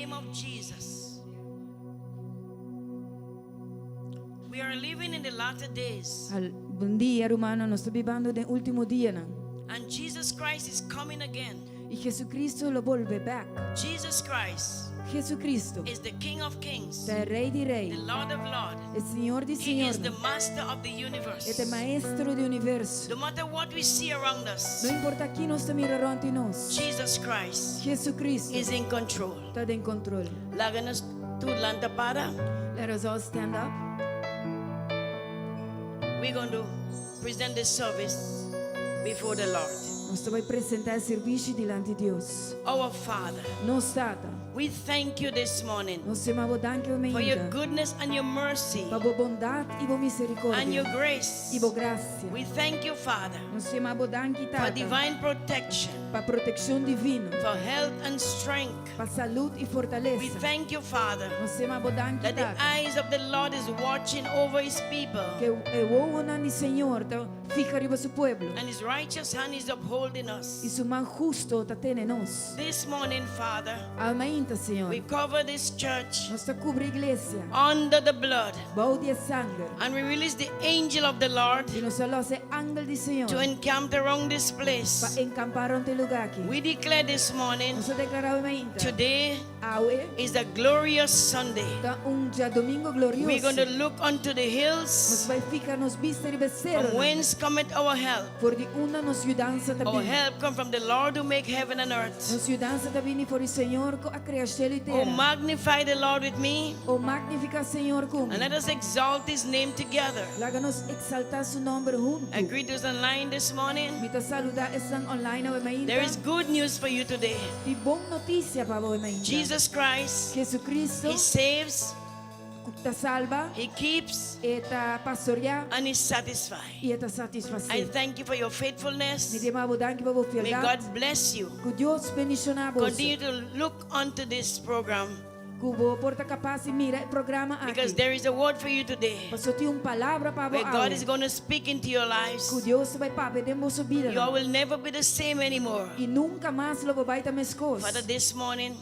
name of Jesus. We are living in the latter days, Bon dia, ruman. Nos ta bibando den último dianan. And Jesus Christ is coming again. I Jesucristo lo bolbe bèk. Jesus Christ Jesucristo is the King of Kings, ta Rei di Rei, the Lord of Lords. e Señor di He is Señor. the Master of the universe. E ta Maestro di universo. No matter what we see around us, No importá kiko nos ta mira rònt di nos. Jesus Christ Jesucristo is in control. ta den kontròl. Laga nos tur lanta para. Let us all stand up. We're going to present this service before the Lord. Nos ta bai presentá e servisio dilanti di Dios. Our Father, Nos Tata, we thank you this morning nos ta yama bo danki for your mainta. Goodness and your mercy Pa bo bondat i bo and your miserikòrdia. Grace. I bo grasia. We thank you, Father, Nos ta yama bo danki, for Tata. Divine protection, Pa protekshon divino. For health and strength. Pa salú i We fortalesa. Thank you, Father, Nos ta yama bo danki, that the Tata. Eyes of the Lord is watching over his people Ku e wowonan di Señor ta fiha riba su pueblo. And his righteous hand is upholding I us. Su man hustu ta tene nos. This morning, Father, Awe mainta, Señor. We cover this church Nos ta kubri e iglesia. Under the blood Bou di sanger. And we release the angel of the Lord I nos ta lòs e angel di Señor. To encamp around this Pa place. enkampá rònt e lugá aki. We declare this morning, Nos ta deklará awe mainta. Today Awe is a glorious Sunday. Ta un djadumingu We're going to glorioso. Look unto the Nos hills ta bai fiha nos bista riba from seru. Whence cometh our help. For di unda nos yudansa Our ta bini. Help come from the Lord who make heaven and earth. Nos yudansa ta bini for di Señor ku a krea shelu i Oh, tera. Magnify the Lord with me O magnifiká Señor ku mi. And let us exalt his name together. Laga nos eksaltá su nòmber huntu. I greet those online this morning. Mi ta saludá esnan online awe mainta. There is good news for you today. Tin bon notisia pa bo awe mainta. Jesus Christ, Jesucristo He saves, ta salba, He keeps, E ta pastoriá and He satisfies. I e ta I satisfasé. Thank you for your Mi faithfulness. ta yama bo danki pa bo May fieldat. God bless you. Ku Dios bendishoná bo. Continue to look onto this program Ku bo por ta kapas di mira e programa because aki. There is a word for you today Paso tin un palabra pa bo where God is awe. Going to speak into your lives. Ku Dios ta bai papia den bo bida. You all will never be the same anymore. I nunka mas lo bo bai ta meskos. Father, this morning,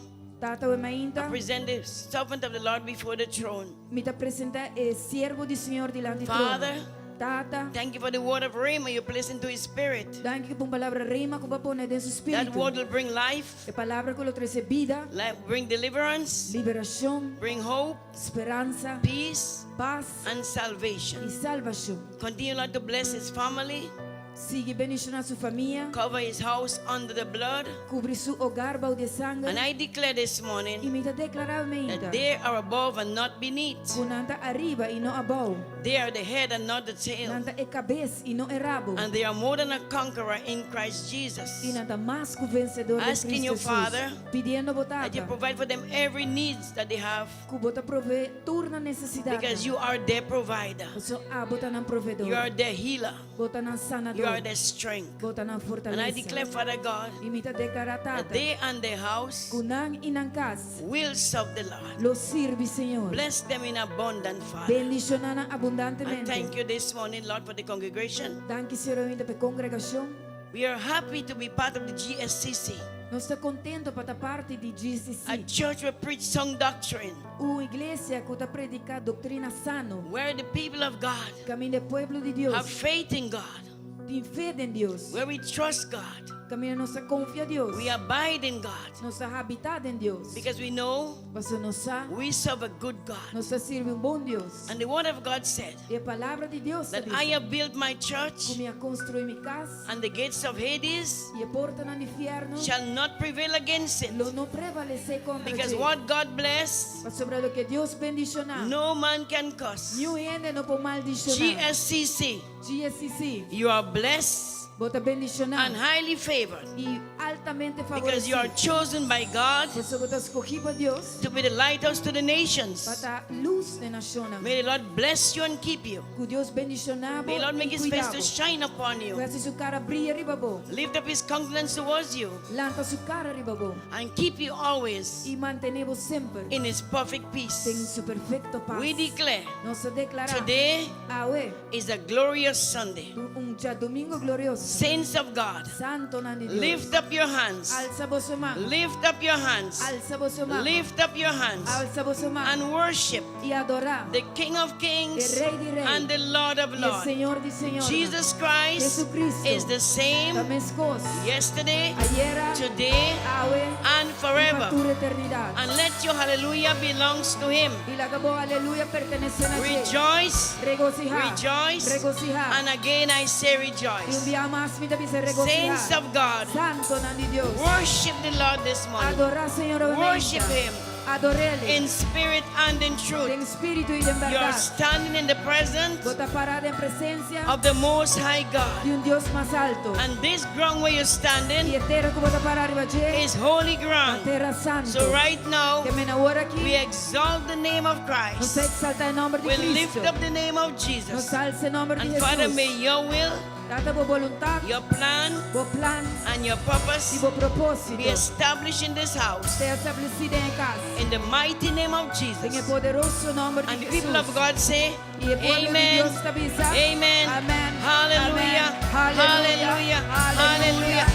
Tata awe mainta. I present the servant of the Lord before the throne. Mi ta presentá e siervo di Señor dilanti Father, trono. Tata, thank you for the word of Rhema you place into his spirit. Danki pa un palabra rema ku bo a pone den su That spiritu. Word will bring life, E palabra ku lo trese bida, Bring deliverance, liberashon, bring hope, speransa, peace, pas and salvation. I salvashon. Continue, Lord, to bless his family, Sigui bendishoná su famia, cover his house under the blood. Kubri su hogar bou di sanger. And I declare this morning I mi ta deklará that mainta. They are above and not beneath. Ku nan ta ariba i no abou. They are the head and not the tail. Nan ta e kabes i no e rabo. And they are more than a conqueror in Christ Jesus. I nan ta mas ku vensedó den Asking you, Kristu Father, Jesus. Pidiendo bo that you Tata. Provide for them every needs that they have Ku bo ta proveé tur nan nesesidat. Because you are their provider. Paso abo ta nan proveedor. You are their healer. Bo ta nan sanador. You are their strength. Bo ta nan And I fortalesa. Declare, Father God, I mi ta deklará that Tata. They and their house Ku nan i nan kas. Will serve the Lord. Lo sirbi Señor. Bless them in abundance, Father. Bendishoná nan I abundantemente. Thank you this morning, Lord, for the congregation. Danki Señor pa e kongregashon. We are happy to be part of the GSCC, Nos ta kontentu pa ta parti di a GCC. Church where preach sound doctrine, Un iglesia ku ta prediká doktrina sano. Where the people of God Kaminda pueblo di Dios. Have faith in God, Tin fe den Dios. Where we trust God, Kaminda nos ta konfia Dios. We abide in God, Nos ta habitá den Dios. Because we know Paso nos sa. We serve a good God. Nos ta sirbi un bon Dios. And the word of God said I e palabra di Dios that I have built my church Ku mi a konstruí mi kas. And the gates of Hades I e portanan di fièrnu. Shall not prevail against it. Lo no prevalesé kontra Because dje. What God bless, Pasobra loke Dios bendishoná. No man can curse. Niun hende no por maldishoná. GSCC, GSCC. You are blessed Bo ta bendishoná. And highly favored I altamente because you are faboresido. Chosen by God Pasobra bo ta skohí pa Dios. To be the lighthouse to the nations. Pa ta lus na nashonnan. May the Lord bless you and keep you. Ku Dios bendishoná bo May the Lord make i his face kuida bo. To shine upon you. Ku e hasi su kara bria riba bo. Lift up his countenance towards you Lanta su kara riba bo. And keep you always I mantené bo semper. In his perfect peace. Den su perfekto pas. We declare Nos ta deklará. Today Awe. Is a glorious Sunday. Un djadumingu glorioso. Saints of God, Santonan di Dios. lift up your hands. Alsa boso man. Lift up your hands. Alsa boso man. Lift up your hands Alsa boso man. and worship I adorá the King of Kings E Rei di Rei. and the Lord of E Lords. Señor di Señor. Jesus Christ Jesucristo. is the same Ta meskos. yesterday, Ayera, today, awe, and i pa forever. tur eternidat. And let your hallelujah belongs to him. I laga bo aleluya pertenesé na dje. Rejoice, Regosihá. rejoice, Regosihá. and again I say I un rejoice. biaha mas mi ta bisa regosihá. Saints of God, Santonan di Dios. worship the Lord this morning Adorá Señor Worship Him. Ador'é. in spirit and in truth. Den spiritu i den You are berdat. standing in the presence Bo ta pará den presensia of the Most High God. di un Dios mas altu. And this ground where you're I standing e tera ku bo ta pará riba dje, is holy ground. tera santu. So right now, Ke men awor aki, we exalt the name of nos Christ. eksaltá e nòmber di We lift Kristu. up the name of Nos Jesus. alsa e nòmber di And Father, Hesus. may your will, Tata, bo boluntat, your plan, bo plan and your i purpose bo propósito be established in this house. sea establesí den e kas. In the mighty name of Den e Jesus. poderoso nòmber And di the people of Hesus. God say, I e pueblo di Amen. Dios ta bisa. Amen. Amèn. Hallelujah. Amèn. Hallelujah. Hallelujah.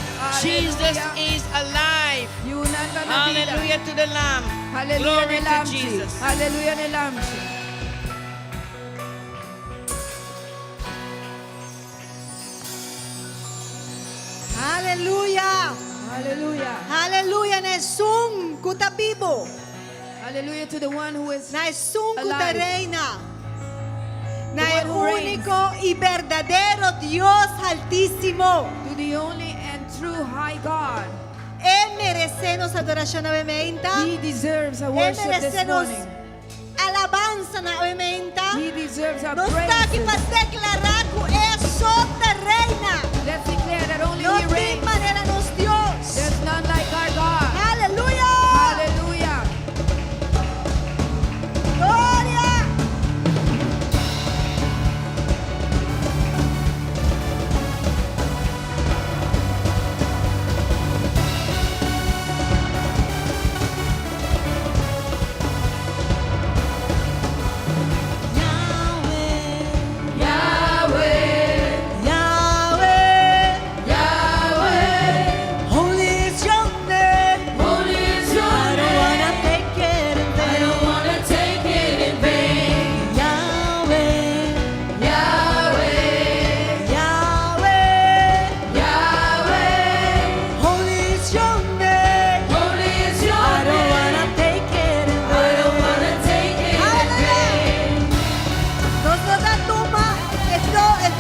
Jesus is alive. Yunan ta na bida. Hallelujah to the Lamb. Hallelujah Glory na to Lamchi. Jesus. Hallelujah na Lamchi. Aleluya! Hallelujah. Aleluya, na esun ku ta bibu. Hallelujah to the one who is Na esun ku ta alive. reina. Na The e one who reigns. úniko i berdadero Dios Altísimo. To the only and true high God. E meresé nos adorashon nuevamente. He deserves our E worship this meresé nos morning. alabansa nuevamente. He deserves our Nos ta aki pa praises. deklará ku e so ta reina. Let's declare that only No He tin reigns. manera nos Dios. There's none like our God. Aleluya. Hallelujah. Gloria. Yahweh. Yahweh. Yahweh. Holy is your name. Holy is your I don't wanna take it in I vain. don't wanna take it in vain. Yahweh, Yahweh. Yahweh. Yahweh. Holy is your name. Holy is your I don't name. wanna take it in I vain. don't wanna take it in vain. Nos no ta tuma e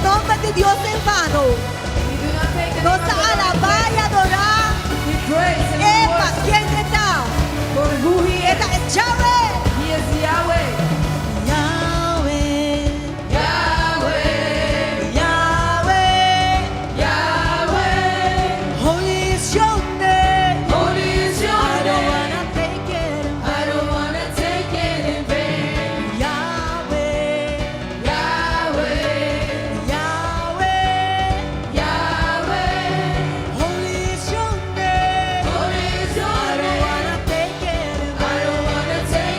nòmber di Dios en vano. We do not take the Nos name of the Lord in alabá vain. i adorá. We praise and we E pa worship ken e ta. for who He is. E ta Yahweh. He is Yahweh. Yahweh. Yahweh. Yahweh. Yahweh. Holy is your name. Holy is your I don't name. wanna take it in I don't wanna take it in vain. Yahweh. Yahweh. Yahweh. Yahweh. Holy is your name. Holy is your I don't name. wanna take it in I don't wanna take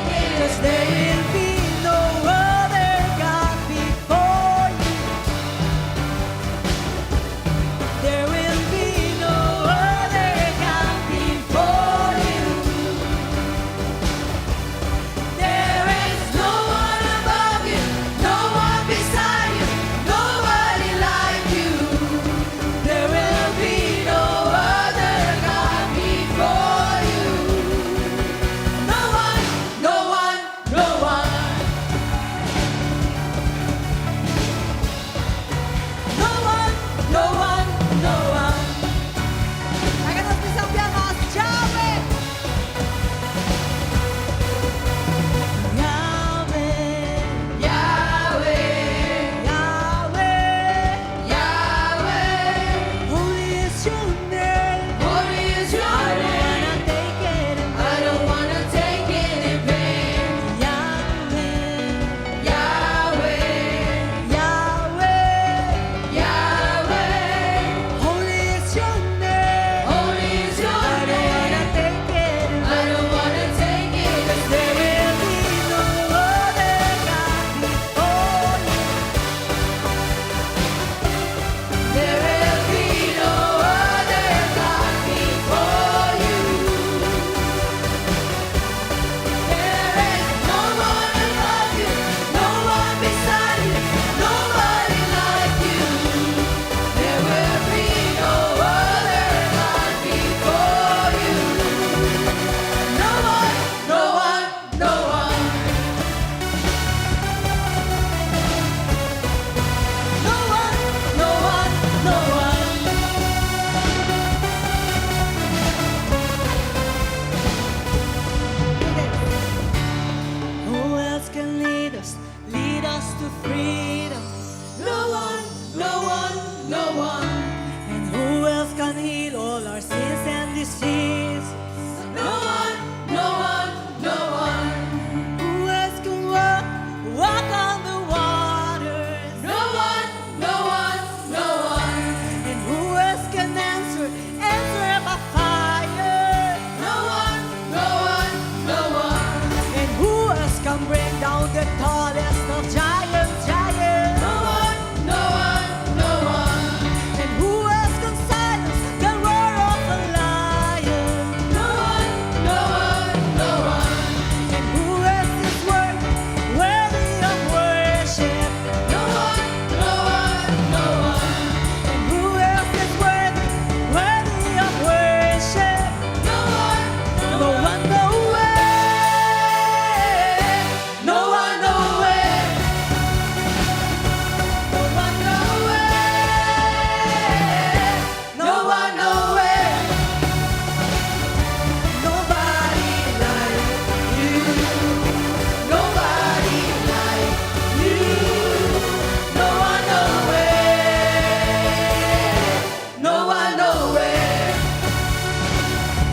us, lead us to freedom? No one, no one, no one. And who else can heal all our sins and diseases? No one, no one, no one. Who else can walk, walk on the waters? No one, no one, no one. And who else can answer, answer by fire? No one, no one, no one. And who else can bring down the tallest of giants, giants? No one, no one, no one. And who else can silence the roar of a lion? No one, no one, no one. And who else is worthy, worthy of worship? No one, no one, no one. And who else is worthy, worthy of worship? No one, No one, no way. No one, no way. No one, no way. No one, no way. Nobody like you. Nobody like you. No one, no way. No one, no way.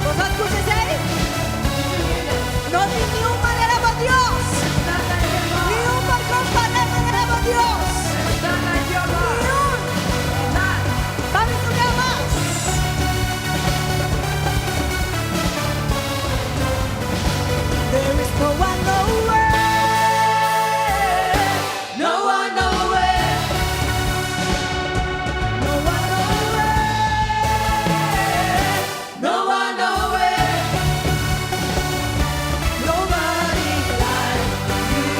Bo a skucha esei? No tin ningun manera pa Dios. Ningun pa kompará manera pa Dios. Ningun. Ban toka mas. There is no one, no way. No one, no way. No one, no way. No one, no way. Nobody like you.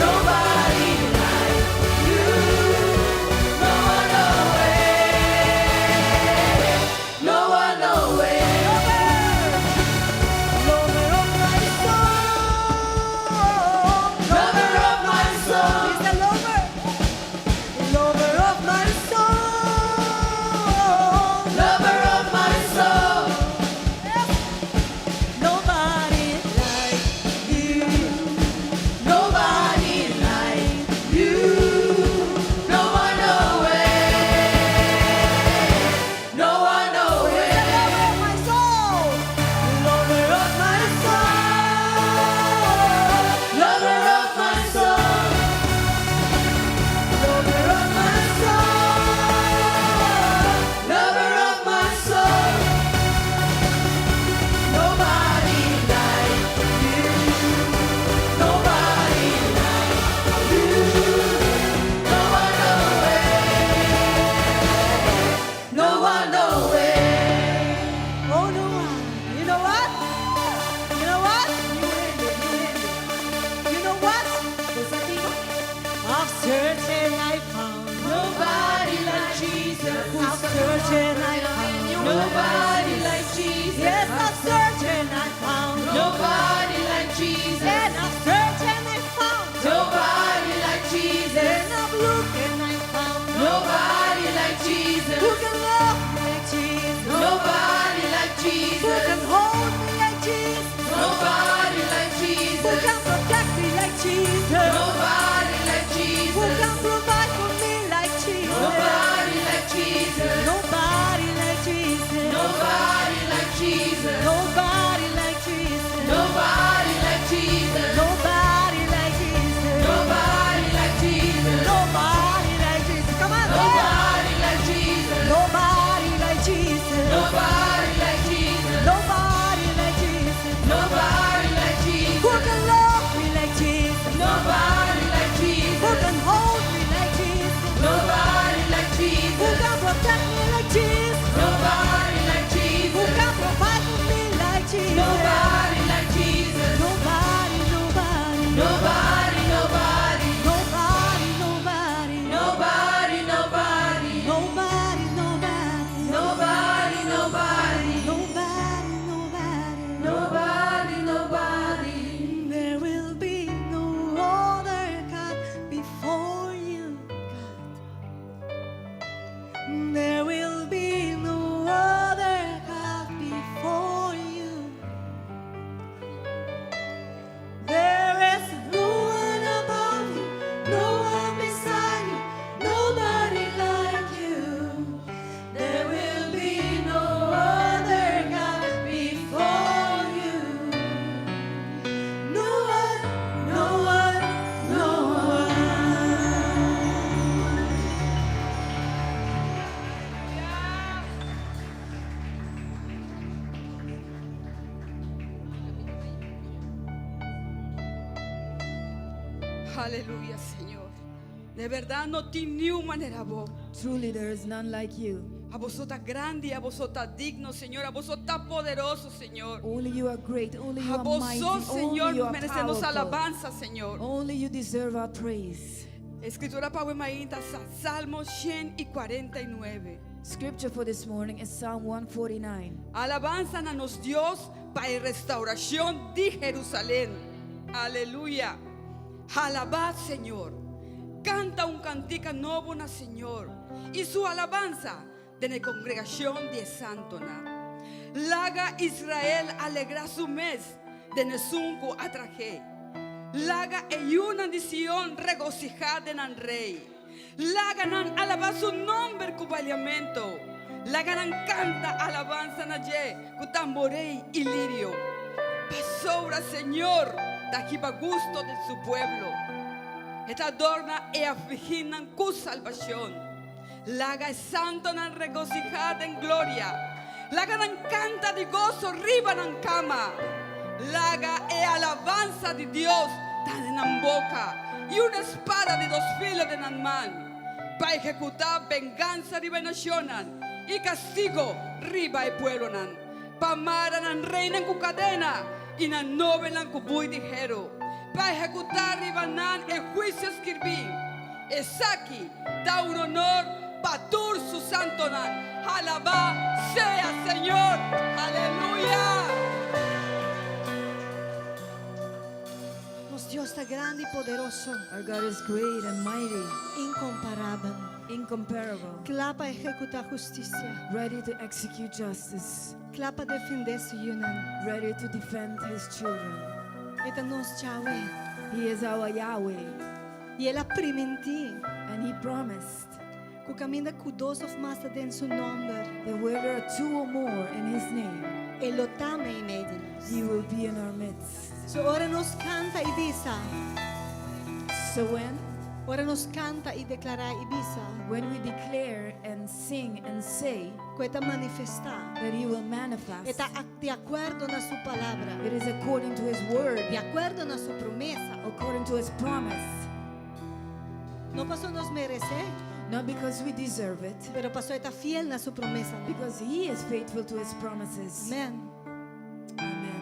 Nobody like you. No one, no way. No one, no way. Lover of my soul. Lover of my soul. He's the lover. Lover of my soul. Lover of my soul. Nobody like you. Nobody like you. No one, no way. No one, no way. Lover of my soul. Lover of my soul. Lover of my soul. Lover of my soul. Lover of my soul. Nobody like you. Nobody like you. No one, no way. No one, no way. Oh, no one. You know what? You know what? You know what? I've searched and I found. Nobody like Jesus. I've searched and I found. Nobody like Jesus. Yes, I've searched and I found. Nobody like Jesus. And I've searched and I found. Nobody like Jesus. And I've looked and I found. Nobody like Jesus. Who can love me like Jesus? Nobody like Who Jesus. can hold me like Jesus? Nobody like Who Jesus. can protect me like Jesus? Nobody like Who Jesus. can provide for me like Jesus? Nobody like Jesus. Nobody like Jesus. Nobody like Jesus. Nobody like Jesus. Nobody like Jesus. Nobody like Jesus. Nobody like Jesus. Nobody like Jesus. Come on, say it. Nobody like Jesus. Nobody like Jesus. Nobody like Jesus. Nobody like Jesus. Nobody like Who Jesus. can love me like Jesus? Nobody. Aleluya, Señor. Di berdat no tin ningun manera bo. Truly, there is none like you. Abo so ta grandi, abo so ta digno, Señor. Abo so ta poderoso, Señor. Only you are great. Only you are Abo mighty. so, Only Señor, you are merese nos powerful. alabansa, Señor. Only you deserve our praise. Eskritura pa awe mainta ta Salmo 149. Scripture for this morning is Psalm 149. Alabansa na nos Dios pa e restourashon di Jerusalèm. Aleluya. Alabá Señor. Kanta un kantika nobo na Señor. I su alabansa den kongregashon di santunan. Laga Israel alegrá su mes den esun ku a trah'é. Laga e yunan di Sion regosihá den nan rei. Laga nan alabá su nòmber ku bailamentu. Laga nan kanta alabansa na dje ku tamborei i lirio. Pasobra Señor ta hiba gusto di su pueblo. E ta adorná e afligínan ku salbashon. Laga e santunan regosihá den gloria. Laga nan kanta di goso riba nan kama. Laga e alabansa di Dios ta den nan boka i un spada di dos filo den nan man. Pa ehekutá vengansa riba e nashonnan i kastigu riba e pueblonan. Pa mara nan reinan ku kadena i nan nobelnan ku bui di heru. Pa ehekutá riba nan e huisio skirbí. Esaki ta un honor pa tur su santunan. Alabá sea Señor. Aleluya. Nos Dios ta grandi i poderoso, Our God is great and mighty, inkomparabel. Incomparable, Kla pa ehekutá hustisia, ready to execute justice, kla pa defendé su yunan. Ready to defend his children. E ta nos Yahweh. He is our Yahweh, I el a primintí and he promised ku kaminda ku dos òf mas ta den su nòmber, that where there are two or more in his name, e lo ta meimei di nos. He will be in our midst. So ora nos kanta i bisa, So when ora nos kanta i deklará i bisa, when we declare and sing and say ku e ta manifestá. That he will manifest, E ta di akuerdo na su palabra, it is according to his word, di akuerdo na su promesa. According to his promise. No paso nos meresé, Not because we deserve it, pero paso e ta fiel na su promesa. No? Because he is faithful to his promises. Amèn. Amen.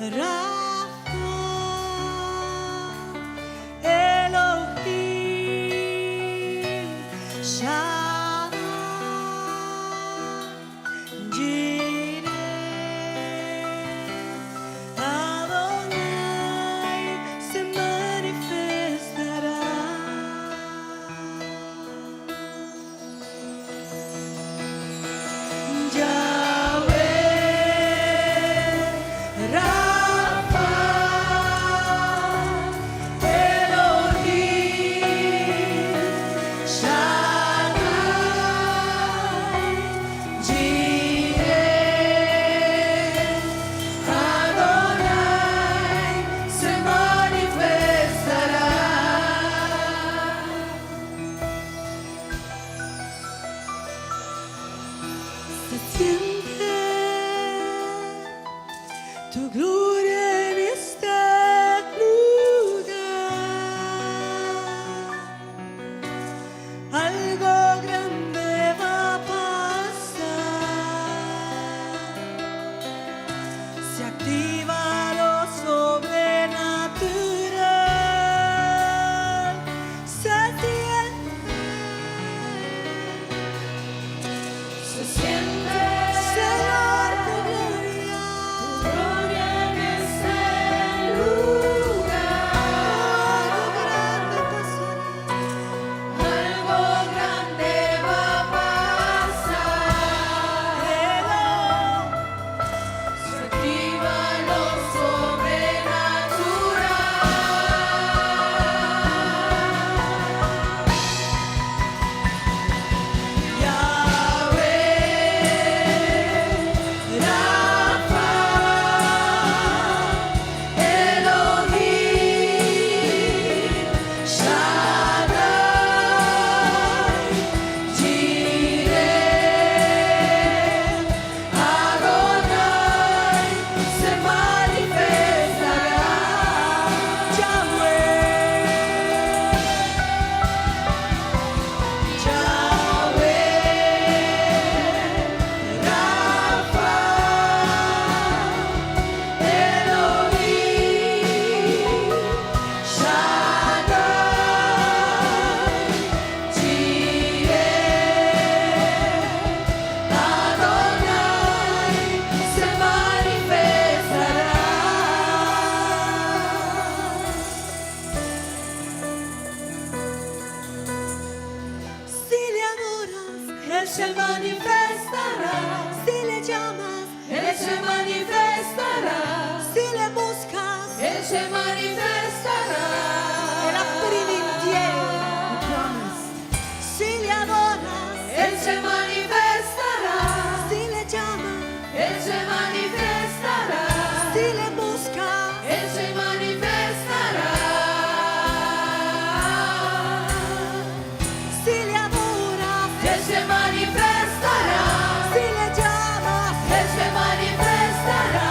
Rafa, Elohim, Shaddai, Jireh, Adonai se manifestará. Yahweh, Rafa, Elohim, Shaddai, Jireh, Adonai se manifestará. Se siente tu gloria en este lugar. Algo grande va a pasar. Se activa lo sobrenatural. Se siente. Se siente. se manifestará. Si le llamas, Él se manifestará. Si le buscas, Él se manifestará. El a primintié. Si le adoras, Él se manifestará. Si le llamas, Él se manifestará. Si le buscas, Él se manifestará. Si le adoras, Él se manifestará. Si le llamas, Él se manifestará.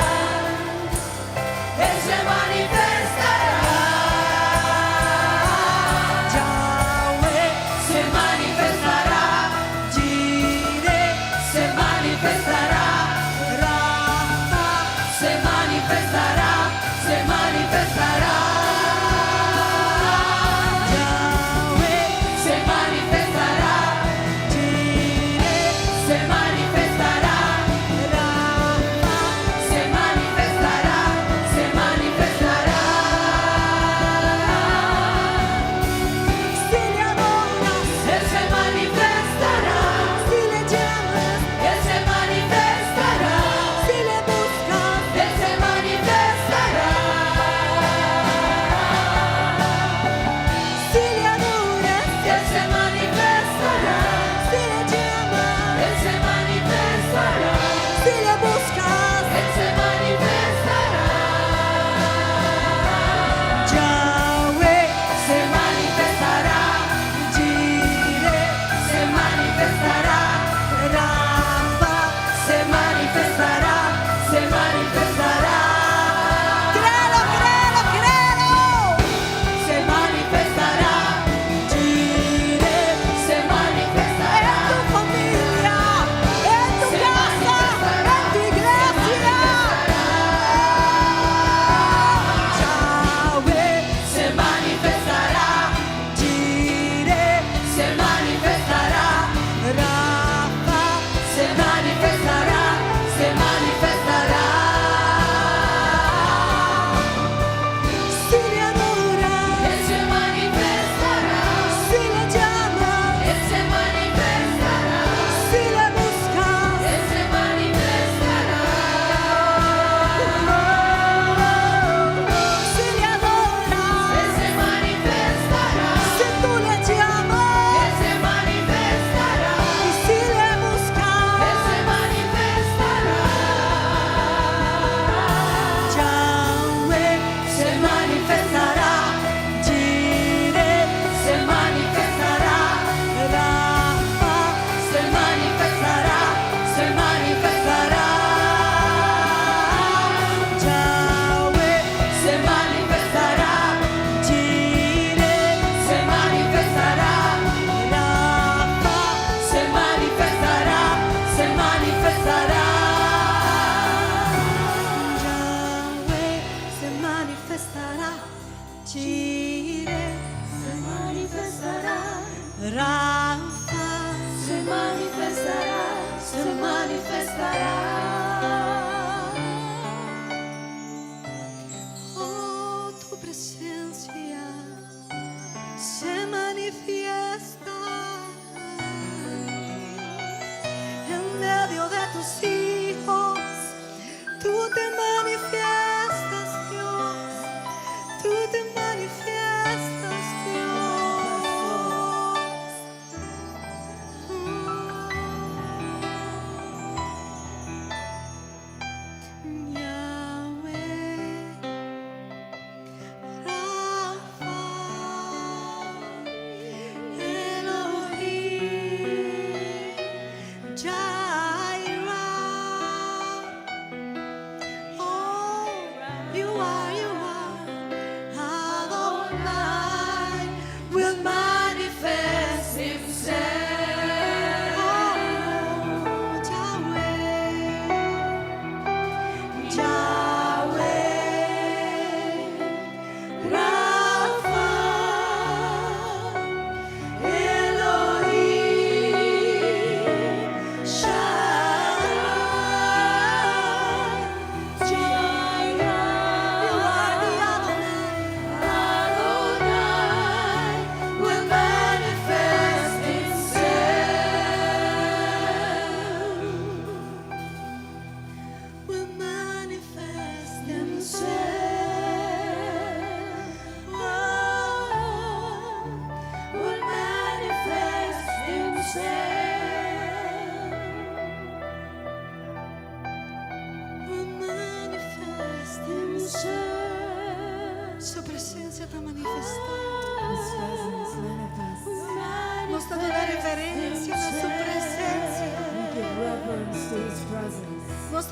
Él se manifestará. Yahweh se manifestará. Jireh se manifestará. Rafa se manifestará. Se manifestará. Yahweh se manifestará. Jireh se manifestará. Rafa Se manifestará. Se manifestará. Si le adoras, Él se manifestará. Si le llamas, Él se manifestará. Si le buscas, Él se manifestará. Si le adoras, Él se manifestará. Si le llamas, Él se manifestará. Si le buscas, Él se manifestará. Yahweh Se manifestará. Jireh Se manifestará. Rafa Se manifestará. Se manifestará. Créelo, créelo, créelo. Se manifestará. Jireh Se manifestará. En tu familia, en tu Se casa, manifestará. en tu iglesia. Yahweh Se manifestará. Jireh Se manifestará. Rafa Se manifestará. Se manifestará. Si le adoras, Él se manifestará. Si le llamas, Él se manifestará. Si le buscas, Él se manifestará. Si le adoras, Él se manifestará. Si tú le llamas Él se manifestará. Y si le buscas, Él se manifestará. Yahweh Se manifestará. Jireh Se manifestará. Rafa Se manifestará. Se manifestará. Yahweh Se manifestará. Jireh Se manifestará. Rafa Se manifestará. Se manifestará. Yahweh se manifestará, Jireh Se manifestará. Rafa Se manifestará. Se manifestará. Oh, tu presencia se manifiesta en medio de tus hijos. Tú te manifiestas, Dios. Tú te manifiestas, Dios. Yahweh Rafa Elohim Jireh. Oh, you are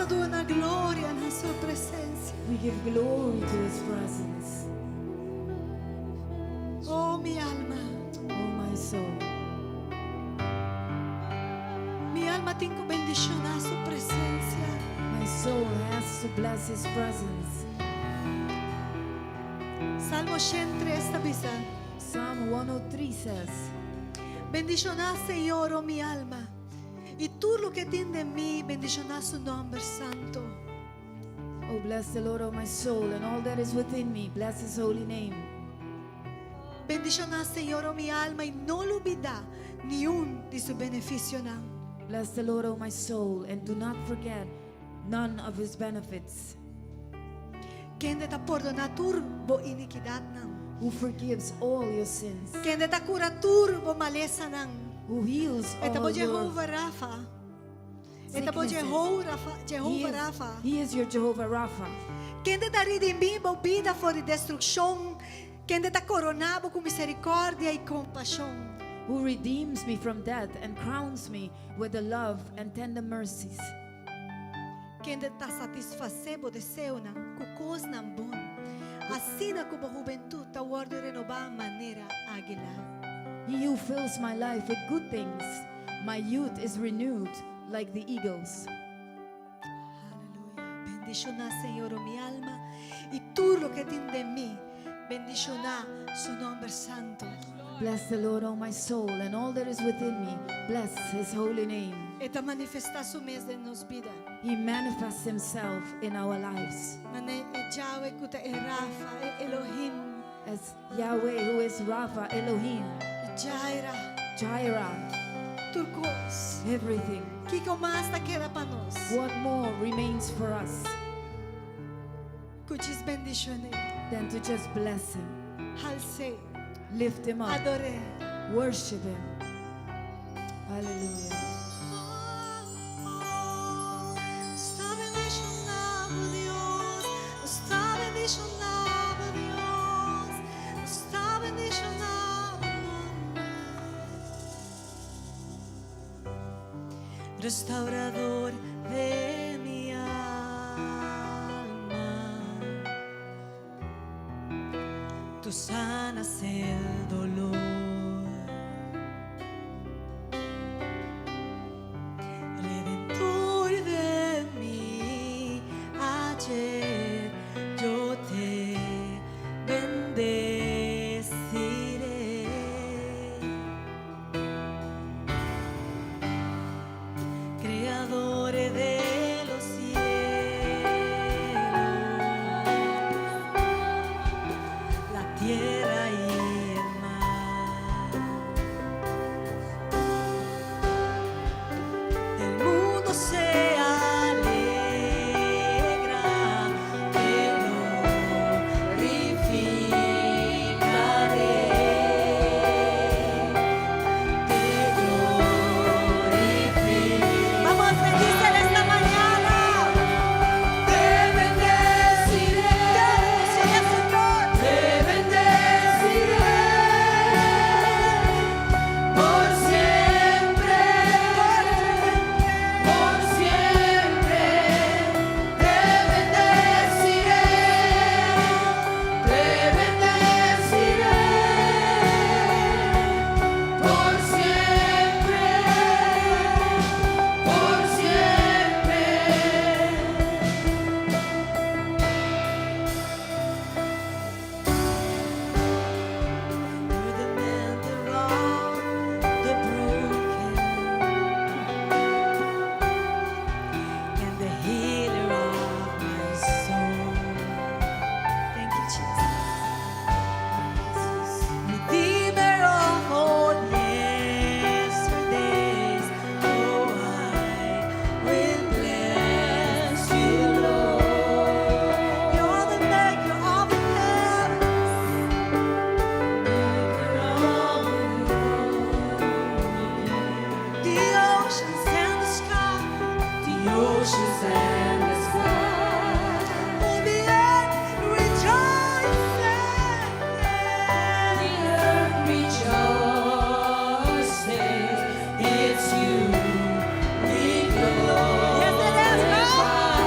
duna gloria na su presensia. We give glory to His presence. Oh, mi alma. Oh, my soul. Mi alma tin ku bendishoná su presensia. My soul has to bless His presence. Salmo 103 ta bisa. Psalm 103 says, Bendishoná Señor, oh mi alma. I tur loke tin den mi, bendishoná su nòmber santu. Oh, bless the Lord, oh my soul, and all that is within me. Bless His holy name. Bendishoná Señor, oh mi alma, i no lubidá ningun di su benefisionan. Bless the Lord, oh my soul, and do not forget none of His benefits. Kende ta pordoná tur bo inikidatnan. Who forgives all your sins. Kende ta kura tur bo malesanan. Who heals E ta bo all your Jehovah Rafa. E ta bo sicknesses. Jehovah Rafa. He Jehovah is, Rafa. he is your Jehovah Rapha. Kende ta redimí bo bida for di destrukshon. Kende ta koroná bo ku miserikòrdia i kompashon. Who redeems me from death and crowns me with the love and tender mercies. Kende ta satisfasé bo deseonan, ku kosnan bon. Asina ku bo hubentut ta wòrdu renobá manera águila. He who fills my life with good things, my youth is renewed like the eagles. Aleluya. Bendishoná Señor, oh mi alma, i tur loke tin den mi. Bendishoná su nòmber santu. Bless the Lord, O my soul, and all that is within me. Bless his holy name. E ta manifestá su mes den nos bida. He manifests himself in our lives Manera Yahweh ku ta e Rafa, e Elohim, as Yahweh, who is Rapha, Elohim, Jireh, Jireh, tur kos. Everything. Kiko mas ta keda pa nos? What more remains for us Ku djis bendishon'é. Than to just bless him, Hals'é. Lift him up, Ador'é. Worship him? Hallelujah. Ta bendishoná Dios, ta bendishoná Dios, ta bendishoná nòmber. Restaurador de mi alma, tú sanas el dolor. Redentor de mi ayer, yo te bendeciré. Creador de los cielos, la tierra y el mar. El mundo se alegra, te glorificaré. Te glorificaré. Vamos, bendícele esta mañana. Te bendeciré. Te bendeciré, Señor. Te bendeciré por siempre, por siempre. Te bendeciré, te bendeciré por siempre, por siempre. You're the mender of the broken and the healer of my soul. Thank you, Jesus. Redeemer of all yesterdays, oh, I will bless you, Lord. You're the maker of the heavens. The oceans and the sky, The oceans and the sky. all the earth rejoices. The earth rejoices. It's you we Yes, it is, glorify.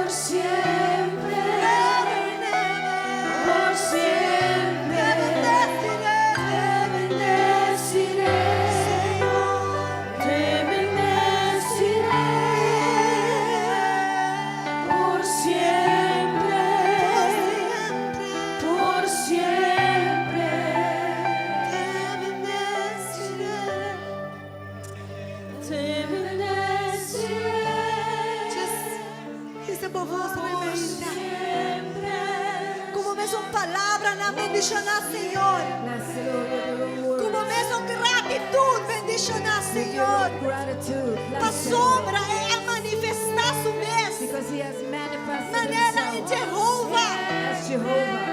Por siempre, por siempre. Te bendeciré, te bendeciré. Por siempre, por siempre. Te bendeciré. Te bendeciré. Just hisa bo voz Por reverente. siempre. Ku bo mesun palabranan bendishoná Señor. Bless the Lord with your own words. Ku bo mesun gratitut bendishoná With your Señor. own gratitude. Bless the Lord. Pasobra El a manifestá su mes. Because he has manifested Manera e himself Jehovah. as Jehovah,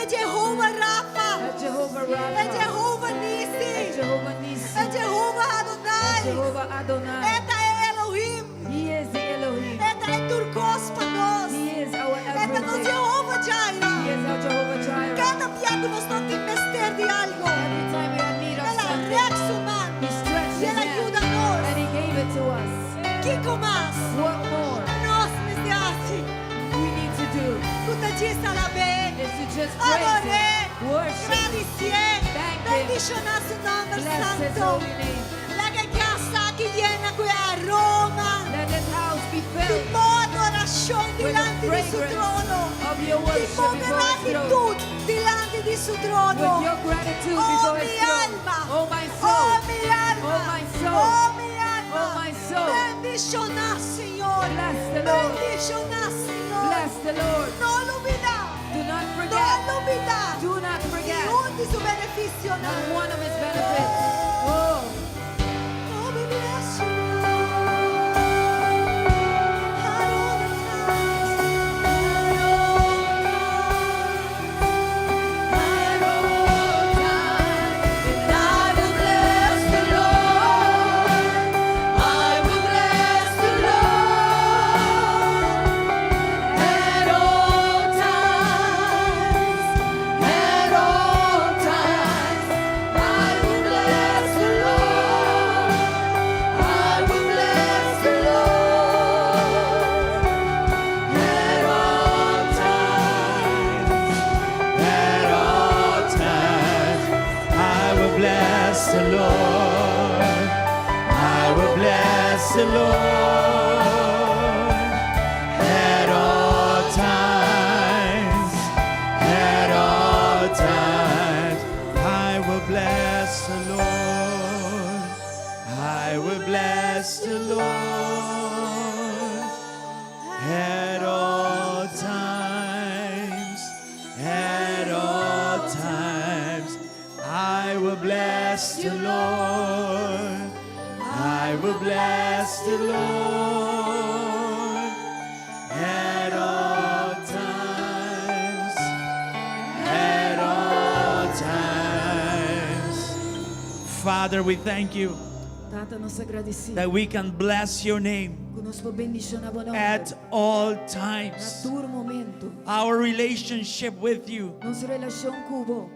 E Jehovah Rafa. as Jehovah E Rapha, Jehovah as Nisi. Jehovah Nisi, E Jehovah Adonai. Jehovah Adonai. E ta Elohim. He is the Elohim. E ta tur kos pa nos. He is our E ta nos everything. Jehovah Jireh. He is our Jehovah Jireh. Kada bia ku nos tin mester di algu. Every time we had need of El a something, rek su man. He stretched E his El a hand yuda nos. and He gave it to us. Kiko mas. What more Nos mester hasi. we need to do Ku ta djis alab'é. is to just praise Ador'é. Him, worship, Gradisié. Thank Him. Bendishoná su nòmber bless His santu. holy name. Laga e kas aki yena ku aroma. Let this house be Di filled bo adorashon with the dilanti di su fragrance trono. of your Di worship bo before His throne. gratitut dilanti di su trono. With your gratitude Oh, before mi His throne. alma. Oh my Oh, soul. mi alma. Oh, my soul. Oh, mi alma. Oh, my soul. Bendishoná Señor. Bless the Lord. Bendishoná Señor. Bless the Lord. No lubidá. Do not No forget. lubidá. Do not forget. Ni un di su benefisionan. Not one of His benefits. Oh. Oh, we bless you. At all times. At all times, and I will bless the Lord. I will bless the Lord. At all times, at all times, I will bless the Lord. I will bless the Lord. At all times. At all times, I will bless the Lord. I will bless the Lord. At all times, at all times, I will bless the Lord. I will bless the Lord. At all times, at all times, I will bless the Lord. I will bless the Lord. At all times, at all times. Father, we thank you Tata, nos ta gradisí. that we can bless your name Ku nos por bendishoná bo nòmber. at all Na times. tur momento. Our relationship with you Nos relashon ku bo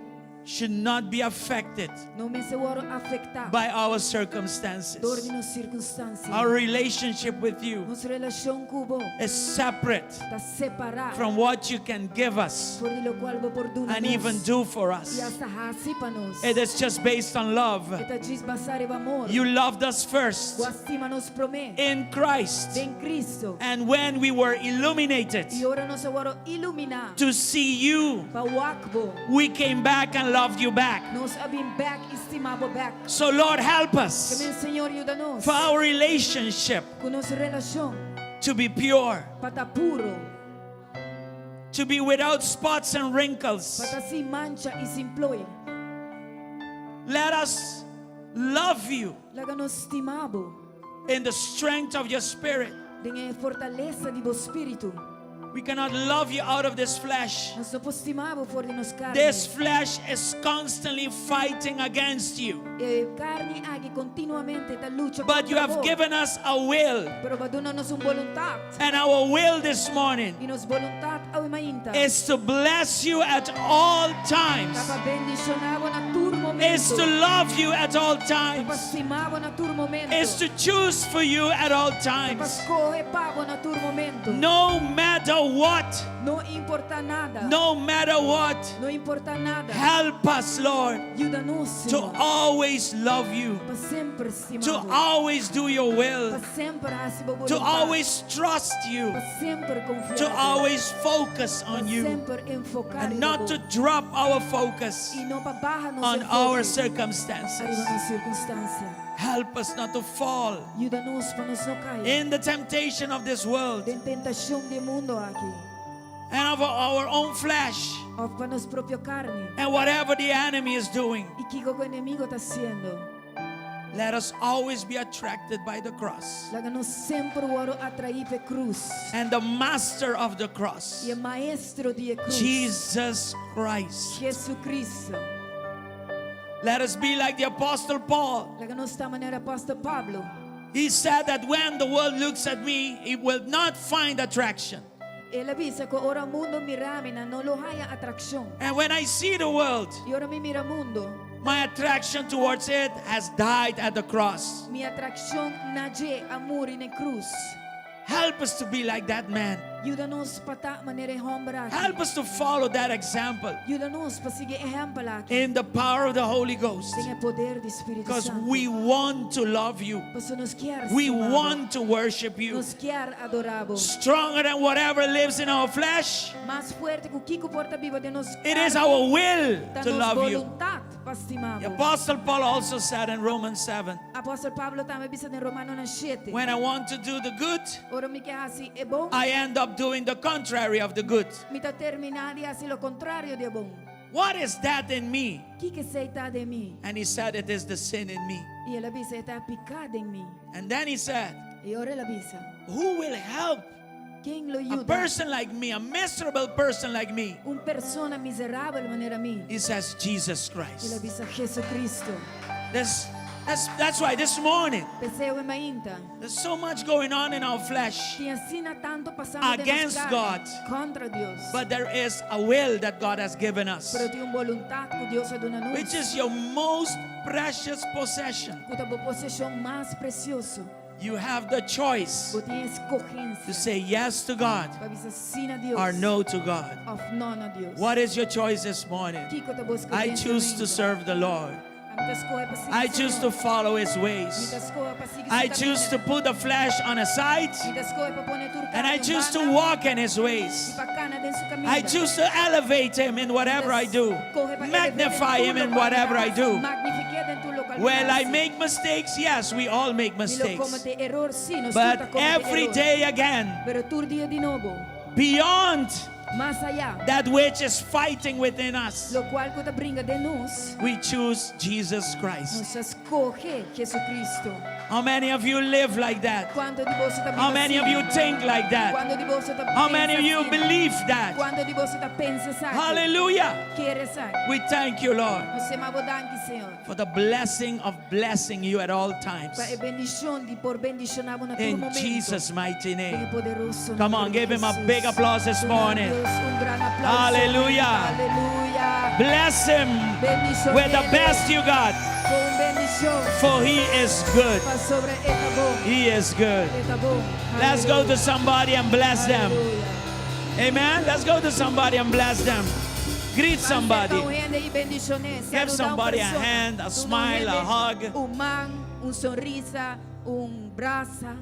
should not be affected no mester wòrdu afektá. by our Dor circumstances. di nos sirkunstansia. Our relationship with you Nos relashon ku bo is separate ta separá from what you can give us for di lokual bo por duna and even nos. do for I us. asta hasi pa nos. It is just based on love. E ta djis basá riba amor. You loved us first Bo a stima nos promé. in Christ. Den Kristu. And when we were illuminated I ora nos a wòrdu iluminá. to see you, Pa wak bo. we came back and loved you back. Nos a bin bèk i stima bo bèk. So, Lord, help us Ke men Señor yuda nos. for our relationship Ku nos relashon to be pure, pa ta puro. to be without spots and wrinkles. Pa ta sin mancha i sin ploi. Let us love you Laga nos stima bo. in the strength of your spirit. Den e fortalesa di bo spiritu. We cannot love you out of this flesh. Nos no por stima bo for di nos karni. This flesh is constantly fighting against you. E karni aki kontinuamente ta lucha But you kontra have bo. given us a will. Pero bo a duna nos un boluntat. And our will this morning I nos boluntat awe mainta. is to bless you at all times, Ta pa bendishoná bo na tur momento. is to love you at all Pa times, stima bo na tur momento. is to choose for you at all Pa times. skohe pa bo na tur momento. No matter matter what, No importá nada. no matter what, No importá nada. help us, Lord, Yuda nos, to Señor. always love you, Pa semper stima to bo. always do your will, Pa semper hasi bo to boluntat. always trust you, Pa semper konfia. to always focus Pa on you, semper enfoká and riba not bo. to drop our focus I no pa baha nos on our enfoke circumstances. Ariba nos sirkunstansia. Help us not to fall Yuda nos pa nos no kai. in the temptation of this world Den tentashon di e mundu aki. and of our own flesh Òf pa nos propio karni. and whatever the enemy is doing. I kiko ku enemigu ta hasiendo. Let us always be attracted by the cross Laga nos semper wòrdu atraí pa e krus. and the master of the cross, I e maestro di e krus. Jesus Christ. Jesucristo. Let us be like the Apostle Paul. Laga nos ta manera Apòstel Pablo. He said that when the world looks at me, it will not find attraction. El a bisa ku ora mundu mira mi, nan no lo haña atrakshon. And when I see the world, I ora mi mira mundu, my attraction towards it has died at the cross. mi atrakshon na dje a muri na krus. Help us to be like that man. Yuda nos pa ta manera e hòmber aki. Help us to follow that example Yuda nos pa sigui e ehèmpel aki. in the power of the Holy Ghost. Den e poder di Spiritu Because Santu. we want to love you. Pasobra nos kier We stima bo. want to worship you. Nos kier adorá bo. Stronger than whatever lives in our flesh. Mas fuerte ku kiko por ta biba den nos It is our will Ta to nos love you. boluntat pa stima The bo. Apostle Paul also said in Romans 7 Apòstel Pablo tambe a bisa den Romanonan 7. When I want to do the good, Ora mi ke hasi e bon, I end up doing the contrary of the good. mi ta terminá di hasi lo kontrario di e bon. What is that in me? Kiko esei ta den mi? And he said, It is the sin in me. I el a bisa, e ta piká den mi. And then he said, I ora el a bisa, Who will help Ken lo a yuda? person like me, a miserable person like me? Un persona miserabel manera mi. He says, Jesus El a Christ. bisa Jesucristo. That's why this morning, P'esei awe mainta. there's so much going on in our flesh. Tin asina tantu pasando den nos Against karni, God. Kontra Dios. But there is a will that God has given us, Pero tin un boluntat ku Dios a duna nos. which is your most precious possession. Ku ta bo poseshon mas presioso. You have the choice Bo tin to eskohensia. say yes to God Pa bisa sí na Dios. or no to God. Òf no na Dios. What is your choice this morning? Kiko ta bo I eskohensia choose to mainta? serve the Lord. Ami ta skohe pa sigui I choose to Señor. follow His Mi ways. ta skohe pa sigui su I choose to kaminda. put the flesh on a side Mi ta skohe pa pone tur and I karni un choose to banda walk in His i ways. pa kana den su kaminda. I choose to elevate Him in whatever I do, magnify Him in whatever I do. Magnifik'é den tur loke Will I make mistakes? Yes, we all make Mi lo mistakes. kometé eror, sí, nos tur ta But kometé every eror. day again, Pero tur dia di nobo, beyond mas ayá, that which is fighting within us, lokual ku ta bringa den nos, we choose Jesus Christ. nos ta skohe Jesucristo. How many of you live like that? Kuantu di boso ta How many of you think like that? Kuantu di boso ta How many of pensa you asina? believe that? Kuantu di boso ta pensa esaki? Hallelujah. Kere esaki. We thank you, Lord, Nos ta yama bo danki, Señor. for the blessing of blessing you at all times. Pa e bendishon di por bendishoná bo na tur In momento. Jesus' mighty Den e name. poderoso Come on, nomber di give him a Jesus. big applause this Duna morning. Dios un gran aplauso. Hallelujah. Aleluya. Bless him with the Bendishon'é best you got, ku un bendishon. for he is good. Pasobra e ta bon. He is good. E ta bon. Let's go to somebody and bless them. Aleluya. Amen. Let's go to somebody and bless them. Greet somebody. Give somebody a hand, a smile, a hug. Un man, un sonrisa, un brasa.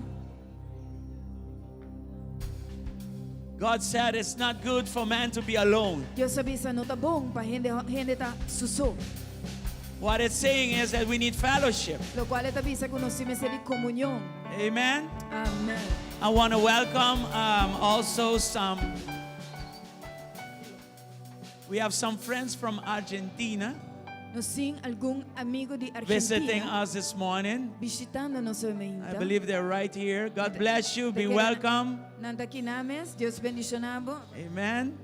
God said it's not good for man to be alone. Dios a bisa no ta bon pa hende hende ta su so. What it's saying is that we need fellowship. Lokual e ta bisa ku nos mester di komunion. Amen. Amen. I want to welcome also some. We have some friends from Argentina Nos tin algun amigu di visiting Argentina us this morning. bishitando nos I mainta. believe they're right here. God bless you. Be welcome. Nan ta akinan mes, Dios bendishoná bo. Amen.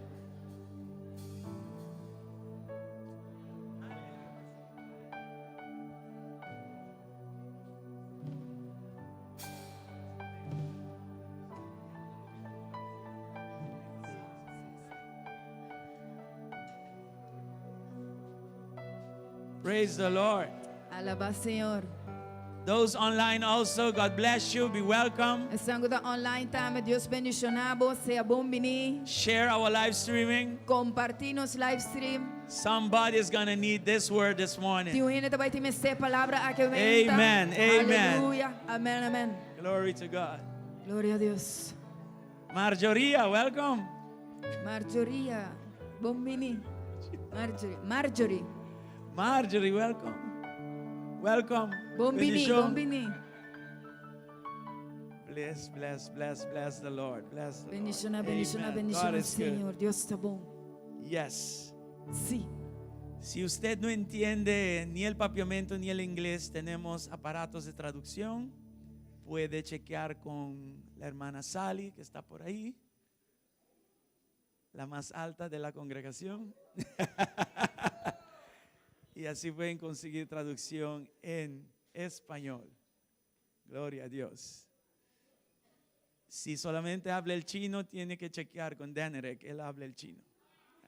Praise the Lord. Alabá Señor. Those online also, God bless you. Be welcome. Esnan ku ta online tambe, Dios bendishoná bo, sea bon biní. Share our live streaming. Kompartí nos live stream. Somebody is going to need this word this Tin morning. un hende ta bai tin mester e palabra aki mainta. Amen, amen. Aleluya. Amèn, amèn. Glory to God. Gloria a Dios. Marjoria, welcome. Marjoria, bon biní. Marjorie, Marjorie. Marjorie, welcome. Welcome. Bon biní, Bendishon. bon biní. Bless, bless, bless, bless the Lord. Bless the Bendishoná, Lord. bendishoná, Amen. bendishoná, God is good. Señor. Dios ta bon. Yes. Sí. Si usted no entiende ni el papiamento ni el inglés, tenemos aparatos de traducción. Puede chequear con la hermana Sally, que está por ahí, la más alta de la congregación. Y así pueden conseguir traducción en español. Gloria a Dios. Si solamente habla el chino, tiene que chequear con Danerek. Él habla el chino.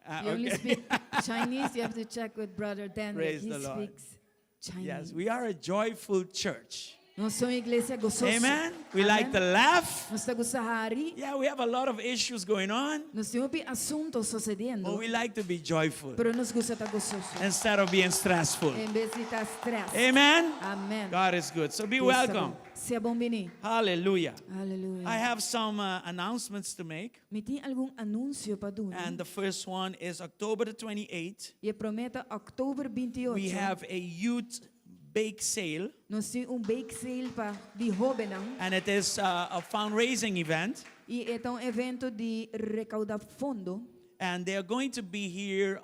Ah, You only ok. speak Chinese, you have to check with Brother Dan. Praise He the Lord. speaks Chinese. Yes, we are a joyful church. Nos ta un iglesia gososo. Amen. We like to Amen. laugh. Nos ta gusta hari. Yeah, we have a lot of issues going on, Nos tin hopi asuntu susediendo. but we like to be joyful Pero nos gusta ta gososo. instead of being stressful. En bes di ta stress. Amen. Amen. God is good. So be Dios ta welcome. bon. Sea bon biní. Hallelujah. Aleluya. I have some announcements to make. Mi tin algun anunsio pa duna. And the first one is October the 28th. I e promé ta òktober 28. We have a youth bake sale, Nos tin un bake sale pa di hóbennan. and it is a fundraising event. I e ta un evento di rekaudá fondo. And they are going to be here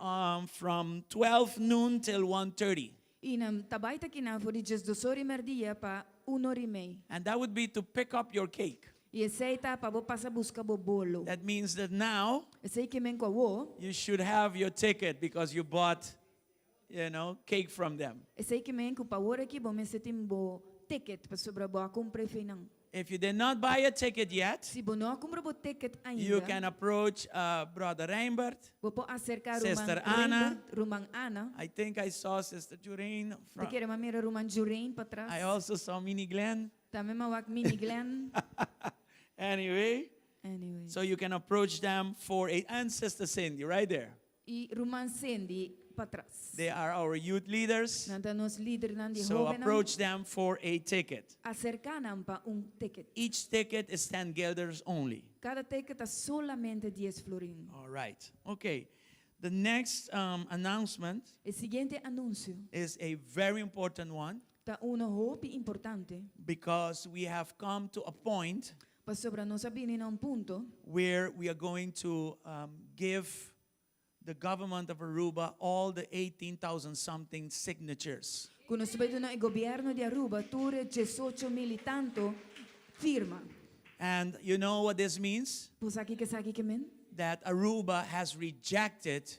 from 12 noon till 1:30. I nan ta bai ta akinan for di 12 or di mèrdia pa 1 or i mei. And that would be to pick up your cake. I esei ta pa bo pasa buska bo bolo. That means that now Esei ke men ku awor. you should have your ticket because you bought cake from them. Esei ke men ku pa awor aki bo mester tin bo ticket pasobra bo a kumpra fei nan. If you did not buy a ticket yet, Si bo no a kumpra bo ticket ainda, you can approach Brother Reinbert. bo por aserká Sister Ruman Anna. Reinbert, Ruman Ana. I think I saw Sister Jureen. Ta kere m'a mira Ruman Jureen patras. I also saw Minnie Glenn. Tambe m'a wak Minnie Glenn. Anyway, Anyway. so you can approach them for a, and Sister Cindy right there. I Ruman Cindy patras. They are our youth leaders. Nan ta nos lidernan di So hóbennan. approach them for a ticket. Aserká nan pa un ticket. Each ticket is 10 guilders only. Kada ticket ta solamente 10 florin. All right. Okay. The next announcement E siguiente anunsio is a very important one ta uno hopi importante. because we have come to a point Pasobra nos a bini na un punto where we are going to give the government of Aruba all the 18,000 something signatures. Ku nos ta bai duna e gobièrnu di Aruba tur e 18 mil i tantu firma. And you know what this means? Bo sa kiko esaki ke men? That Aruba has rejected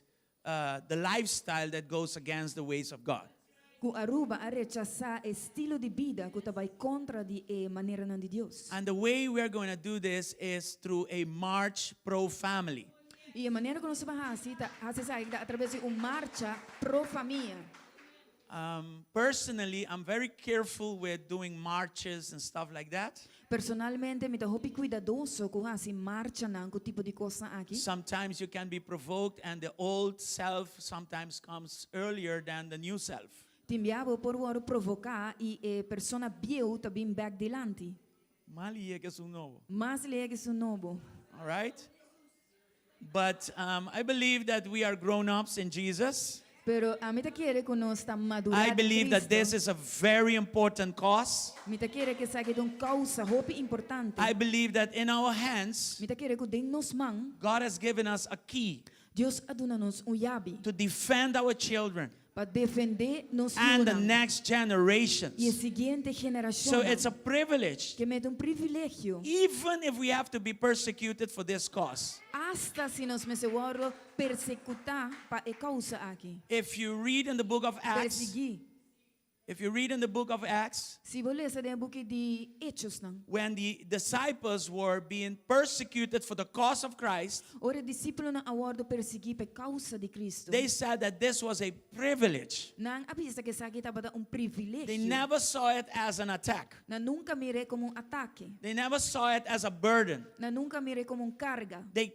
the lifestyle that goes against the ways of God. Ku Aruba a rechasá estilo di bida ku ta bai kontra di e maneranan di Dios. And the way we are going to do this is through a march pro family. I e manera ku nos ta bai hasi, ta hasi esaki ta atraves di un marcha pro famia. Personally, I'm very careful with doing marches and stuff like that. Personalmente, mi ta hopi kuidadoso ku hasi marchanan ku tipo di kos aki. Sometimes you can be provoked, and the old self sometimes comes earlier than the new self. Tin bia bo por wòrdu provoká i e persona bieu ta bin bèk dilanti. Mas lihé ku esun nobo. Mas lihé ku esun nobo. All right? But I believe that we are grown ups in Jesus. Pero ami ta kere ku nos ta madurá I believe that this Cristo. is a very important cause. Mi ta kere ku esaki ta un kousa hopi importante. I believe that in our hands, Mi ta kere ku den nos man, God has given us a key Dios a duna nos un yabi to defend our children pa defendé nos and the yunan next i e generations. siguiente generashon. So it's a privilege, Ke men ta un privilegio. even if we have to be persecuted for this cause. Asta si nos mester wòrdu persekutá pa e kousa aki. If you read in the book of Acts, Persiguí. If you read in the book of Acts, Si bo lesa den buki di Hechosnan. when the disciples were being persecuted for the cause of Christ, Ora disipelnan a wòrdu persiguí pa kousa di Kristu. they said that this was a privilege. Nan a bisa ku esaki tabata un They privilegio. never saw it as an attack. Nan nunka a mir'é komo un atake. They never saw it as a burden. Nan nunka a mir'é komo un karga. They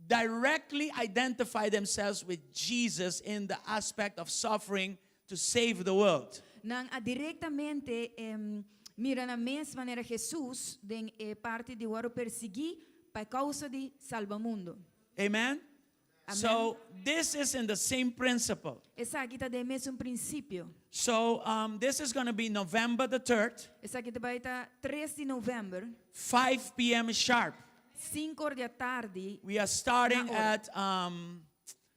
directly identify themselves with Jesus in the aspect of suffering to save the world. Nan a direktamente mira nan mes manera Jesus den e parti di wòrdu persiguí pa e kousa di salba mundu. Amen? Amen. So this is in the same principle. Esaki ta den e mesun prinsipio. So this is going to be November the 3rd. Esaki ta bai ta tres di novèmber. 5 p.m. sharp. Sinku or di atardi. We are starting Na ora. at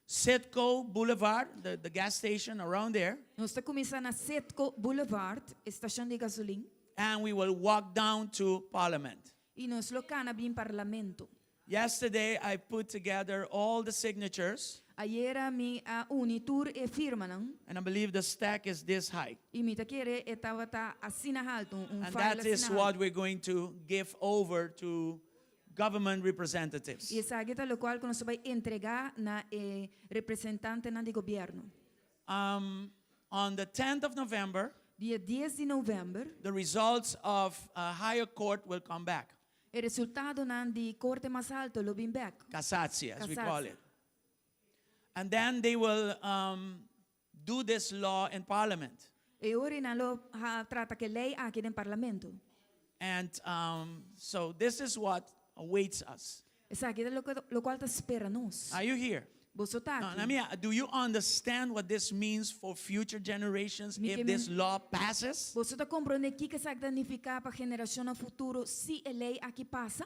Citgo Boulevard, the gas station around there. Nos ta kuminsá na Citgo Boulevard, e stashon di gasolin. And we will walk down to Parliament. I nos lo kana bin Parlamento. Yesterday, I put together all the signatures. Ayera mi a uni tur e firmanan. And I believe the stack is this high. I mi ta kere e tabata asina haltu, un And file that is asina what haltu. we're going to give over to government representatives. I esaki ta lokual ku nos ta bai entregá na e representantenan di gobièrnu. On the 10th of November, Dia dies di novèmber, the results of a higher court will come back. E resultadonan di korte mas alto lo bin bèk. Cassatie, as we call Cassatie. it. And then they will do this law in parliament. E ora nan lo ha trata ku e lei aki den parlamento. And so this is what awaits us. Esaki ta loke lokual ta spera nos. Are you here? Boso ta Now, aki. let me, do you understand what this means for future generations Mi if ke this men- law passes? Boso ta komprondé kiko esaki ta nifiká pa generashonnan futuro si e lei aki pasa?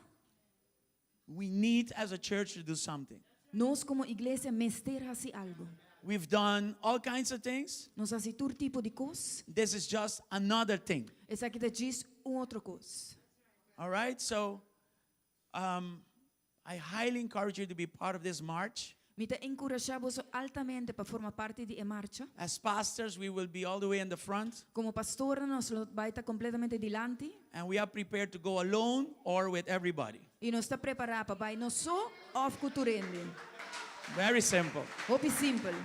We need as a church to do something. Nos komo iglesia mester hasi algu. We've done all kinds of things. Nos a hasi tur tipo di kos. This is just another thing. Esaki ta djis un otro kos. All right? So, I highly encourage you to be part of this march. Mi ta enkurashá boso altamente pa forma parti di e marcha. As pastors, we will be all the way in the front. Komo pastornan nos lo bai ta kompletamente dilanti. And we are prepared to go alone or with everybody. I nos ta prepará pa bai nos so òf ku tur hende. Very simple. Hopi simpel.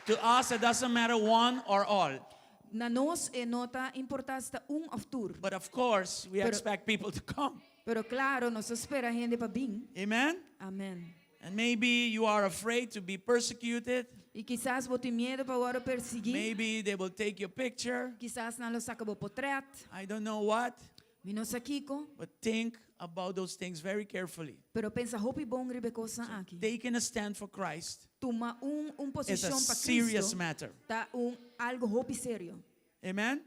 To us, it doesn't matter one or all. Na nos e no ta importá si ta un òf tur. But of course, we Pero expect people to come. Pero klaro, nos ta spera hende pa bin. Amen? Amen. And maybe you are afraid to be persecuted. I kisas bo tin miedu pa wòrdu persiguí. Maybe they will take your picture. Kisas nan lo saka bo potret. I don't know what. Mi no sa kiko. But think about those things very carefully. Pero pensa hopi bon riba e kosnan aki. Taking a stand for Christ Tuma un un is a posishon pa serious Cristo matter. ta un algo hopi serio. Amen?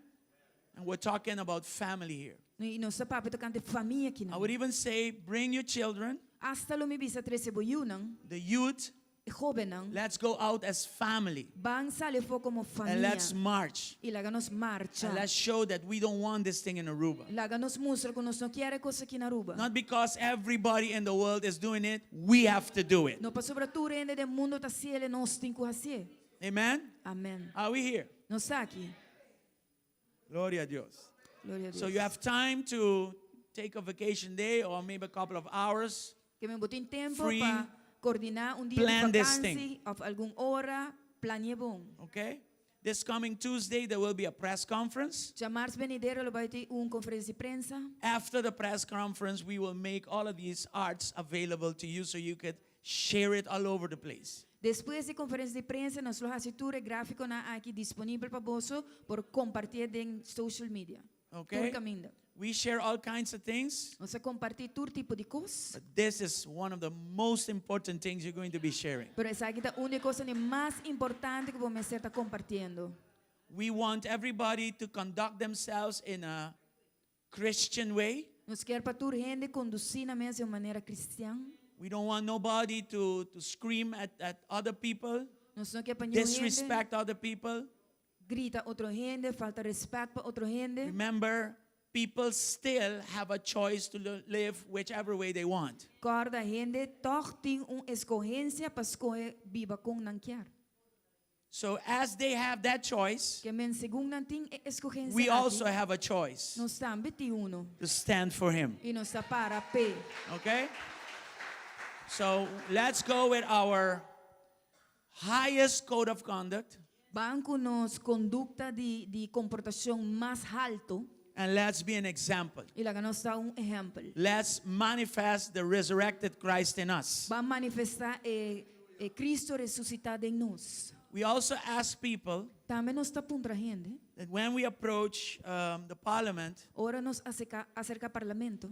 And we're talking about family here. I nos ta papia tokante famia akinan. I would even say bring your children. Asta lo mi bisa trese bo yunan. The youth. E hóbennan. Let's go out as family. Ban sali afó komo famia. And let's march. I laga nos marcha. And let's show that we don't want this thing in Aruba. Laga nos mustra ku nos no kier e kos aki na Aruba. Not because everybody in the world is doing it, we have to do it. No pasobra tur hende den mundu ta hasié, nos tin ku hasié. Amen? Amen. Are we here? Nos ta aki. Gloria a Dios. Gloria a Dios. So you have time to take a vacation day or maybe a couple of hours. Ke men bo tin tempu Free. pa koordiná un dia di Plan this vakansi thing. òf algun ora, plani'é bon. Okay? This coming Tuesday there will be a press conference. Djamars benidero lo bai tin un konferensia di prensa. After the press conference we will make all of these arts available to you so you could share it all over the place. Despues di konferensia di prensa nos lo hasi tur e gráfikonan aki disponibel pa boso por kompartié den social media. Okay? Tur kaminda. We share all kinds of things. Nos a kompartí tur tipo di kos. But this is one of the most important things you're going to be sharing. Pero esaki ta un di e kosnan mas importante ku bo mester ta kompartiendo. We want everybody to conduct themselves in a Christian way. Nos kier pa tur hende kondusí nan mes di un manera kristian. We don't want nobody to, to scream at, at other people, Nos no kier pa niun hende disrespect other people. grita otro hende, falta rèspèt pa otro hende. Remember, people still have a choice to live whichever way they want. Kòrda hende tòg tin un eskohensia pa skohe biba kon nan kier. So as they have that choice, Ke men segun nan tin e eskohensia we also aki, have a choice nos tambe tin uno to stand for him. i nos ta para p'e. Okay? So let's go with our highest code of conduct Ban ku nos kondukta di di komportashon mas haltu and let's be an example. i laga nos ta un ehèmpel. Let's manifest the resurrected Christ in us. Ban manifestá e e Cristo resusitá den nos. We also ask people Tambe nos ta puntra hende, that when we approach um, the parliament, ora nos aserká aserká parlamento,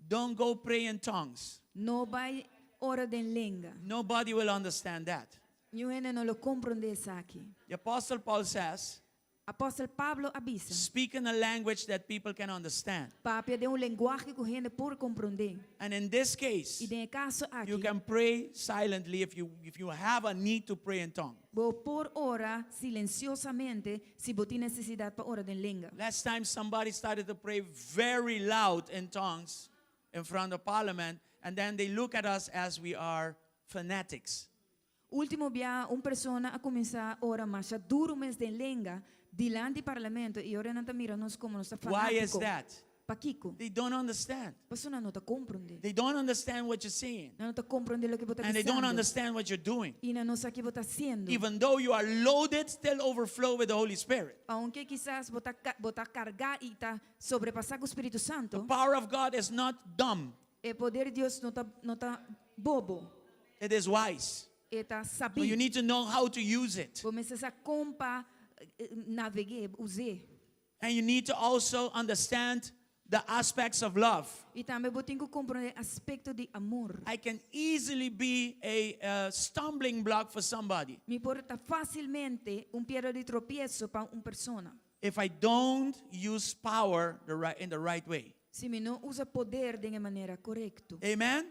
don't go pray in tongues. no bai ora den lenga. Nobody will understand that. Niun hende no lo komprondé esaki. The Apostle Paul says, Apòstel Pablo a bisa, speak in a language that people can understand. Papia den un lenguahe ku hende por komprondé. And in this I case, den e kaso you aki, can pray silently if you, if you have a need to pray in tongue. bo por ora silensiosamente si bo tin nesesidat pa ora den lenga. Last time somebody started to pray very loud in tongues in front of parliament, and then they look at us as we are fanatics. Último bia un persona a kuminsá ora masha duru mes den lenga dilanti parlamento i ora nan ta mira nos komo nos ta Why is fanátiko. that? Pakiko? They don't understand. Pasobra nan no ta komprondé. They don't understand what you're saying. Nan no ta komprondé loke bo ta And they don't bisando. understand what you're doing. I nan no sa ke bo ta hasiendo. Even though you are loaded, still overflow with the Holy Spirit. Aunke kisas bo ta bo ta kargá i ta sobrepasá ku Spiritu The Santo, power of God is not dumb. e poder di Dios no ta no ta bobo. It is wise. E ta So sabí. you need to know how to use it. Bo mester sa kon pa naveg'é, us'é. And you need to also understand the aspects of love. I tambe bo tin ku komprondé aspekto di amor. I can easily be a, uh, stumbling block for somebody Mi por ta fásilmente un piedra di tropieso pa un persona. if I don't use power the right, in the right way. Si mi no usa poder den e manera korekto. Amen?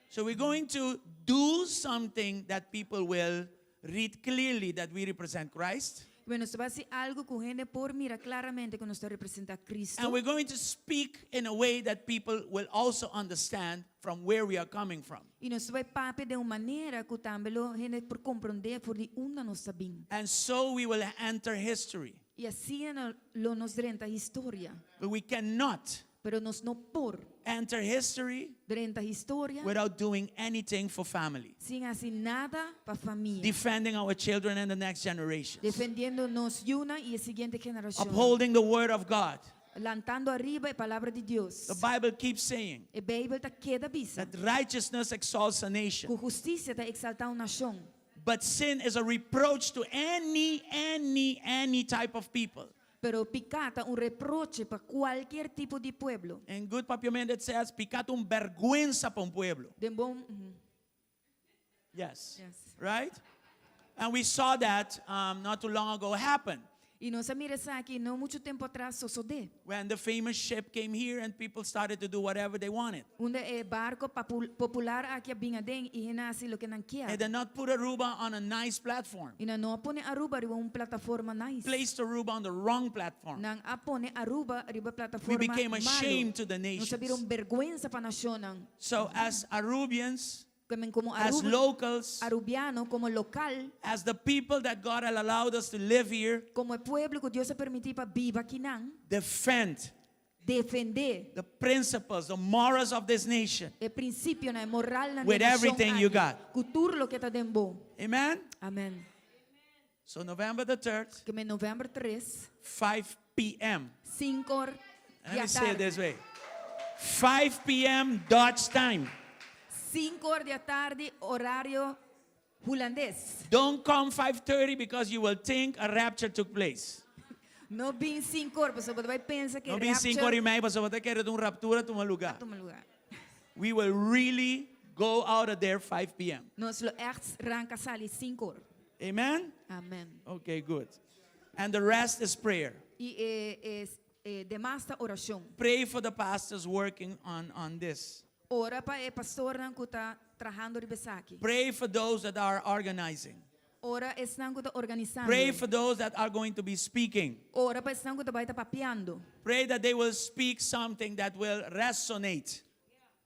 So we're going to do something that people will read clearly that we represent Christ. Bueno, nos ta bai hasi algu ku hende por mira klaramente ku nos ta representá Cristo. And we're going to speak in a way that people will also understand from where we are coming from. I nos ta bai papia den un manera ku tambe lo hende por komprondé for di unda nos ta bin. And so we will enter history. I asina lo nos drenta historia. But we cannot Pero nos no por enter history drenta historia without doing anything for family. sin hasi nada pa famia. Defending our children and the next generations. Defendiendo nos yunan i e siguiente generashon. Upholding the word of God. Lantando ariba e palabra di Dios. The Bible keeps saying E Beibel ta keda bisa that righteousness exalts a nation. ku hustisia ta eksaltá un nashon. But sin is a reproach to any, any, any type of people. Pero piká ta un reproche pa kualkier tipo di pueblo. In good papiamento it says, piká ta un bergwensa pa un pueblo. Den bon, mhm. Yes. Yes. Right? And we saw that um, not too long ago happen. I nos a mira esaki no muchu tempu atras sosodé. When the famous ship came here and people started to do whatever they wanted. Unda e barko popular aki a bin aden i hende a hasi loke nan kier. They did not put Aruba on a nice platform. I nan no a pone Aruba riba un plataforma nice. Placed Aruba on the wrong platform. Nan a pone Aruba riba We plataforma became a malo. shame to the Nos a bira nations. un bergwensa pa nashonnan. So as Arubians, Kemen komo as Aruba, locals, Arubiano, komo lokal, as the people that God had allowed us to live here, komo e pueblo ku Dios a permití pa biba akinan, defend defendé the principles, the morals of this nation. e prinsipionan, e moralnan With di e nashon everything you aki, got. ku tur loke ta den bo. Amen? Amen. So November the 3rd, Kemen novèmber tres, 5 p.m. sinkor Let di me say it atardi. this way. 5 p.m. Dutch time. Sinkor di atardi, orario hulandes. Don't come 5:30 because you will think a rapture took place. No bin sinkor, pasobra bo ta bai pensa ku No bin rapture sinkor i mei pasobra bo ta kere un raptura tuma lugá. a tuma lugá. We will really go out of there 5 p.m. Nos lo echt ranka sali sinkor. Amen? Amen. Okay, good. And the rest is prayer. I e, e, e demas ta orashon. Pray for the pastors working on, on this. Ora pa e pastornan ku ta trahando riba esaki. Pray for those that are organizing. Ora esnan ku ta organisando. Pray for those that are going to be speaking. Ora pa esnan ku ta bai ta papiando. Pray that they will speak something that will resonate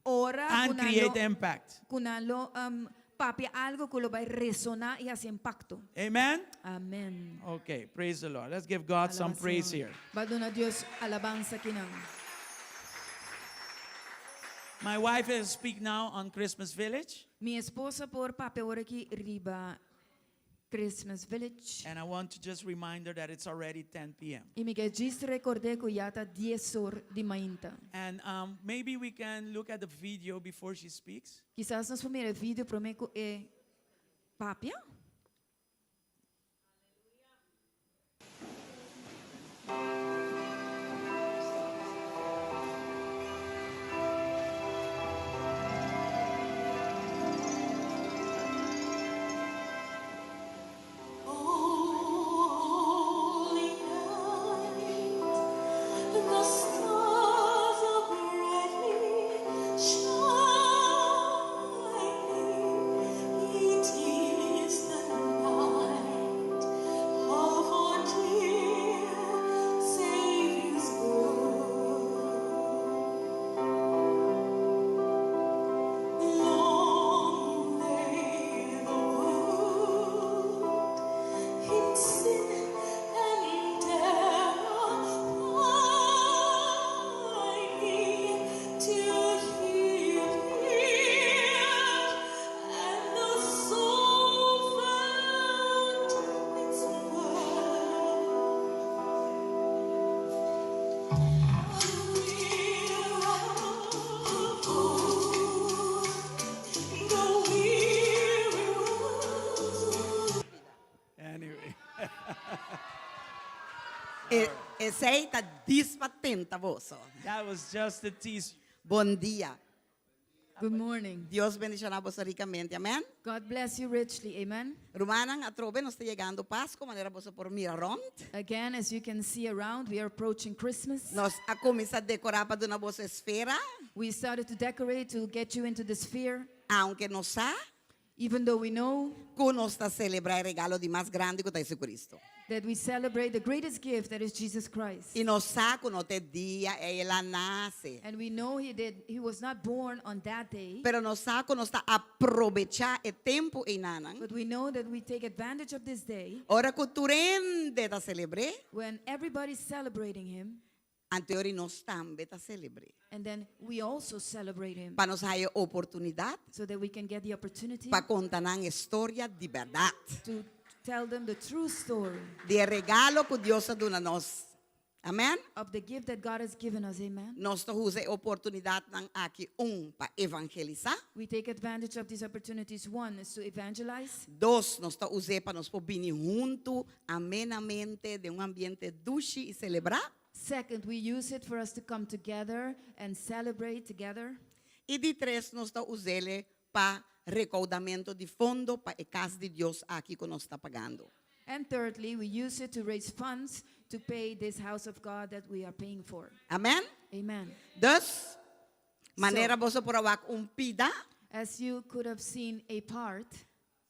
Ora and ku nan create lo impact. ku nan lo um, papia algo ku lo bai resoná i hasi impakto. Amen? Amen. Okay, praise the Lord. Let's give God some Alaba praise Señor. here. Ban duna Dios alabansa akinan. My wife will speak now on Christmas Village, Mi esposa por papia awor aki riba Christmas Village. and I want to just remind her that it's already 10 p.m. I mi ke djis rekord'é ku ya ta dies or di mainta. And maybe we can look at the video before she speaks. Kisas nos por mira e video promé ku e papia. Anyway. E, esei ta djis pa tenta boso. That was just a tease. Bon dia. Good morning. Dios bendishoná boso rikamente. Amèn. God bless you richly. Amen. Rumannan, atrobe nos ta yegando Pasku, manera boso por mira rònt. Again, as you can see around, we are approaching Christmas. Nos a kuminsá dekorá pa duna boso esfera, We started to decorate to get you into the sphere, aunke nos sa even though we know ku nos ta selebrá e regalo di mas grandi ku ta Jesucristo. that we celebrate the greatest gift that is Jesus Christ. I nos sa ku no ta e dia ei el a nase. And we know he was not born on that day, Pero nos sa ku nos ta aprovechá e tempu einan. but we know that we take advantage of this day Ora ku tur hende ta selebr'é, when everybody's celebrating him, anto ora nos tambe ta selebr'é. and then we also celebrate him Pa nos haya oportunidat so that we can get the opportunity pa konta nan e storia di bèrdat. to tell them the true story Di e regalo ku Dios a duna nos. Amèn? of the gift that God has given us. Amen. Nos ta usa e oportunidatnan aki un pa evangelisá. We take advantage of these opportunities. One is to evangelize. Dos, nos ta us'é pa nos por bini huntu amenamente den un ambiente dushi i selebrá. Second, we use it for us to come together and celebrate together. I di tres, nos ta us'é pa rekoudamentu di fondo pa e kas di Dios aki ku nos ta pagando. And thirdly, we use it to raise funds to pay this house of God that we are paying for. Amèn? Amen. Dus, manera boso por a wak un pida, As you could have seen a part,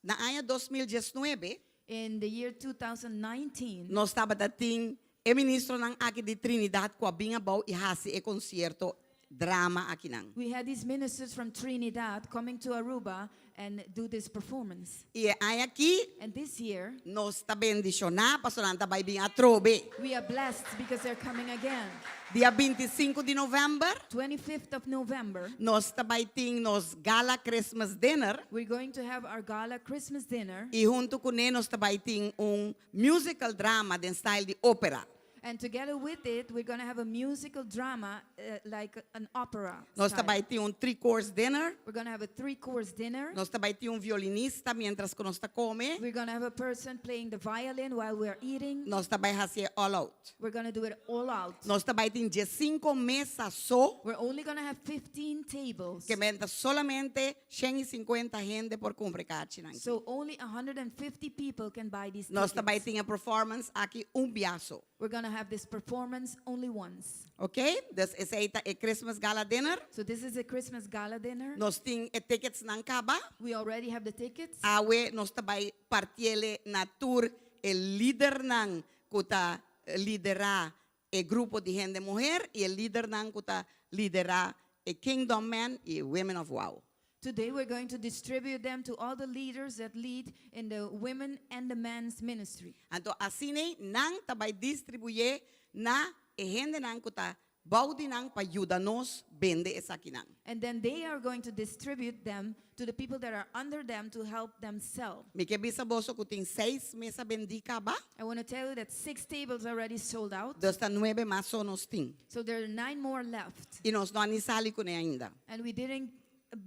na aña 2019, in the year 2019, nos tabatin e ministronan aki di Trinidad ku a bin abou i hasi e konsierto drama akinan. we had these ministers from Trinidad coming to Aruba and do this performance. I e aña aki And this year, nos ta bendishoná pasobra nan ta bai bin atrobe. we are blessed because they're coming again. Dia 25 di novèmber, 25th of November, nos ta bai tin nos gala Christmas dinner. we're going to have our gala Christmas dinner. I huntu kuné nos ta bai tin un musical drama den style di ópera. And together with it, we're going to have a musical drama like an opera. Nos style. ta bai tin un three-course dinner. We're going to have a three-course dinner. Nos ta bai tin un violinista mientras ku nos ta kome. We're going to have a person playing the violin while we're eating. Nos ta bai hasié all out. We're going to do it all out. Nos ta bai tin 15 mesa so, We're only going to have 15 tables. ke men ta solamente 150 hende por kumpra karchinan. So only 150 people can buy these Nos ta bai tickets. tin e performance aki un bia so. We're going to have this performance only once. Ok? Dus esei ta e Christmas Gala Dinner. So this is a Christmas gala dinner. Nos tin e ticketsnan kaba. We already have the tickets. Awe nos ta bai partié na tur e lidernan ku ta liderá e grupo di hende muhé i e lidernan ku ta liderá e Kingdom Men i Women of Wow. Today we're going to distribute them to all the leaders that lead in the women and the men's ministry. Anto asina nan ta bai distribuí na e hendenan ku ta bou di nan pa yuda nos bende esakinan. And then they are going to distribute them to the people that are under them to help them sell. Mi ke bisa boso ku tin seis mesa bendí kaba, I want to tell you that six tables already sold out. dus ta nuebe mas so nos tin. So there are nine more left. I nos no a ni sali kuné ainda. And we didn't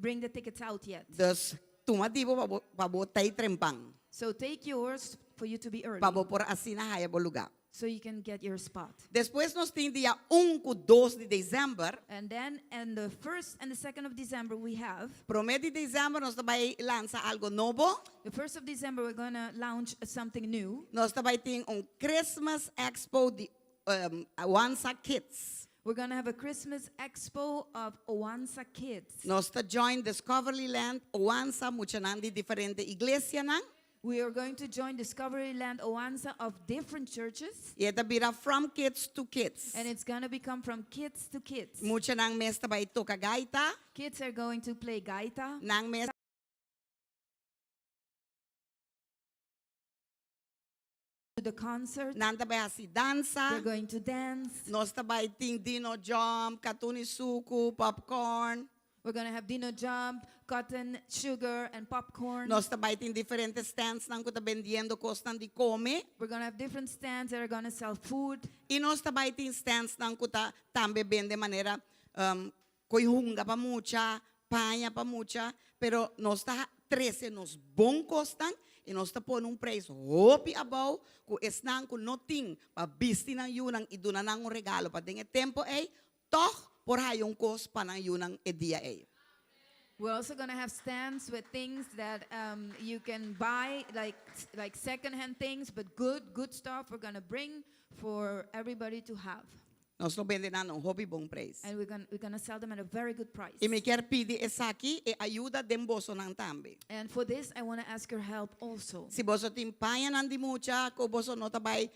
bring the tickets out yet. Dus tuma di bo pa bo pa bo t'ei trempan, So take yours for you to be early pa bo por asina haya bo lugá. so you can get your spot. Despues nos tin dia un ku dos di desèmber. And then and the first and the second of December we have Promé di desèmber nos ta bai lansa algu nobo. the first of December we're gonna launch something new. Nos ta bai tin un Christmas Expo di um, Oansa Kids. We're gonna have a Christmas expo of Oansa Kids. Nos ta join Discovery Land Oansa muchanan di diferente iglesianan. We are going to join Discovery Land Oansa of different churches. I e ta bira from kids to kids. And it's gonna become from kids to kids. Muchanan mes ta bai toka gaita. Kids are going to play gaita. Nan mes To the concert. Nan ta bai hasi dansa. They're going to dance. Nos ta bai tin dino jump, katuni suku, popcorn. We're gonna have dino jump, cotton, sugar, and popcorn. Nos ta bai tin diferente stands nan ku ta bendiendo kosnan di kome. We're gonna have different stands that are gonna sell food. I nos ta bai tin stands nan ku ta tambe bende manera um, koi hunga pa mucha, paña pa mucha, pero nos ta trese nos bon kosnan i nos ta pone un preis hopi abou ku esnan ku no tin pa bisti nan yunan i duna nan un regalo pa den e tempo ei, tòg por haya un kos pa nan yunan e dia ei. We're also gonna have stands with things that um, you can buy, like like secondhand things, but good good stuff. We're gonna bring for everybody to have, Nos lo bende nan na un hopi bon preis. and we're gonna we're gonna sell them at a very good price. I mi kier pidi esaki e ayuda den bosonan tambe. And for this, I want to ask your help also. Si boso tin pañanan di mucha ku boso no ta bai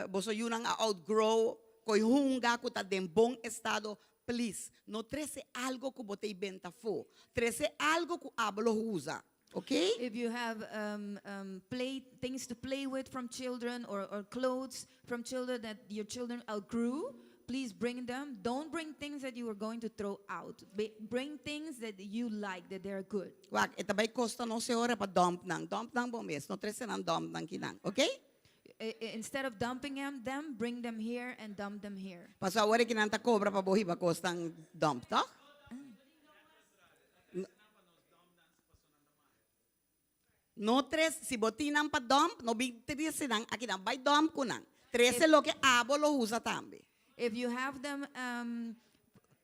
boso yunan a outgrow koi hunga ku ta den bon estado, please no trese algo ku bo ta benta afó. Trese algo ku abo lo usa. Ok? If you have um, um, play things to play with from children or, or clothes from children that your children outgrew, please bring them. Don't bring things that you are going to throw out. Be- bring things that you like, that they're good. Wak, e ta bai kosta nos e ora pa dump nan. Dump nan bo mes. No trese nan dump nan kinan. Ok? I- I- instead of dumping them, them, bring them here and dump them here. Paso awor aki nan ta kobra pa bo hiba kosnan dump, toch? No trese, si bo tin nan pa dump, no bin trese nan akinan, bai dump ku nan. Trese loke abo lo usa tambe. If you have them um,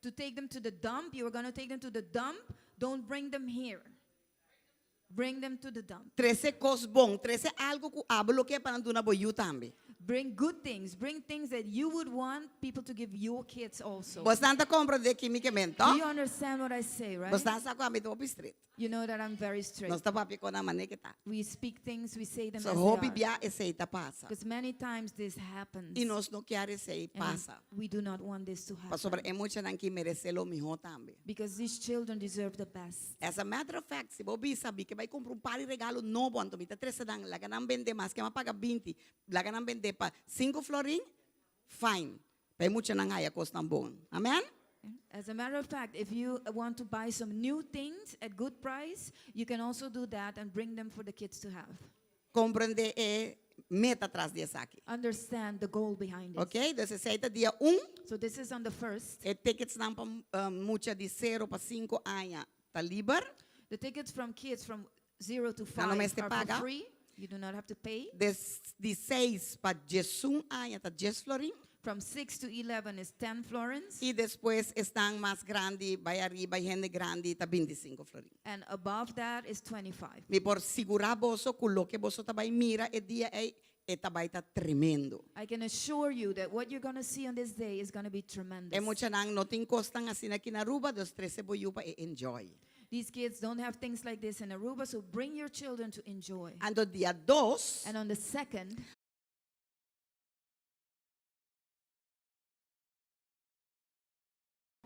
to take them to the dump, you are going to take them to the dump. Don't bring them here. Bring them to the dump. Trese kos bon, trese algu ku abo lo ke pa nan duna bo yu tambe. Bring good things. Bring things that you would want people to give your kids also. Bosnan ta komprondé ki mi ke men, Do toh? you understand what I say, right? Bosnan sa ku ami ta hopi stret. You know that I'm very straight. Nos ta papia kosnan manera ke ta. We speak things, we say them So as they hopi are. bia esei ta pasa. Because many times this happens. I nos no kier esei And pasa. we do not want this to Pasobra happen. e muchanan ki meresé lo mihó tambe. Because these children deserve the best. As a matter of fact, si bo bisa mi ke bai kumpra un par di regalo nobo, anto mi ta trese nan, laga nan bende maske mi a paga binti, laga nan bende pa sinku florin, fine. Pa e muchanan haya kosnan bon. Amen? As a matter of fact, if you want to buy some new things at good price, you can also do that and bring them for the kids to have. Komprendé e meta tras di esaki. Understand the goal behind it. Ok? Dus esei ta dia un. So this is on the first. E ticketsnan pa mucha di sero pa sinku aña ta liber. The tickets from kids from 0 to Nan 5 no mester are for paga. free. You do not have to pay. Des di seis pa diesun aña ta dies florin. From 6 to 11 is 10 florins. I despues esnan mas grandi bai ariba i hende grandi ta bintisinku florin. And above that is 25. Mi por sigurá boso ku loke boso ta bai mira e dia ei, e ta bai ta tremendo. I can assure you that what you're going to see on this day is going to be tremendous. E muchanan no tin kosnan asina aki na Aruba, dus trese bo yu pa e enjoy. These kids don't have things like this in Aruba, so bring your children to enjoy. Anto dia dos, And on the second,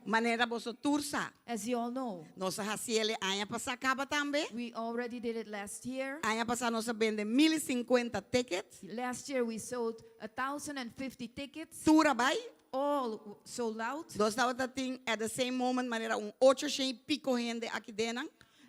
Manera boso tur sa. As you all know, Nos a hasi'é aña pasá kaba tambe. we already did it last year. Aña pasá nos a bende 1050 tickets. Last year we sold 1,050 tickets, Tur a bai. all sold out. Nos tabatin at the same moment manera un 800 i piko hende aki den.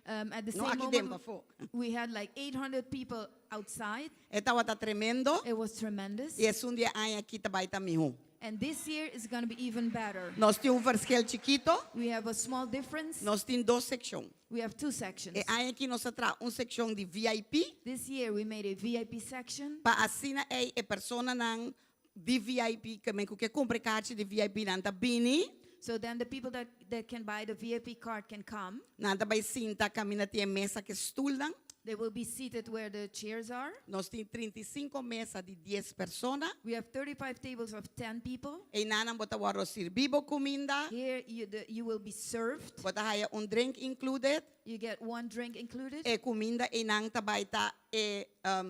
At the No, same aki den moment, pafó. we had like 800 people outside. E tabata tremendo. It was tremendous. I esun di e aña aki ta bai ta mihó. And this year is going to be even better. Nos tin un verschil chikitu. We have a small difference. Nos tin dos sekshon. We have two sections. E aña aki nos a traha un sekshon di VIP. This year we made a VIP section. Pa asina ei e personanan di VIP ku men ku ke kumpra e karchi di VIP nan ta bini. So then the people that can buy the VIP card can come. Nan ta bai sinta kaminda tin e mesa ku stulnan. They will be seated where the chairs are. Nos tin 35 mesa di 10 persona. We have 35 tables of 10 people. Einan bo ta wòrdu sirbí bo kuminda. Here you will be served. Bo ta haya un drink included. You get one drink included. E kuminda einan ta bai ta e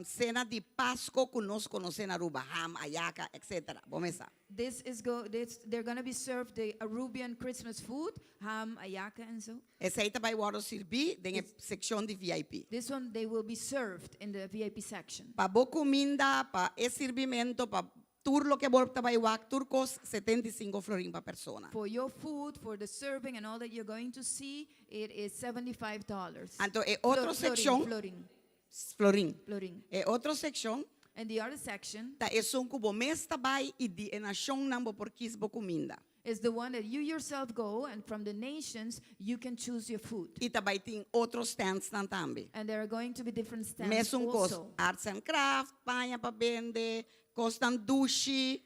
sena di Pasku ku nos konosé na Aruba, ham, ayaka, etc. Bo mes sa. This is go, this, they're going to be served the Arubian Christmas food, ham, ayaka, and so. Esei ta bai wòrdu sirbí den e sekshon di VIP. This one they will be served in the VIP section. Pa bo kuminda, pa e sirbimentu, pa tur loke bo ta bai wak, tur kos 75 florin pa persona. For your food, for the serving, and all that you're going to see, it is $75. Anto e otro Florin, sekshon, florin. Florin. Florin. E otro sekshon And the other section ta esun ku bo mes ta bai i di e nashonnan bo por kis bo kuminda. is the one that you yourself go, and from the nations you can choose your food. I ta bai tin otro standsnan tambe. And there are going to be different stands Mesun kos, also. arts and craft, paña pa bende, kosnan dushi,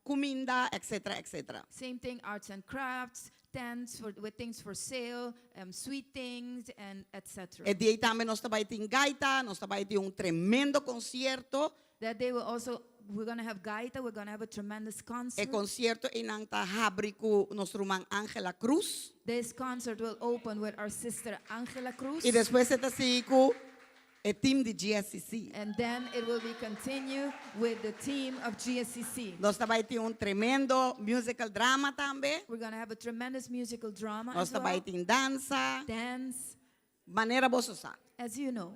kuminda, etc. etc. Same thing, arts and crafts, tents with things for sale, sweet things, and etc. E dia ei tambe nos ta bai tin gaita, nos ta bai tin un tremendo konsierto. That day we also, we're going to have gaita, we're going to have a tremendous concert. E konsierto einan ta habri ku nos ruman Angela Cruz. This concert will open with our sister Angela Cruz. I despues e ta sigui ku e team di GSCC. And then it will be continue with the team of GSCC. Nos ta bai tin un tremendo musical drama tambe. We're going to have a tremendous musical drama Nos as ta bai well. tin dansa. Dance. Manera boso sa. As you know.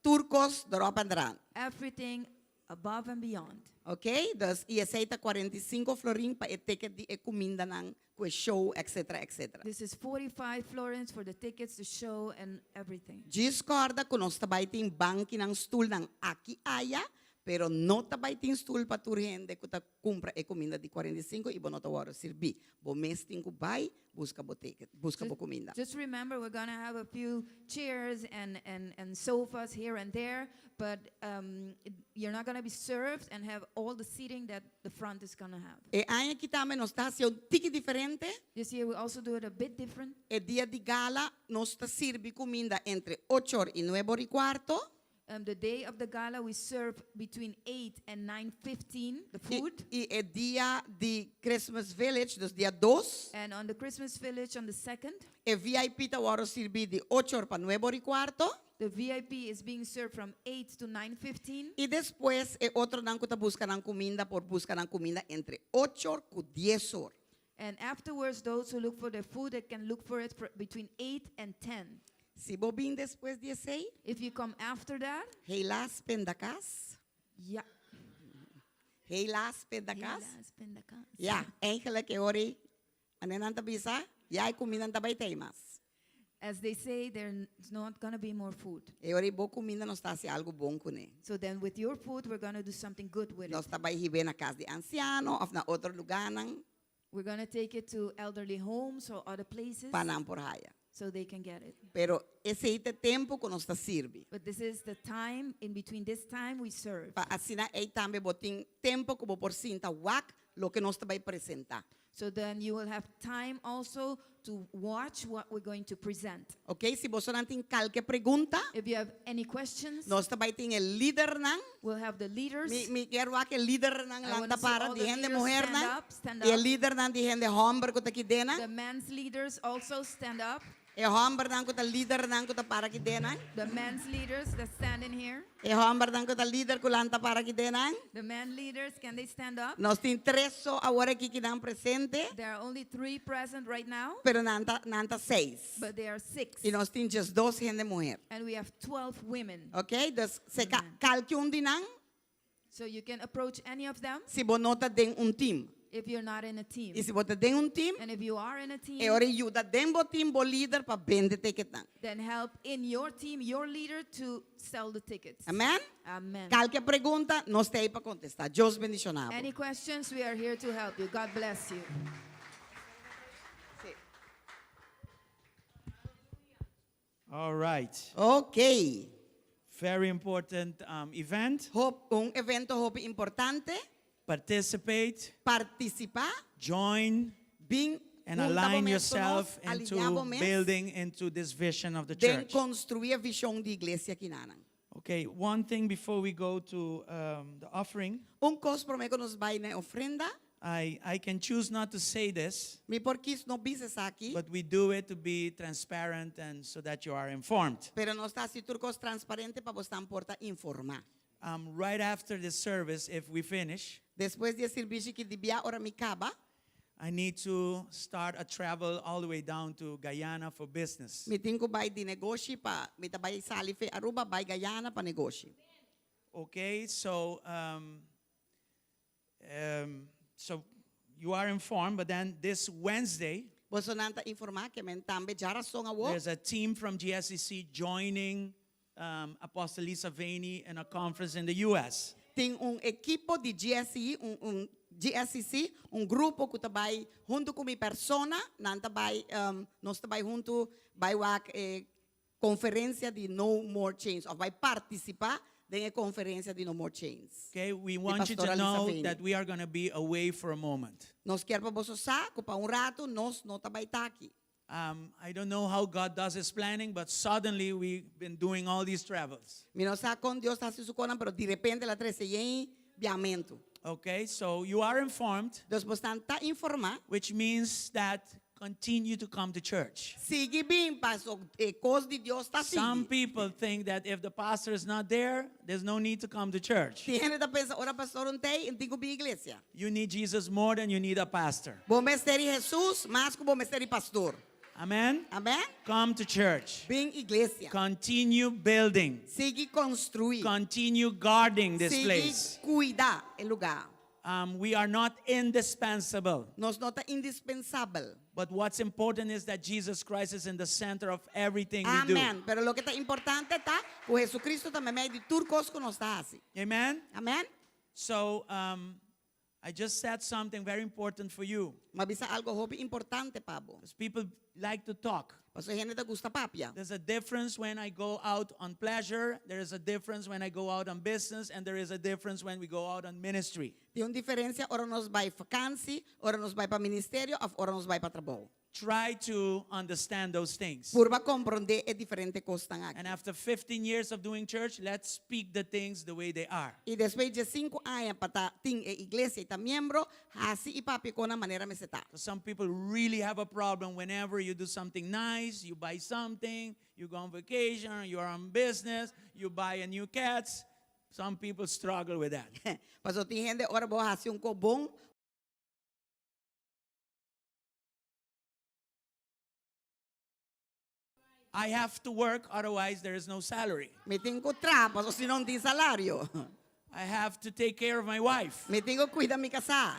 Tur kos erop en eraan. Everything above and beyond. Ok? Dus i esei ta 45 florin pa e ticket di e kumindanan, ku e show, etc. etc. This is 45 florins for the tickets, the show, and everything. Djis kòrda ku nos ta bai tin bankinan, stulnan aki aya, pero no ta bai tin stul pa tur hende ku ta kumpra e kuminda di 45 i bo no ta wòrdu sirbí. Bo mes tin ku bai buska bo ticket, buska bo kuminda. Just remember, we're going to have a few chairs and sofas here and there, but you're not going to be served and have all the seating that the front is going to have. E aña aki tambe nos ta hasi un tiki diferente. This year we also do it a bit different. E dia di gala nos ta sirbi kuminda entre 8 or i 9 or i kuarto. The day of the gala we serve between 8 and 9:15 the I, food. i e dia di Christmas Village, dus dia 2. And on the Christmas Village on the 2nd. E VIP ta wòrdu sirbí di 8 or pa 9 or i kuarto. The VIP is being served from 8 to 9:15. I despues e otronan ku ta buska nan kuminda por buska nan kuminda entre 8 or ku 10 or. And afterwards, those who look for their food, they can look for it for between 8 and 10. Si bo bin despues di esei, If you come after that, helaas pindakaas. Ja. Helaas pindakaas. Helaas pindakaas. Ja, eigenlijk e ora ei, manera nan ta bisa, ya e kuminda no ta bai t'ei mas. As they say, there's not going to be more food. E ora ei bo kuminda nos ta hasi algu bon kuné. So then with your food, we're going to do something good with Nos it. ta bai hib'é na kas di ansiano òf na otro lugánan. We're going to take it to elderly homes or other places. Pa nan por haya. So they can get it. Pero esei ta e tempu ku nos ta sirbi. But this is the time, in between this time we serve. Pa asina ei tambe bo tin tempu ku bo por sinta wak loke nos ta bai presentá. So then you will have time also to watch what we're going to present. Ok, si bosonan tin kalke pregunta, If you have any questions, nos ta bai tin e lidernan. We'll have the leaders. Mi, mi ke wak e lidernan I lanta wanna see para all di the hende leaders muhernan. stand up, stand I e up. lidernan di hende hòmber ku ta aki den. The men's leaders also stand up. E hòmbernan ku ta lidernan ku ta para aki den. The men's leaders that stand in here. E hòmbernan ku ta lider ku lanta para aki den. The men leaders, can they stand up? Nos tin tres so awor aki akinan presente, There are only three present right now, pero nan ta, nan ta seis. but there are six. I nos tin just 12 hende muhé. And we have 12 women. Ok? Dus serka kualke un di nan, So you can approach any of them si bo no ta den un team. if you're not in a team. I si bo ta den un team, And if you are in a team, e ora yuda den bo team bo lider pa bende ticketnan. then help in your team, your leader, to sell the tickets. Amen? Amen. Kualke pregunta, nos t'ei pa kontestá. Dios bendishoná. Any questions, we are here to help you. God bless you. Si. All right. Ok. Very important event. Hop, un evento hopi importante. Participate, Partisipá, join, bin and align yourself into into building into this vision of the den church. konstruí e vishon di iglesia akinan. Okay, one thing before we go to the offering, Un kos promé ku nos bai na ofrenda, I can choose not to say this, mi por skohe no bisa esaki, but we do it to be transparent and so that you are informed. pero nos ta hasi tur kos transparente pa boso por ta informá. Right after the service, if we finish, Despues di e servisio aki di bia ora mi kaba, I need to start a travel all the way down to Guyana for business. Mi tin ku bai di negoshi pa mi ta bai sali for di Aruba bai Guyana pa negoshi. Okay, so you are informed, but then this Wednesday, Bosonan ta informá ke men tambe djárason awor. There's a team from GSCC joining Apostle Lisa Vaney in a conference in the U.S. Tin un ekipo di GSE, un GSCC, un grupo ku ta bai huntu ku mi persona, nan ta bai, nos ta bai huntu, bai wak konferensia di No More Chains, òf bai partisipá den e konferensia di No More Chains. Okay, we want you to Pastora Lisa know Vaney. That we are going to be away for a moment. Nos ke pa boso sa, ku pa un ratu nos no ta bai ta aki. I don't know how God does his planning, but suddenly we've been doing all these travels. Mi no sa kon Dios ta hasi su kosnan, pero di repente el a trese yen biahamentu. Okay, so you are informed, Dus boso ta informá, which means that continue to come to church. Sigui bin paso e kos di Dios ta Some sigui. People think that if the pastor is not there, there's no need to come to church. Tin hende ta pensa, ora pastor no t'ei, no tin ku bin iglesia. You need Jesus more than you need a pastor. Bo mester di Jesus, mas ku bo mester di pastor. Amen? Amèn? Come to church. Bin iglesia. Continue building. Sigui konstruí. Continue guarding this Sigui place. kuida e lugá. We are not indispensable. Nos no ta indispensabel. But what's important is that Jesus Christ is in the center of everything we do. Amèn. Pero loke ta importante ta ku Hesukristu ta meimei di tur kos ku nos ta hasi. Amen? Amèn? So I just said something very important for you. M'a bisa algu hopi importante pa bo. Because people like to talk. Paso hende ta gusta papia. There's a difference when I go out on pleasure, there is a difference when I go out on business, and there is a difference when we go out on ministry. Tin un diferensia ora nos bai vakantie, ora nos bai pa ministerio, òf ora nos bai pa trabou. Try to understand those things. Purba komprondé e diferente kosnan aki. And after 15 years of doing church, let's speak the things the way they are. I despues di 5 aña pa ta tin e iglesia i ta miembro, hasi i papia kos nan manera mester ta. 'Cause some people really have a problem whenever you do something nice, you buy something, you go on vacation, you are on business, you buy a new cat. Some people struggle with that. Paso tin hende ora bo hasi un kos bon, I have to work, otherwise there is no salary. Mi tin ku traha, paso sino no tin salario. I have to take care of my wife. Mi tin ku kuida mi kasá.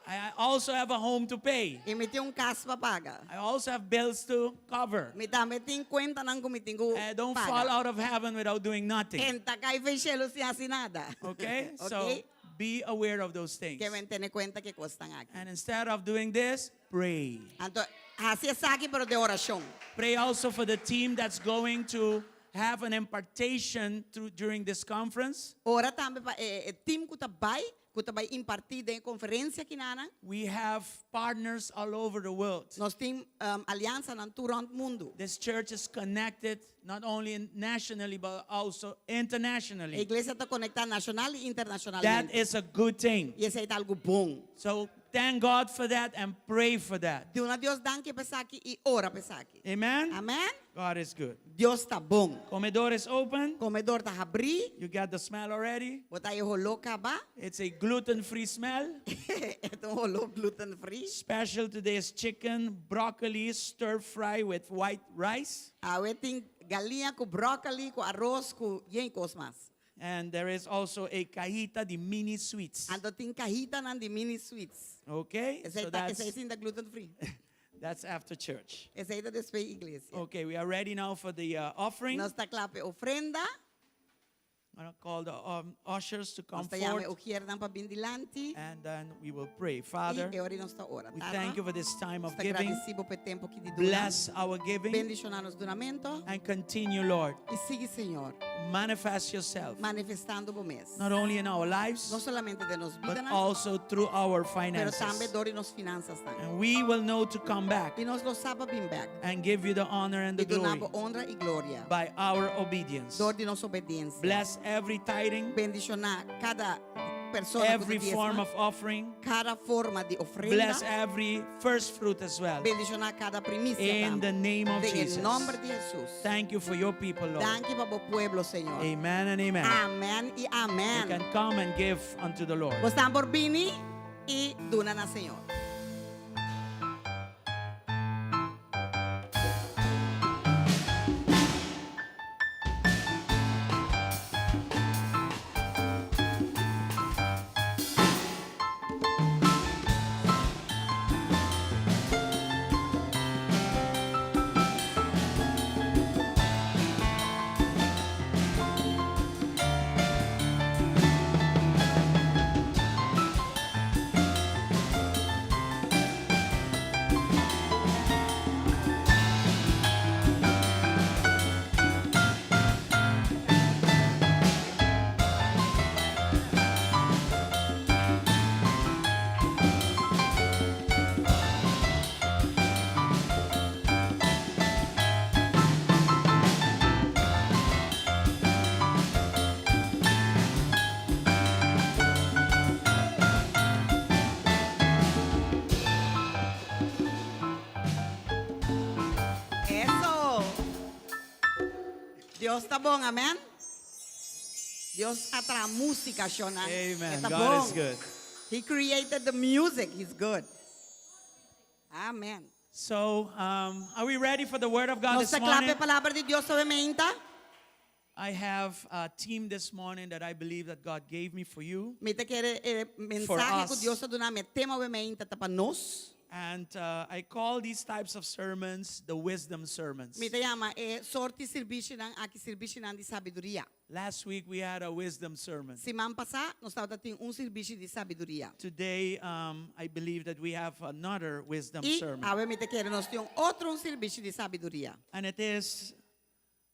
I also have a home to pay. I mi tin un kas pa paga. I also have bills to cover. Mi tambe tin kuentanan ku mi tin ku I don't paga. fall out of heaven without doing nothing. E n' ta kai for di shelu sin hasi nada. Okay? So Okay? Be aware of those things. Ke men tene kuenta ku e kosnan aki. And instead of doing this, pray. Anto, hasi esaki pero den orashon. Pray also for the team that's going to have an impartation during this conference. Ora tambe pa e team ku ta bai, ku ta bai impartí den e konferensia akinan. We have partners all over the world. Nos tin aliansanan tur rònt mundu. This church is connected not only nationally but also internationally. Iglesia ta konektá nashonal i internashonalmente. That is a good thing. I esei ta algu bon. So Thank God for that and pray for that. Duna Dios danki pa esaki i ora pa esaki. Amen? Amen? God is good. Dios ta bon. Comedor is open. Komedor ta habrí. You got the smell already. Bo ta e holó kaba. It's a gluten-free smell. E ta un holó gluten free. Special today is chicken, broccoli, stir fry with white rice. Awe tin galiña ku broccoli, ku aros, ku yen kos mas. And there is also a cajita di mini sweets. Anto tin kahitanan di mini sweets. Okay? Esei So ta, that's, esei sin ta gluten free. that's after church. Esei ta despues iglesia. Okay, we are ready now for the offering. Nos ta kla pa e ofrenda. I'm going to call the ushers to come Nos ta yama e forth ujiernan pa bin dilanti. and then we will pray. Father, I e ora ei nos ta ora. we Tata, thank you for this time nos of ta giving. gradisí bo pa e tempu aki di duna. Bless our giving Bendishoná nos dunamentu. and continue, Lord. I sigui, Señor, Manifest yourself manifestando bo mes. not only in our lives, No solamente den nos but bidanan, also through our pero tambe finances. dor di nos finansanan. And we will know to come back I nos lo sa pa bin bèk. and give you the honor and the I duna glory bo honra i gloria. by our obedience. Dor di nos obedensia. Bless every tithing, Bendishoná kada persona ku every ta form diesma, of offering. kada forma di ofrenda. Bless every first fruit as well. Bendishoná kada primisia In tambe. the name of Den e Jesus. nòmber di Hesus. Thank you for your people, Lord. Danki pa bo pueblo, Señor. Amen and amen. Amèn i You amèn. can come and give unto the Lord. Boso por bini i duna na Señor. Eso. Dios ta bon, amèn. Dios a traha músika, shona. Amen. Ta God bon. is good. He created the music. He's good. Amen. So, are we ready for the word of God Nos this ta kla morning? pa e palabra di Dios awe mainta. I have a team this morning that I believe that God gave me for you. Mi ta kere e For mensahe ku us. Dios a duna mi tema awe mainta ta pa nos. And I call these types of sermons the wisdom sermons. Mi ta yama e sorto di sirbishinan aki sirbishinan di sabiduria. Last week we had a wisdom sermon. Siman pasá nos tabatin un sirbishi di sabiduria. Today I believe that we have another wisdom I sermon. awe mi ta kere nos tin un otro un sirbishi di sabiduria. And it is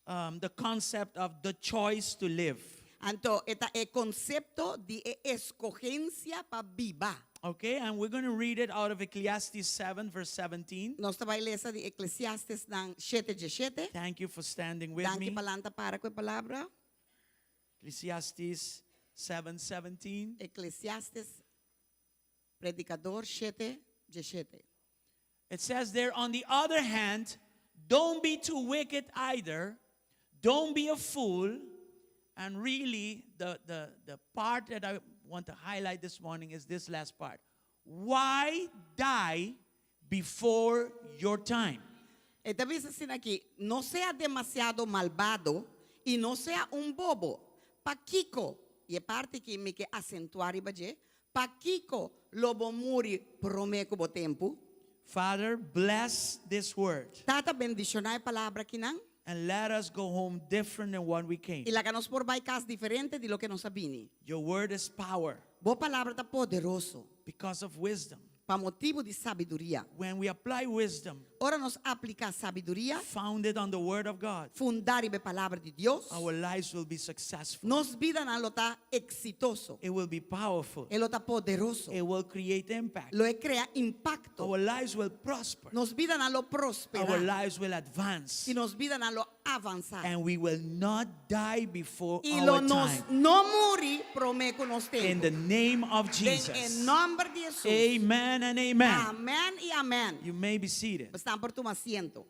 the concept of the choice to live. Anto e ta e konsepto di e eskohensia pa biba. Okay, and we're going to read it out of Ecclesiastes 7, verse 17. Nos ta bai lesa di Eklesiastesnan shete djeshete. Thank you for standing with Danki me. pa lanta para ku e palabra. Ecclesiastes 7, 17. Eklesiastes, Predikador shete djeshete. It says there, on the other hand, don't be too wicked either. Don't be a fool. And really, the, the, the part that I want to highlight this morning is this last part. Why die before your time? E ta bisa asina aki, No sea demasiado malbado i no sea un bobo. Pakiko, i e parti ki mi ke asentuá riba dje, pakiko lo bo muri promé ku bo tempu? Father, bless this word. Tata, bendishoná e palabra akinan. And let us go home different than what we came. I laga nos por bai kas diferente di loke nos a bini. Your word is power. Bo palabra ta poderoso. Because of wisdom. Pa motibu di sabiduria. When we apply wisdom. Ora nos apliká sabiduria, founded on the Word of God, fundá riba e palabra di Dios, our lives will be successful. nos bidanan lo ta eksitoso. It will be powerful. E lo ta poderoso. It will create impact. Lo e krea impakto. Our lives will prosper. Nos bidanan lo Our prosperá. lives will advance. I nos bidanan lo avansá. And we will not die before I our lo nos time. no muri promé ku nos In the tempu. name of Den e Jesus. nòmber di Hesus. Amen and amen. Amèn i amèn. You may be seated. Boso por tuma asiento.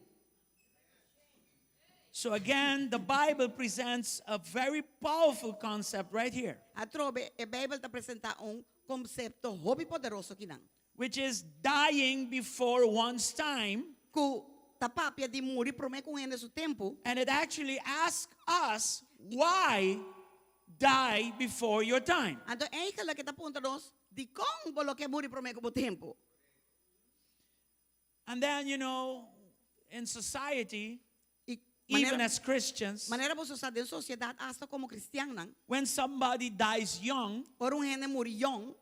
So again, the Bible presents a very powerful concept right here, Atrobe, e Beibel ta presentá un konsepto hopi poderoso akinan. which is dying before one's time. Ku ta papia di muri promé ku hende su tempu. And it actually asks us why die before your time. Anto eigenlijk e ta puntra nos, dikon bo lo ke muri promé ku bo tempu? And then, you know, in society, I even manera, as Christians, manera boso sa den sosiedat asta komo kristiannan, when somebody dies young, ora un hende muri yòn,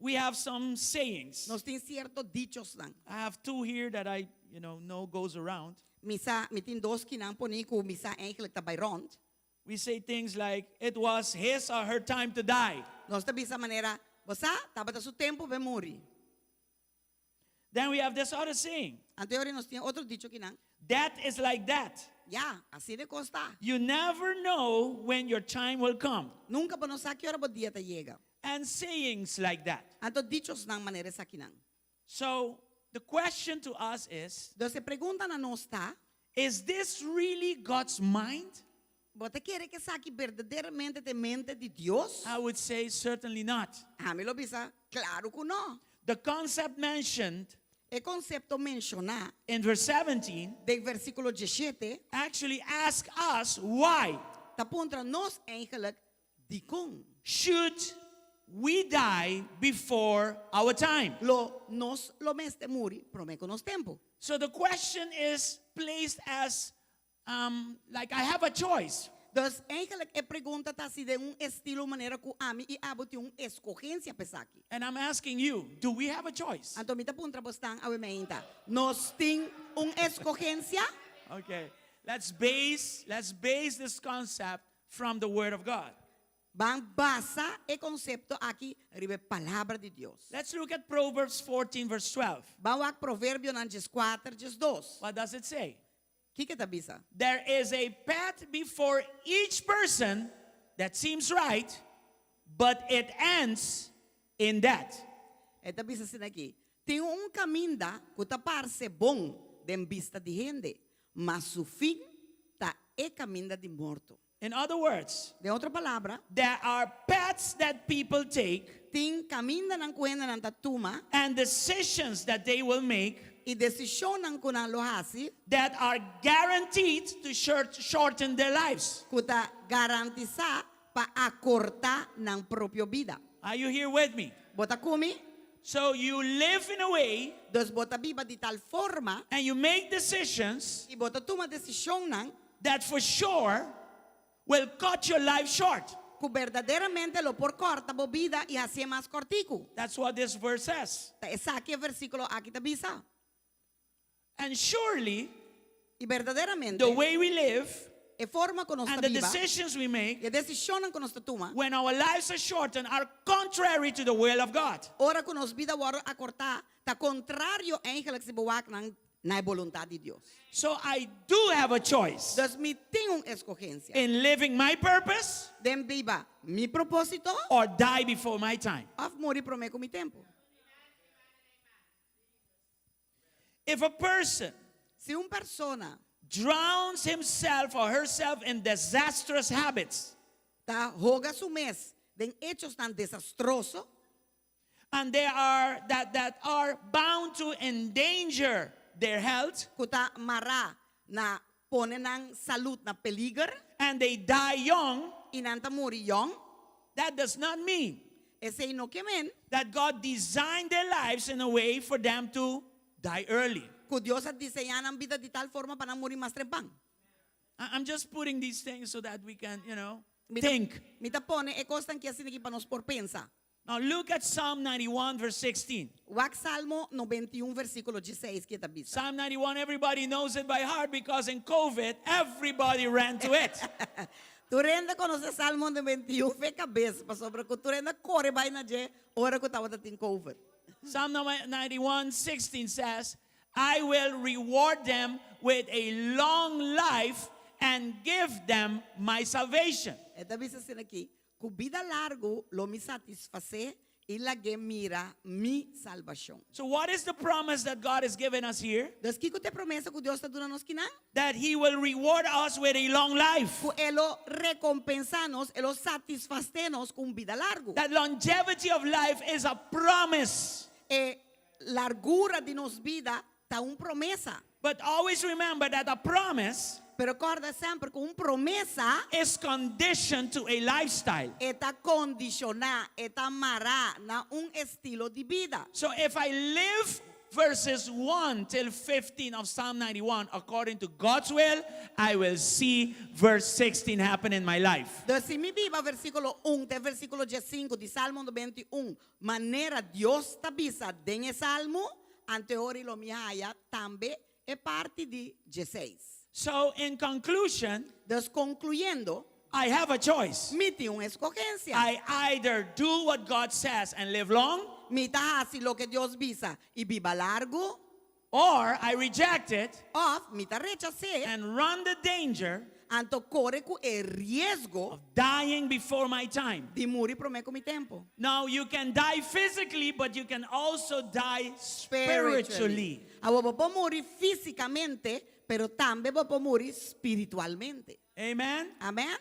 we have some sayings. nos tin sierto dichosnan. I have two here that I, you know, know goes around. Mi sa, mi tin dos kinan poni ku mi sa eigenlijk ta bai rònt. We say things like, it was his or her time to die. Nos ta bisa manera, bo sa, tabata su tempu p'e muri. Then we have this other saying, Anto ora nos tin otro dicho kinan. death is like that. Ya, asina e kos ta. You never know when your time will come. Nunka bo no sa ki ora bo dia ta yega. And sayings like that. Anto dichosnan manera esakinan. So the question to us is, Dus e pregunta na nos ta, is this really God's mind? Bo ta kere ku esaki berdaderamente ta e mente di Dios? I would say certainly not. Ami lo bisa, klaro ku no. The concept mentioned E konsepto menshoná in verse 17 den versíkulo 17 actually asks us why ta puntra nos eigenlijk dikon should we die before our time? lo nos lo mester muri promé ku nos tempu. So the question is placed as um, like I have a choice. Dus eigenlijk e pregunta ta hasi den un estilo manera ku ami i abo tin un eskohensia pa esaki. And I'm asking you, do we have a choice? Anto mi ta puntra bosnan awe mainta, nos tin un eskohensia? Okay. Let's base let's base this concept from the word of God. Ban basa e konsepto aki riba e Palabra di Dios. Let's look at Proverbs 14 verse 12. Ban wak Proverbionan 14, 12. What does it say? Kiko e ta bisa? There is a path before each person that seems right, but it ends in death. E ta bisa asina aki, Tin un kaminda ku ta parse bon den bista di hende, ma su fin ta e kaminda di morto. In other words, Den otro palabra, there are paths that people take tin kamindanan ku hendenan ta tuma and decisions that they will make i desishonnan ku nan lo hasi that are guaranteed to short, shorten their lives. ku ta garantisá pa akortá nan propio bida. Are you here with me? Bo ta ku mi? So you live in a way Dus bo ta biba di tal forma and you make decisions i bo ta tuma desishonnan that for sure will cut your life short. ku berdaderamente lo por kòrta bo bida i hasié mas kòrtiku. That's what this verse says. Ta esaki e versíkulo aki ta bisa. And surely I berdaderamente the way we live e forma ku nos and ta the biba decisions we make i e desishonnan ku nos ta tuma when our lives are shortened are contrary to the will of God. ora ku nos bida wòrdu akortá ta kontrario eigenlijk si bo wak nan na e boluntat di Dios. So I do have a choice Dus mi tin un eskohensia in living my purpose den biba mi propósito or die before my time. òf muri promé ku mi tempu. If a person Si un persona drowns himself or herself in disastrous habits ta hoga su mes den echosnan desastroso and they are that that are bound to endanger their health ku ta mará na pone nan salud na peliger and they die young, i nan ta muri yòn, that does not mean esei no ke men that God designed their lives in a way for them to die early. ku Dios a diseñá nan bida di tal forma pa nan muri mas trempan. I- I'm just putting these things so that we can, you know, Mi ta, think. mi ta pone e kosnan aki asina aki pa nos por pensa. Now look at Psalm 91, verse 16. Wak Salmo 91 versíkulo 16 kiko e ta bisa. Psalm 91, everybody knows it by heart because in COVID, everybody ran to it. Tur hende konosé Salmo 91 for di kabes, pasobra ku tur hende a kore bai na dje ora ku tabata tin COVID. Psalm 91, 16 says, I will reward them with a long life and give them my salvation. E ta bisa asina aki, Ku bida largu lo mi satisfasé i lag'é mira mi salbashon. So, what is the promise that God has given us here? Dus kiko ta e promesa ku Dios ta duna nos kinan? That He will reward us with a long life. Ku e lo rekompensá nos, e lo satisfasé nos ku un bida largu. That longevity of life is a promise. E largura di nos bida ta un promesa. But always remember that a promise Pero kòrda semper ku un promesa is conditioned to a lifestyle. e ta kondishoná, e ta mará na un estilo di bida. So if I live verses 1 till 15 of Psalm 91 according to God's will, I will see verse 16 happen in my life. Dus si mi biba versíkulo un te versíkulo 15 di Salmo 91 manera Dios ta bisa den e salmo, anto e ora lo mi haya tambe e parti di 16. So in conclusion, Dus konkluyendo, I have a choice. mi tin un eskohensia. I either do what God says and live long, Mi ta hasi loke Dios bisa i biba largu, or I reject it òf mi ta rechas'é and run the danger anto kore ku e riesgo of dying before my time. di muri promé ku mi tempu. Now you can die physically, but you can also die spiritually. Awor bo por muri físikamente, pero tambe bo por muri spiritualmente. Amen. Amèn?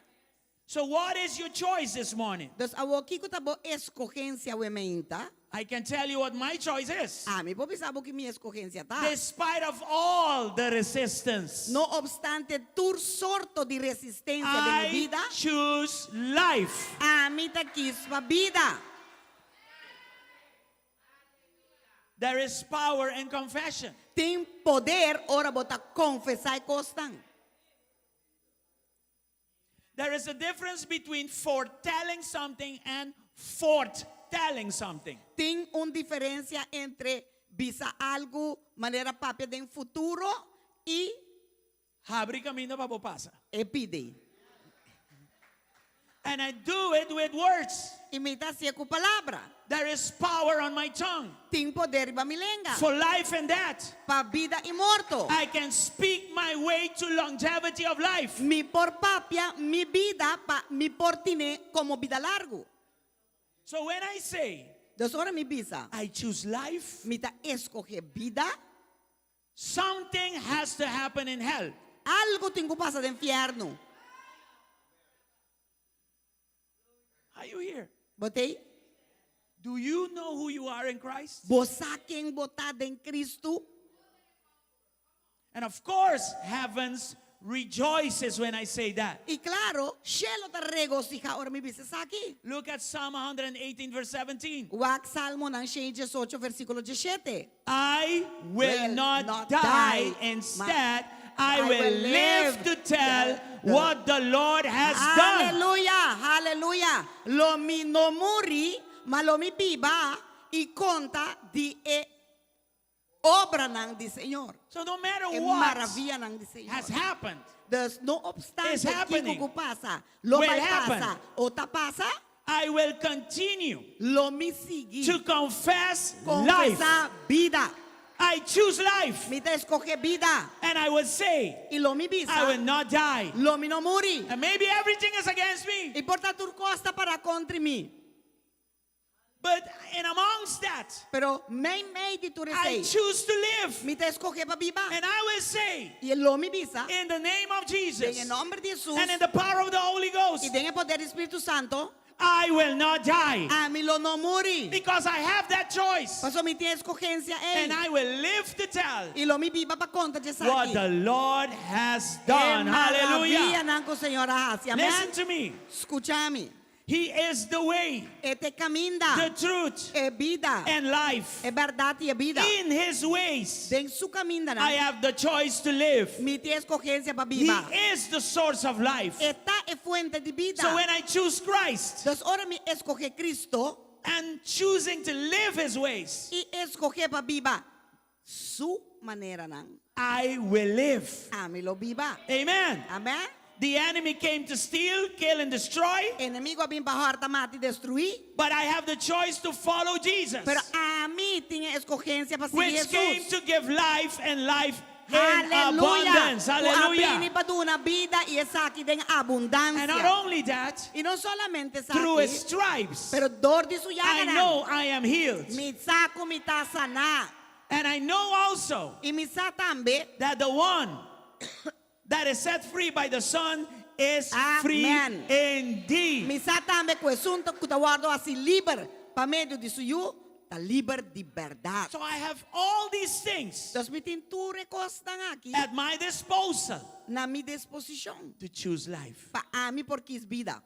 So what is your choice this morning? Dus awor kiko ta bo eskohensia awe meinta? I can tell you what my choice is. Ami por bisa bo ki mi eskohensia ta. Despite of all the resistance, No obstante tur sorto di resistensia den mi I bida, choose life. ami ta kis pa bida. There is power in confession. Tin poder ora bo ta konfesá e kosnan. There is a difference between foretelling something and forthtelling something. Tin un diferensia entre bisa algu manera papia den futuro i Habri kaminda pa bo pasa. e pidi. And I do it with words. I mi ta hasié ku palabra. There is power on my tongue. Tin poder riba mi lenga. For life and death. Pa bida i morto. I can speak my way to longevity of life. Mi por papia mi bida pa mi por tine komo bida largu. So when I say Dus ora mi bisa. I choose life, Mi ta eskohe bida. Something has to happen in hell. Algu tin ku pasa den fièrnu. Are you here? Bo t'ei? Do you know who you are in Christ? Bo sa ken bo ta den Kristu? And of course, heavens rejoices when I say that. I klaro, shelu ta regosihá ora mi bisa esaki. Look at Psalm 118 verse 17. Wak Salmonan 118 versíkulo 17. I will not die. Instead, I will live to tell what the Lord has done. Aleluya, aleluya. Lo mi no muri, ma lo mi biba i konta di e obranan di Señor. So no matter E what maravianan di Señor. has happened, Dus no obstante is happening, kiko ku pasa, lo will bai happen. pasa o ta pasa, I will continue lo mi sigui to confess life. konfesá bida. I choose life. Mi ta eskohe bida. And I will say, I lo mi bisa, I will not die. lo mi no muri. And maybe everything is against me. I por ta tur kos ta pará kontra mi. But in amongst that, Pero mei mei di tur I esei, choose to live. mi ta eskohe pa biba. And I will say, I lo mi bisa, in the name of den Jesus, e nòmber di Jesus, and in the power of the Holy Ghost, i den e poder di Spiritu Santu, I will not die. Ami lo no muri. Because I have that choice. Paso mi tin e escogencia ei. And I will live to tell I lo mi biba pa conta dje what esaki. the Lord has done. E Hallelujah. maravillanan cu Señor a haci. Amen. Listen to me. Scucha mi. He is the way, E ta e caminda. the truth, E bida. and life. E berdad y e bida. In his ways, Den su caminda I have the choice to live. Mi tin escogencia pa He biba. is the source of life. E ta e fuente di bida. So when I choose Christ, Dus ora mi escoge Cristo, And choosing to live his ways. I eskohé pa biba Su maneranan. I will live. Ami lo biba. Amen. Amen. The enemy came to steal, kill, and destroy. Enemigu a bin pa hòrta, mata i destruí. But I have the choice to follow Jesus. Pero ami tin e eskohensia pa sigui Which came Hesus. to give life and life in Aleluya! abundance. Ku a bini Hallelujah. pa duna bida i esaki den And not abundansia. only that, I no solamente through his esaki, stripes, pero dor di su I yaganan, know I am healed. mi sa ku mi ta saná. And I know also I mi sa tambe that the one that is set free by the Son is free Amen. indeed. Mi sa tambe ku esun ku ta wòrdu hasi liber pa medio di su Yu, ta liber di bèrdat. So I have all these things Dus mi tin tur e kosnan aki at my disposal na mi disposishon to choose life. pa ami por kis bida.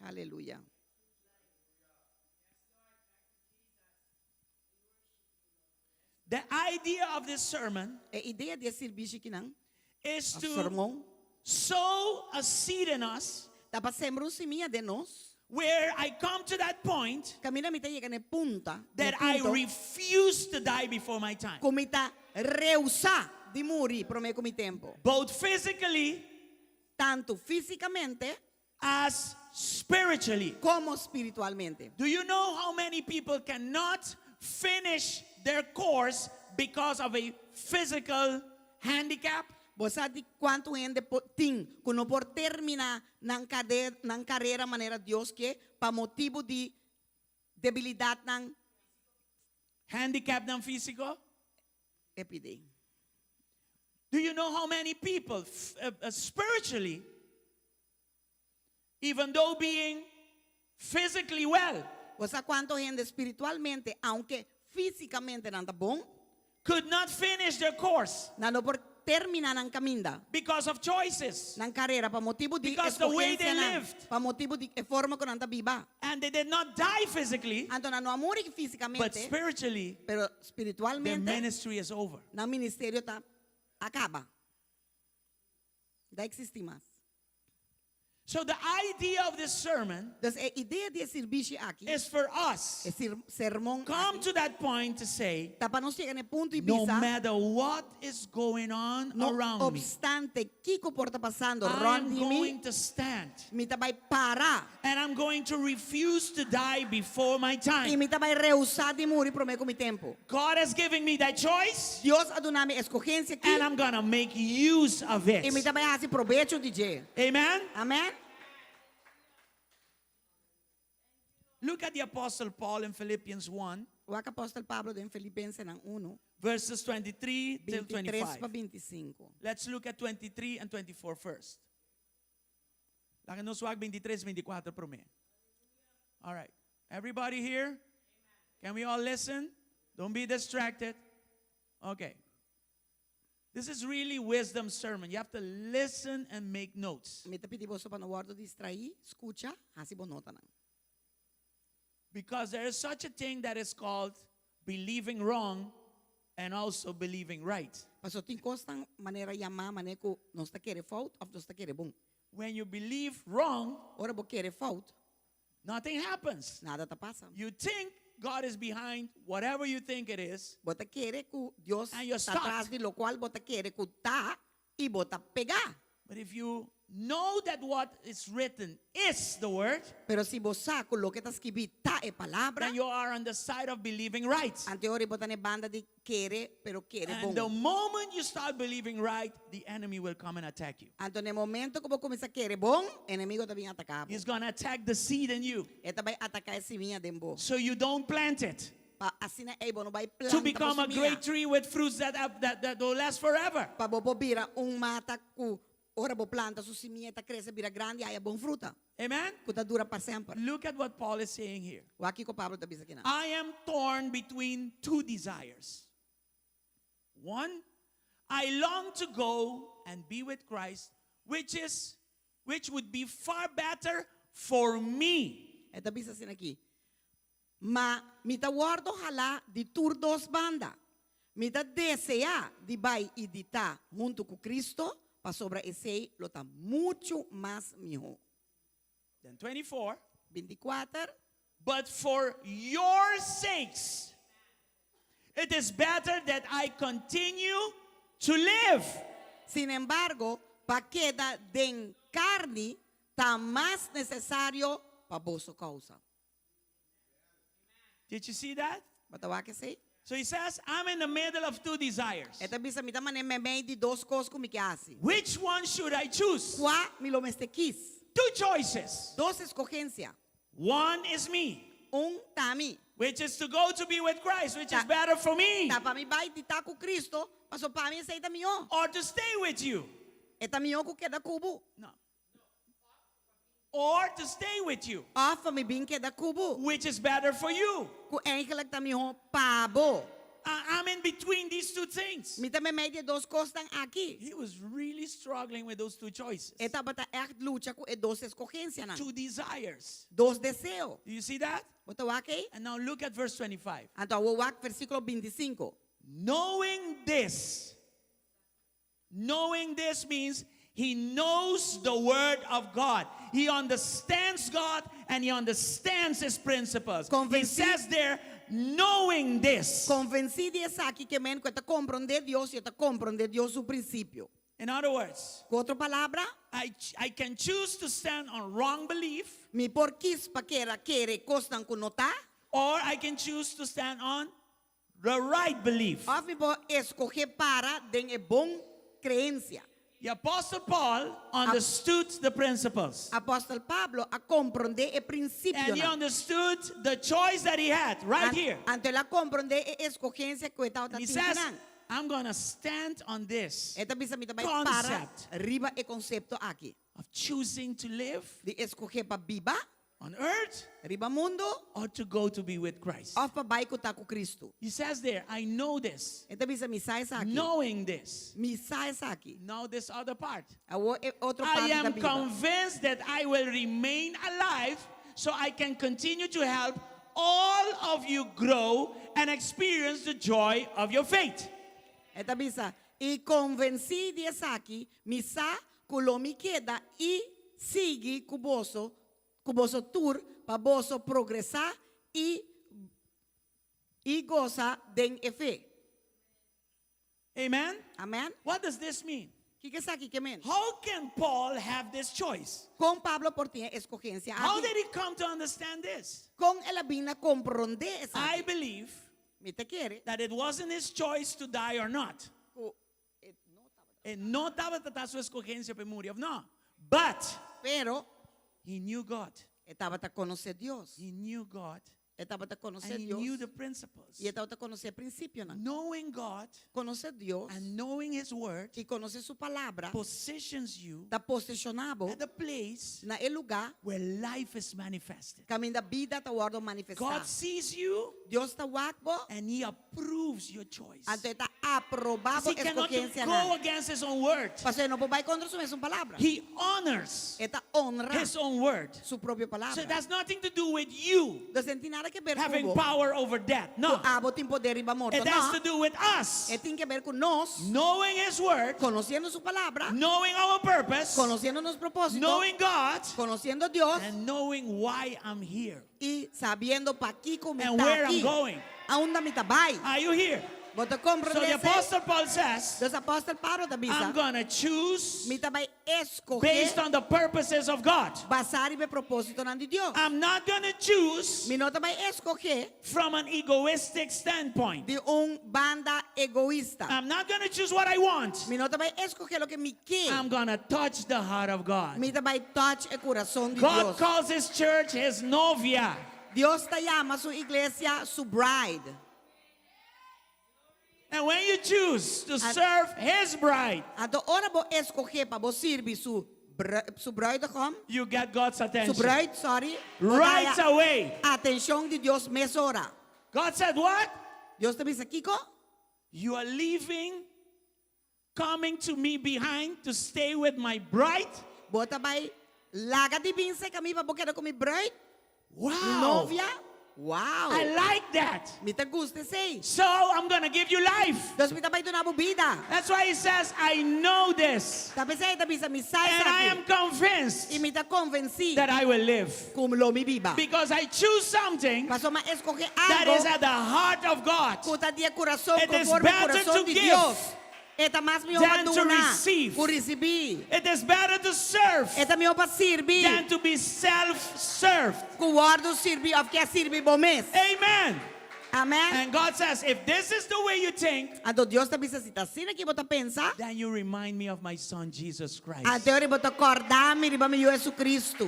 Aleluya. The idea of this sermon E idea di e sirbishi akinan, is e to sermon, sow a seed in us ta pa sembra un simia den nos. where I come to that point Kaminda mi ta yega na e punta, na e that I punto, refuse to die before my time. ku mi ta rehusá di muri promé ku mi tempu. Both physically Tantu físikamente as spiritually. komo spiritualmente. Do you know how many people cannot finish their course because of a physical handicap? Bo sa di kuantu hende por tin ku no por terminá nan kade nan karera manera Dios ke pa motibu di debilidatnan Handicapnan físiko? E pidi. Do you know how many people spiritually, even though being physically well, Bo sa kuantu hende spiritualmente, aunke físikamente nan ta bon, could not finish their course nan no por terminá nan kaminda, because of choices. nan karera, pa motibu di Because the way they eskohensianan, lived. pa motibu di e forma ku nan ta biba. And they did not die physically, Anto nan no a muri but físikamente, spiritually, pero their spiritualmente, ministry is over. nan ministerio ta a kaba. No ta eksistí mas. So the idea of this sermon Dus e idea di e sirbishi aki, is for us e sir, sermon come aki, to that point to say, ta pa nos yega na e punto i no bisa, matter what is going on no around me, obstante kiko por ta pasando I rond am di mi, going to stand mi ta bai para and I'm going to refuse to die before my i time. mi ta bai rehusá di muri promé ku mi tempu. God has given me that choice Dios a duna mi eskohensia aki and I'm gonna make use of it. i mi ta bai hasi probecho di dje. Amen. Amèn? Look at the Apostle Paul in Philippians 1, Wak Apòstel Pablo den Filipensenan unu, verses 23 till 23 pa 25. 25. Let's look at 23 and 24 first. Laga nos wak 23, 24 promé. All right. Everybody here? Can we all listen? Don't be distracted. Okay. This is really wisdom sermon. You have to listen and make notes. Mi ta pidi boso pa no wòrdu distraí, skucha, hasi bo notanan. Because there is such a thing that is called believing wrong and also believing right. Paso tin kosnan manera yamá manera ku nos ta kere fout òf nos ta kere bon. When you believe wrong, Ora bo kere fout, nothing happens. nada ta pasa. You think God is behind whatever you think it is. Bo ta kere ku Dios And you're ta stuck. tras di lokual bo ta kere ku ta i bo ta pegá. But if you know that what is written is the word, Pero si bo sa ku loke ta skibí ta e palabra, then you are on the side of believing right. anto e ora bo ta na e banda di kere, pero kere And the bon. moment you start believing right, the enemy will come and attack you. Anto na e momento ku bo kuminsá kere bon, enemigo ta bin ataká bo. He's going to attack the seed in you. E ta bai ataká e simia den bo. So you don't plant it. Pa asina ei bo no bai To planta bo become a simia. great tree with fruits that, that, that will last forever. Pa bo por bira un mata ku ora bo planta su simia ta krese bira grandi haya bon fruta. Amen? Ku ta dura pa semper. Look at what Paul is saying here. Wak kiko Pablo ta bisa akinan. I am torn between two desires. One, I long to go and be with Christ, which is which would be far better for me. E ta bisa asina aki. Ma mi ta wòrdu halá di tur dos banda. Mi ta deseá di bai i di ta huntu ku Cristo. Pasobra esei lo ta muchu mas mihó. Then 24. 24. But for your sakes, it is better that I continue to live. Sinembargo, pa keda den karni ta mas nesesario pa boso kousa. Did you see that? Bo ta wak esei? So he says, I'm in the middle of two desires. E ta bisa mi ta manera meimei di dos kos ku mi ke hasi. Which one should I choose? Kua mi lo mester kis? Two choices. Dos eskohensia. One is me. Un ta mi. Which is to go to be with Christ, which is Ta- better for me. Ta pa mi bai di ta ku Cristo, paso pa mi esei ta mihó. Or to stay with you. E ta mihó ku keda ku bo. No. Or to stay with you. Òf pa mi bin keda ku bo. Which is better for you. Ku eigenlijk ta mihó pa bo. I, I'm in between these two things. Mi ta meimei di e dos kosnan aki. He was really struggling with those two choices. E tabata ègt lucha ku e dos eskohensianan. Two desires. Dos deseo. Do you see that? Bo ta wak ei? And now look at verse 25. Anto awor wak versíkulo 25. Knowing this, Knowing this means he knows the word of God. He understands God and he understands his principles. He Convencí- says there, knowing this. Konvensí di esaki ke men ku e ta komprondé Dios i e ta komprondé Dios su prinsipio. In other words, Ku otro palabra, I, I can choose to stand on wrong belief mi por kis pa kera kere kosnan ku no ta, or I can choose to stand on the right belief. Òf mi por eskohé para den e bon kreensia. The Apostle Paul understood the principles. Apòstel Pablo a komprondé e And he prinsipionan. understood the choice that he had right here. Anto el a komprondé e eskohensia ku e tabata He tin says, kinan. I'm going to stand on this E ta bisa mi ta bai para concept riba e konsepto aki. of choosing to live Di eskohé pa biba on earth riba mundu or to go to be with Christ. òf pa bai ku ta ku Kristu. He says there, I know this. E ta bisa mi sa esaki. Knowing this. Mi sa esaki. Now this other part. Awor e otro I parti ta am biba. convinced that I will remain alive so I can continue to help all of you grow and experience the joy of your faith. E ta bisa, I konvensí di esaki, mi sa ku lo mi keda i sigui ku boso, ku boso tur, pa boso progresá i i gosa den e fe. Amen? Amen? What does this mean? Kiko esaki ke men? How can Paul have this choice? Kon Pablo por tin e eskohensia How aki? did he come to understand this? Kon el a bin na komprondé I esaki? believe Mi ta kere that it wasn't his choice to die or not. ku e no tabata. E no tabata su escogencia pa muri of no. But Pero he knew God. e tabata konosé Dios. He knew God. E tabata konosé And he Dios. knew the principles. I e tabata konosé prinsipionan. Knowing God Konosé Dios and knowing His Word i konosé su palabra positions you ta posishoná bo at a place na e lugá where life is manifested. kaminda bida ta wòrdu manifestá. God sees you Dios ta wak bo and He approves your choice. anto e ta aprobá bo He cannot eskohensianan. go against His own word. Pasobra e no por bai kontra su mesun palabra. He honors E ta honra His own word. su propio palabra. So it has nothing to do with you Dus e no tin nada ke ber ku having bo. power over death. Ku No. abo tin poder riba morto. It has No. to do with us E tin ke ber ku nos knowing His word, konosiendo su palabra, knowing our purpose, konosiendo nos propósito, knowing God, konosiendo Dios and knowing why I'm here i sabiendo pakiko mi and ta where I'm aki. going. Aunda mi ta bai. Are you here? Bo ta So komprondé the esei? Apostle Paul says, Dus apòstel Pablo ta I'm bisa, gonna choose mi ta bai eskohé based on the purposes of God. basá riba e propósitonan di Dios. I'm not gonna choose Mi no ta bai eskohé from an egoistic standpoint. di un banda egoista. I'm not gonna choose what I want. Mi no ta bai eskohé loke mi ke. I'm gonna touch the heart of God. Mi ta bai touch e kurason di God Dios. calls his church his novia. Dios ta yama su iglesia su bride. And when you choose to serve his bride, Anto ora bo escoge pa bo sirbi su su bruidegom, you get God's su attention. bruid, sorry, bo Right daya away. atencion di Dios mesora. God said what? Dios ta bisa kiko? You are leaving, coming to me behind to stay with my bride? Bo ta bai laga di bin serka mi pa bo keda ku mi bruid, Wow. mi novia. Wow! I like that. Mi ta gusta esei. So I'm going to give you life. Dus mi ta bai duna bo bida. That's why he says, I know this. Ta p'esei e ta bisa mi sa And I esaki. am convinced I mi ta konvensí that I will live. ku lo mi biba. Because I choose something Pasobra mi a eskohe that is algo at the heart of God. ku ta di e kurason It is konforme better kurason to di give Dios. E ta mas mihó pa than to duna receive. ku risibí. It is better to serve E ta mihó pa sirbi than to be self-served. ku wòrdu sirbi òf ke a sirbi bo mes. Amen. Amèn. And God says, if this is the way you think, Anto Dios ta bisa si ta asina ki bo ta pensa, then you remind me of my son Jesus Christ. anto ora bo ta kòrda mi riba mi Yu Jesucristo.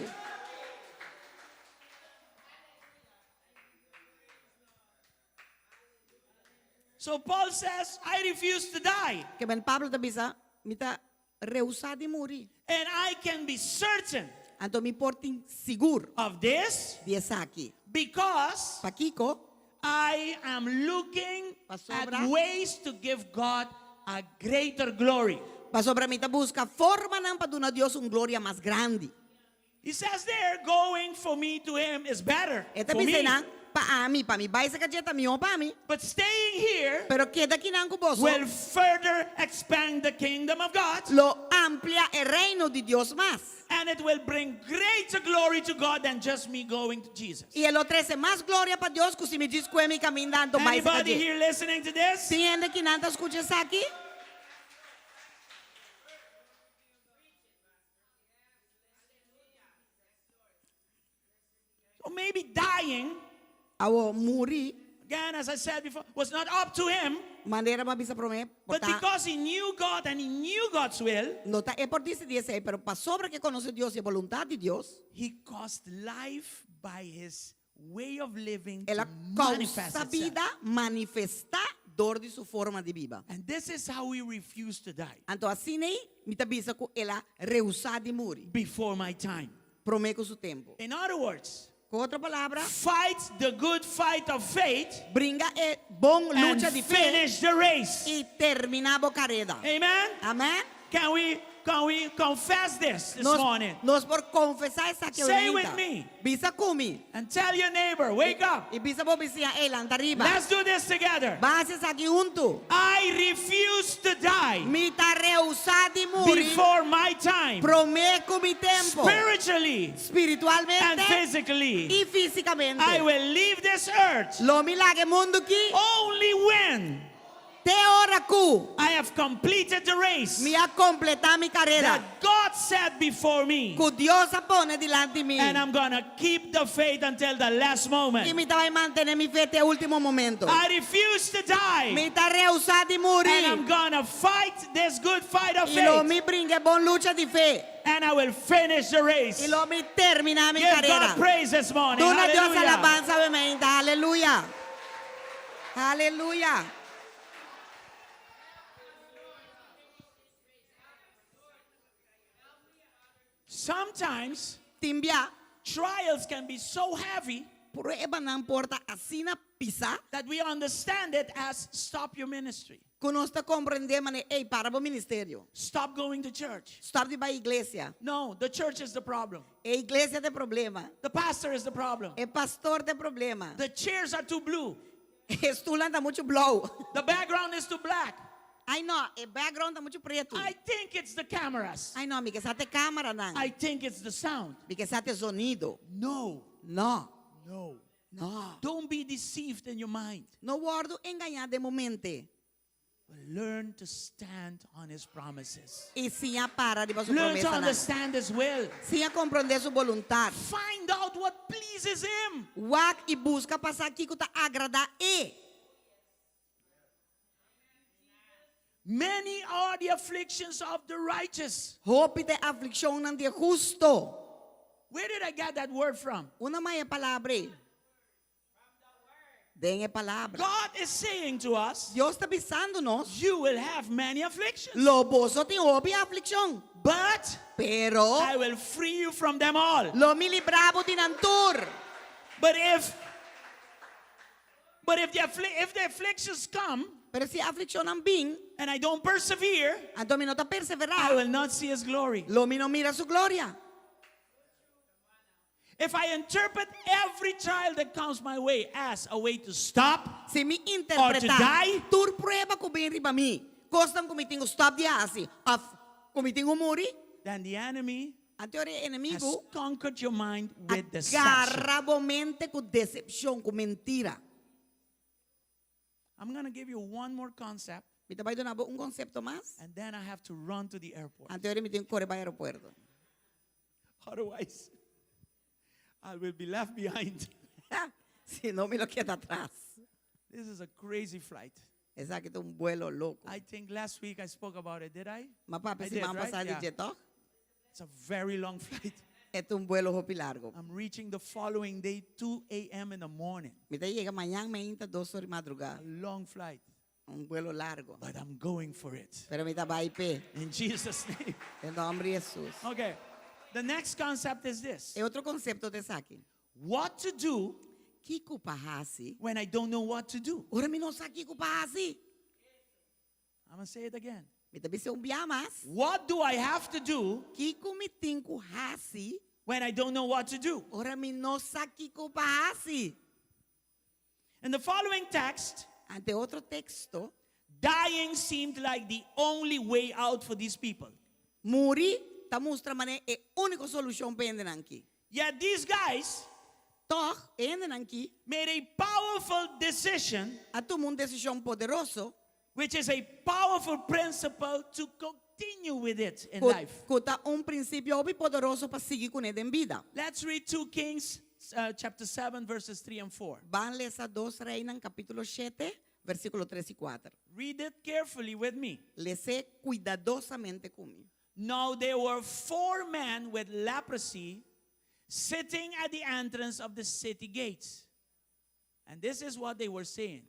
So Paul says, I refuse to die. Ke men Pablo ta bisa, mi ta rehusá di muri. And I can be certain Anto mi por tin sigur of this di esaki. because Pakiko? I am looking Pasobra. at ways to give God a greater glory. Pasobra mi ta buska formanan pa duna Dios un gloria mas grandi. He says there, going for me to him is better E ta for bisa me. nan, pa ami, pa mi bai serka dje ta mihó pa mi. But staying here Pero keda kinan ku boso will further expand the kingdom of God. lo amplia e reino di Dios mas. And it will bring greater glory to God than just me going to Jesus. I e lo trese mas gloria pa Dios ku si mi djis kue mi kaminda anto bai serka Anybody dje. here listening to this? Tin hende kinan ta skucha esaki? Or maybe dying, Awo muri, again, as I said before, was not up to him. Manera m'a bisa promé, But por ta, because he knew God and he knew God's will, no ta e por disidí esei, pero pasobra ku e konosé Dios i e boluntat di Dios, he caused life by his way of living el a to manifest kousa itself. bida manifestá dor di su forma di biba. And this is how we refuse to die Anto asina ei, mi ta bisa ku el a rehusá di muri before my time. promé ku su tempu. In other words, Ku otro palabra, fight the good fight of faith bringa e bon and lucha di fe finish the race. i terminá bo kareda. Amen? Amèn? Can we can we confess this this Nos, morning? nos por konfesá esaki Say ahorita. with me. Bisa ku mi. And tell your neighbor, wake up. I bisa bo bisiña, ey, lanta riba. Let's do this together. Ban hasi esaki huntu. I refuse to die Mi ta rehusá di muri before my time. promé ku mi tempu. Spiritually and Spiritualmente physically. i físikamente. I will leave this earth Lo mi laga e mundu aki only when te ora ku I have completed the race mi a kompletá mi karera. that God set before me. Ku Dios a pone dilanti mi. And I'm gonna keep the faith until the last I moment. mi ta bai mantené mi fe te último momento. I refuse to die. Mi ta rehusá di muri. And I'm gonna fight this good fight of I lo faith. mi bringa e bon lucha di fe. And I will finish the race. I lo mi terminá mi Give karera. God praise this morning. Duna Dios Hallelujah. alabansa awe mainta. Aleluya. Aleluya. Sometimes Tin bia trials can be so heavy pruebanan por ta asina pisá that we understand it as stop your ministry, ku nos ta komprendé manera, ei, para bo ministerio. stop going to church. Stòp di bai iglesia. No, the church is the problem. E iglesia ta e problema. The pastor is the problem. E pastor ta e problema. The chairs are too blue. E stulnan ta muchu blou. The background is too black. Ai no, e background ta muchu pretu. I think it's the cameras. Ai no, mi ke sa ta e kameranan. I think it's the sound. Mi ke sa ta e zonido. No, No, no. no. Don't be deceived in your mind. No wòrdu engañá den bo mente. But learn to stand on his promises. I siña para riba su Learn to promesanan. understand his will. Siña komprondé su boluntat. Find out what pleases him. Wak i buska pa sa kiko ta agradá e. Many are the afflictions of the righteous. Hopi ta e aflikshonnan di e hustu. Where did I get that word from? Unda m'a haña e palabra ei? Den e palabra. God is saying to us, Dios ta bisando nos, you will have many afflictions, lo boso tin hopi aflikshon, but pero I will free you from them all. lo mi libra bo di nan tur. But if but if the affli- if the afflictions come Pero si aflikshonnan bin, and I don't persevere, anto mi no ta I perseverá, will not see his glory. lo mi no mira su gloria. If I interpret every trial that comes my way as a way to stop Si mi or to interpretá die, tur prueba ku bin riba mi, kosnan ku mi tin ku stòp di hasi òf ku mi tin ku muri, then the enemy anto e has enemigu conquered your mind a with deception. gara bo mente ku desepshon, ku mentira. I'm going to give you one more concept Mi ta bai duna bo un konsepto mas, and then I have to run to the airport. anto ora mi tin ku kore bai aeropuerto. Otherwise, I will be left behind. Si no, mi lo keda atras. This is a crazy flight. Esaki ta un buelo loko. I think last week I spoke about it, did I? M'a papia I did, siman right? pasá di Yeah. dje, tòg? It's a very long flight. E ta un buelo hopi largo. I'm reaching the following day, 2 a.m. in the morning. Mi ta yega mañan meinta dos or di madrugá. A long flight. Un buelo largo. But I'm going for it. Pero mi ta bai p'e. In Jesus' name. Den nòmber di Hesus. Okay. The next concept is this. E otro konsepto ta esaki. What to do Kiko pa hasi? when I don't know what to do. Ora mi no sa kiko pa hasi. I'm going to say it again. Mi ta bis'é un bia mas. What do I have to do Kiko mi tin ku hasi? when I don't know what to do? Ora mi no sa kiko pa hasi. In the following text, Ante otro teksto, dying seemed like the only way out for these people. Muri ta mustra manera e úniko solushon pa e hendenan aki. Yet these guys Tòg, e hendenan aki made a powerful decision, a tuma un desishon poderoso, which is a powerful principle to continue with it in ku, life. ku ta un prinsipio hopi poderoso pa sigui kuné den bida. Let's read 2 Kings uh, chapter 7 verses 3 and 4. Ban lesa Dos Reinan kapítulo shete, versíkulo tres i kuater. Read it carefully with me. Les'é kuidadosamente ku mi. Now there were four men with leprosy sitting at the entrance of the city gates. And this is what they were saying.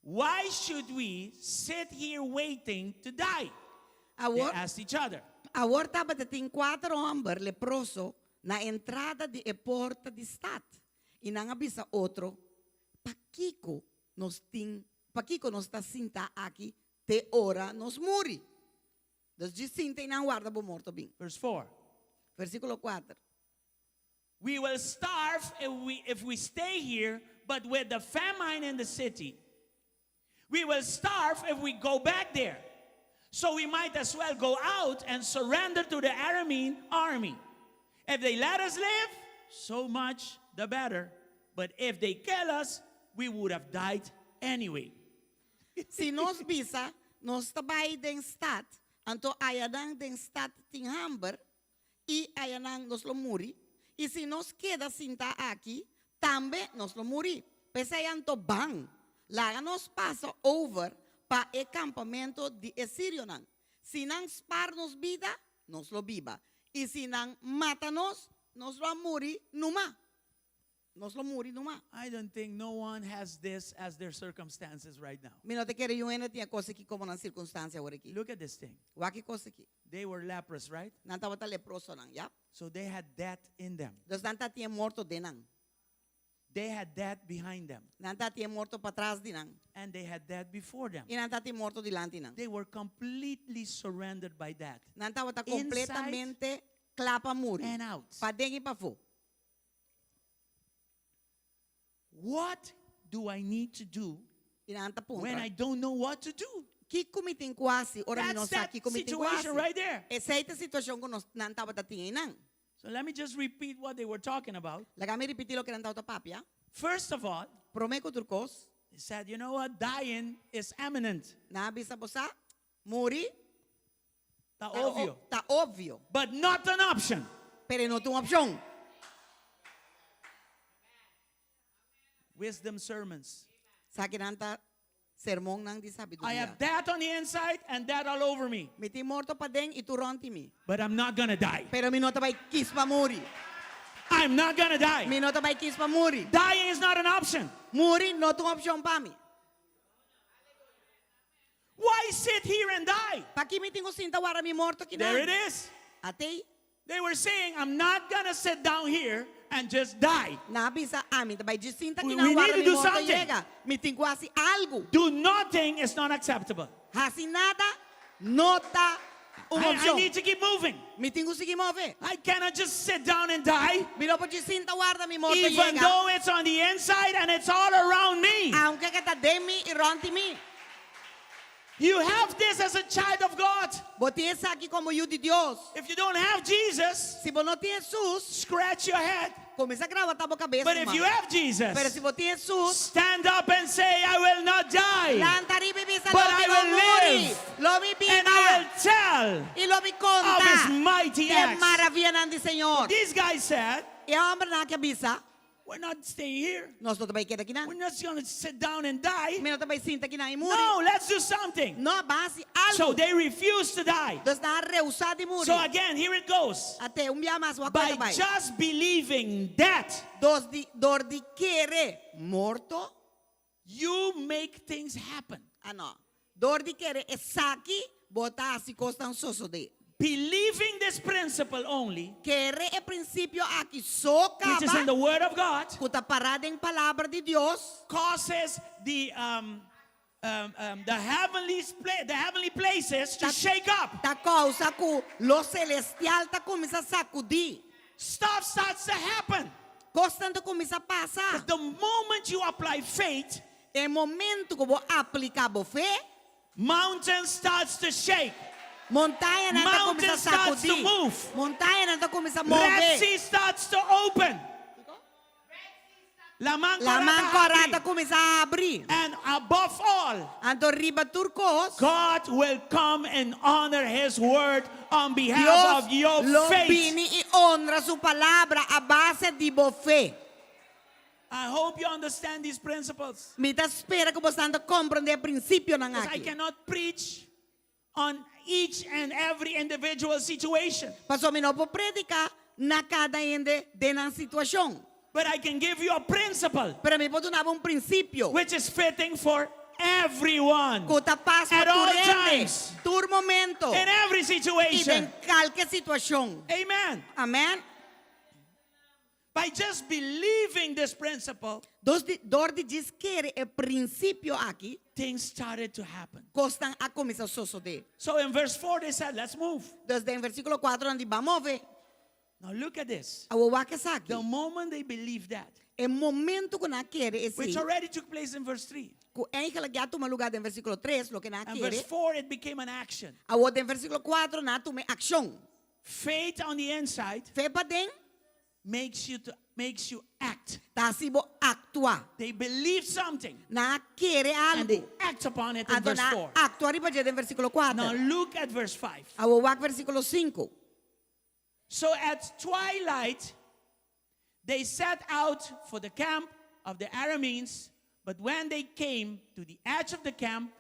Why should we sit here waiting to die? They Awor, asked each other. awor tabata tin kuater hòmber leproso na entrada di e porta di stat. I nan a bisa otro, Pakiko nos tin, pakiko nos ta sinta aki te ora nos muri? Dus djis sinta i nan warda bo morto bin. Verse 4. Versíkulo kuater. We will starve if we, if we stay here, but with the famine in the city, we will starve if we go back there. So we might as well go out and surrender to the Aramean army. If they let us live, so much the better. But if they kill us, we would have died anyway. Si nos bisa, nos ta bai den stat, anto ayanan den stat tin hamber, i ayanan nos lo muri, i si nos keda sinta aki, tambe nos lo muri. P'esei anto ban, laga nos pasa over pa e kampamento di e sirionan. Si nan spar nos bida, nos lo biba, i si nan mata nos, nos lo a muri numa. Nos lo muri numa. I don't think no one has this as their circumstances right now. Mi no ta kere niun hende tin e kos aki komo nan sirkunstansia awor aki. Look at this thing. Wak e kos aki. They were leprous, right? Nan tabata leprosonan, ya. So they had death in them. Dus nan ta tin e morto den nan. They had death behind them. Nan ta tin e morto patras di nan. And they had death before them. I nan ta tin morto dilanti nan. They were completely surrendered by death. Nan tabata Inside kompletamente kla pa muri. and out. Paden i pafó. What do I need to do I nan ta when puntra, I don't know what to do? Kiko mi tin ku hasi ora mi That's no sa that kiko mi tin ku hasi? situation right there. Esei ta e situashon ku nos nan tabata tin einan. So let me just repeat what they were talking about. Laga mi ripití loke nan tabata papia. First of all, Promé ku tur kos, they said, you know what? Dying is imminent. nan a bisa bo sa, muri Ta ta obvio. ta obvio. But not an option. Pero e no ta un opshon. Wisdom sermons. Sa kinan ta sermonnan di I sabiduria. have death on the inside and death all over me. Mi tin morto paden i tur rònt di mi. But I'm not gonna die. Pero mi no ta bai kis pa muri. I'm not gonna die. Mi no ta bai kis pa muri. Dying is not an option. Muri no ta un opshon pa mi. Why sit here and die? Paki mi tin ku sinta wara mi morto kinan? There it is. Atei. They were saying, I'm not gonna sit down here and just die. Nan a bisa, Ami ta bai djis sinta We, kinan we need wara to mi do morto something. yega. Mi tin ku hasi algu. Do nothing is not acceptable. Hasi nada no ta. Un I opshon. need to keep moving. Mi tin ku sigui move. I cannot just sit down and die. Mi no por sinta warda mi morto Even yega. though it's on the inside and it's all around me. Aunke ku ta den mi i rònt di mi. You have this as a child of God. Bo tin esaki komo yu di Dios. If you don't have Jesus, Si bo no tin Hesus, scratch your head. kuminsá grawatá bo kabes. But if you have Jesus, Pero si bo tin Hesus, stand up and say, I will not die. lanta riba i bisa But lo mi I no will muri. live. Lo mi And I will biba. tell I lo mi of his konta. mighty Di acts. maravianan di Señor. These guys said, E hòmbernan aki a bisa, We're not staying here. nos no ta bai keda akinan. We're not going to sit down and die. Mi no ta bai sinta akinan i muri. No, let's do something. No, ban hasi algu. So they refused to die. Dus nan a rehusá di muri. So again, here it goes. At'é un bia mas, wak By bai. just believing that, Dor di dor di kere morto, you make things happen. ah no. Dor di kere esaki, bo ta hasi kosnan sosodé. Believing this principle only, Kere e prinsipio aki so which is in kaba, the Word of God, ku ta pará den palabra di Dios, causes the um, um, um, the heavenly the heavenly places to Ta- shake up. ta kousa ku lo selestial ta kuminsá sakudí. Stuff starts to happen. Kosnan ta kuminsá pasa. The moment you apply faith, E momento ku bo apliká bo fe, mountain starts to shake. Montañanan ta Mountain kuminsá starts to sakudí. move. Montañanan ta kuminsá Red move. Sea starts to open. Laman Laman Kòrá Kòrá ta ta kuminsá habri. And above all, Anto riba tur kos, God will come and honor his word on behalf Dios of your lo faith. bini i honra su palabra a base di bo fe. I hope you understand these principles. Mi ta spera ku boso ta komprondé e prinsipionan Because I aki. cannot preach on each and every individual situation. Pasobra mi no por prediká na kada hende den nan situashon. But I can give you a principle Pero mi por duna bo un prinsipio which is fitting for everyone. ku ta pas pa At all tur hende, times. tur momento In every i situation. den kalke situashon. Amen. Amèn. By just believing this principle, Dos di, dor di djis kere e prinsipio aki, things started to happen. kosnan a kuminsá sosodé. So in verse 4, they said, let's move. Dus den versíkulo 4 nan di ban move. Now look at this. Awor wak esaki. The moment they believed that, E momento ku nan a kere esei, which already took place in verse 3, ku eigenlijk ya a tuma lugá den versíkulo 3, loke nan a and verse kere, 4, it became an action. awor den versíkulo 4 nan a tuma akshon. Faith on the inside Fe paden makes you to, makes you act. ta hasi bo aktua. They believe something Nan a kere and they algu. act upon it in Anto verse nan 4. a aktua riba dje den versíkulo 4. Now look at verse 5. Awor wak versíkulo 5. So at twilight, they set out for the camp of the Arameans, but when they came to the edge of the camp,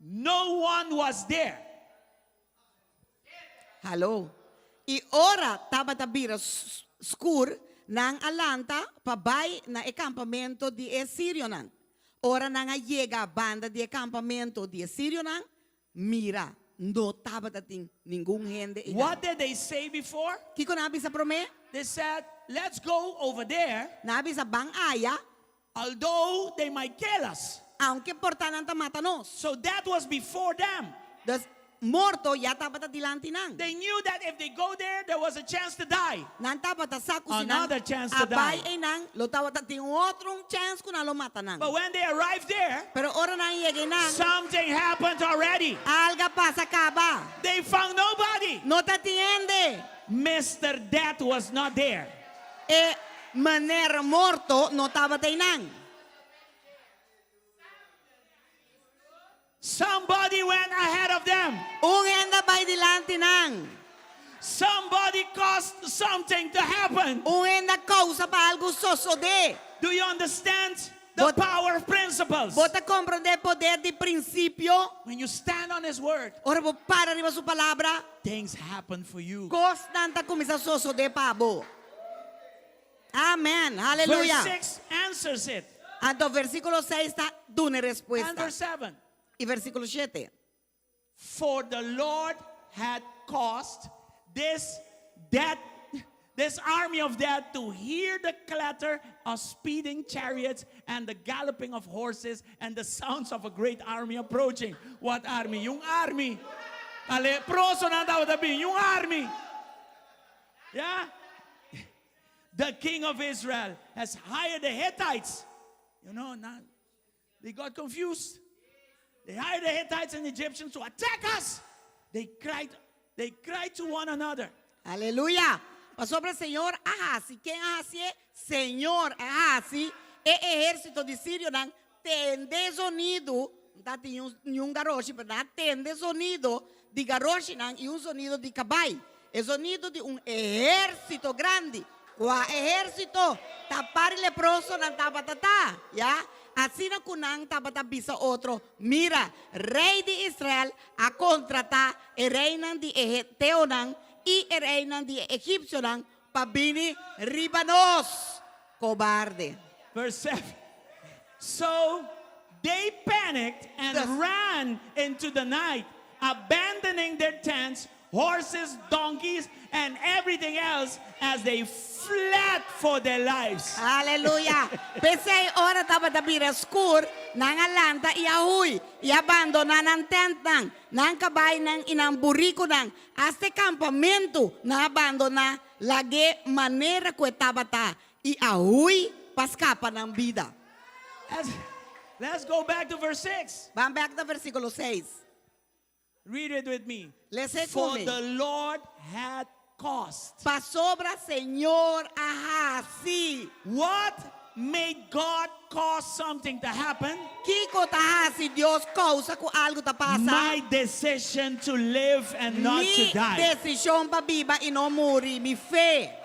no one was there. Hallo. I ora tabata bira skur, nan a lanta pa bai na e kampamento di e sirionan. Ora nan a yega banda di e kampamento di e sirionan, mira, no tabata tin ningun hende einan. What did they say before? Kiko nan a bisa promé? They said, let's go over there, Nan a bisa ban aya, although they might kill us. aunke por ta nan ta mata nos. So that was before them. Dus morto ya tabata dilanti nan. They knew that if they go there, there was a chance to die. Nan tabata sa ku si nan Another chance to a bai die. einan, lo tabata tin un otro un chance ku nan lo mata nan. But when they arrived there, Pero ora nan yega einan, something happened already. algu a pasa kaba. They found nobody. No tatin hende. Mr. Death was not there. E mener morto no tabata einan. Somebody went ahead of them. Un hende a bai dilanti nan. Somebody caused something to happen. Un hende a kousa pa algu sosodé. Do you understand the Bo, power of principles? bo ta komprondé poder di prinsipio? When you stand on His word, Ora bo para riba su palabra, things happen for you. kosnan ta kuminsá sosodé pa bo. Amèn. Aleluya. Verse 6 answers it. Anto versíkulo 6 ta duna And respuesta. verse 7. I versíkulo 7. For the Lord had caused this death, this army of death to hear the clatter of speeding chariots and the galloping of horses and the sounds of a great army approaching. What army? Yung army. Ta leprosonan tabata bin, un army. Ya? The king of Israel has hired the Hittites. You know, now they got confused. They hired the Hittites and Egyptians to attack us. They cried, they cried to one another. Aleluya. Pasobra Señor a hasi. Ken a hasié? Señor a hasi e ehérsito di sirionan tende zonido, no ta tin niun garoshi, pero nan a tende zonido di garoshinan i un zonido di kabai, e zonido di un ehérsito grandi. Kua ehérsito? Ta par di leprosonan tabata ta, ya. Asina ku nan tabata bisa otro, Mira, rei di Israel a kontratá e reinan di e heteonan i e reinan di e egipsionan pa bini riba nos. Kobarde. Verse 7 So they panicked and ran into the night, abandoning their tents, horses, donkeys, and everything else as they fled for their lives. Aleluya! P'esei ora tabata bira skur, nan a lanta i a hui, i a bandoná nan tèntnan, nan kabainan i nan burikunan. Asta e kampamentu nan a bandoná, lag'é manera ku e tabata, i a hui pa skapa nan bida. Let's go back to verse 6. Ban bèk na versíkulo seis. Read it with me. Les'é ku For mi. the Lord had caused. Pasobra Señor a hasi. What made God cause something to happen? Kiko ta hasi Dios kousa ku algu ta pasa? My decision to live and not to Mi die. desishon pa biba i no muri, mi fe.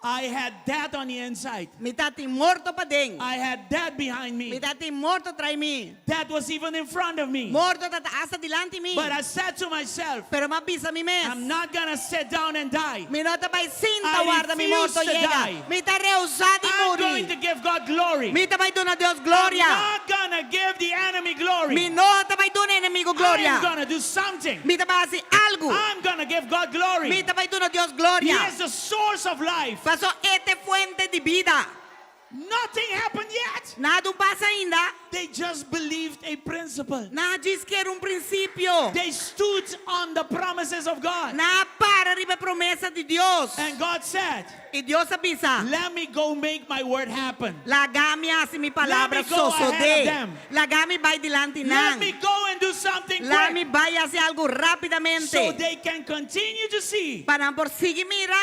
I had death on the inside. Mi tatin morto paden. I had death behind Mi me. tatin morto trai mi. Death was even in front of me. Morto tata asta dilanti mi. But I said to myself, Pero m'a bisa mi mes. I'm not gonna sit down and die. Mi no ta bai sinta I warda mi refuse morto to yega. die. Mi ta rehusá di I'm going muri. to give God glory. Mi ta bai duna Dios gloria. I'm not gonna give the enemy glory. Mi no ta bai duna enemigu gloria. I'm gonna do something. Mi ta bai hasi algu. I'm gonna give God glory. Mi ta bai duna Dios gloria. He is the source of life. Paso e ta e fuente di bida. Nothing happened yet. Nada no a pasa ainda. They just believed a principle. Nan a djis kere un prinsipio. They stood on the promises of God. Nan a para riba e promesa di Dios. And God said, I Dios a bisa, Let me go make my word happen. Laga mi hasi mi palabra Let me go ahead sosodé. of them. Laga mi bai dilanti Let nan. me go and do something Laga mi quick bai hasi algu rápidamente. so they can continue to see Pa nan por sigui mira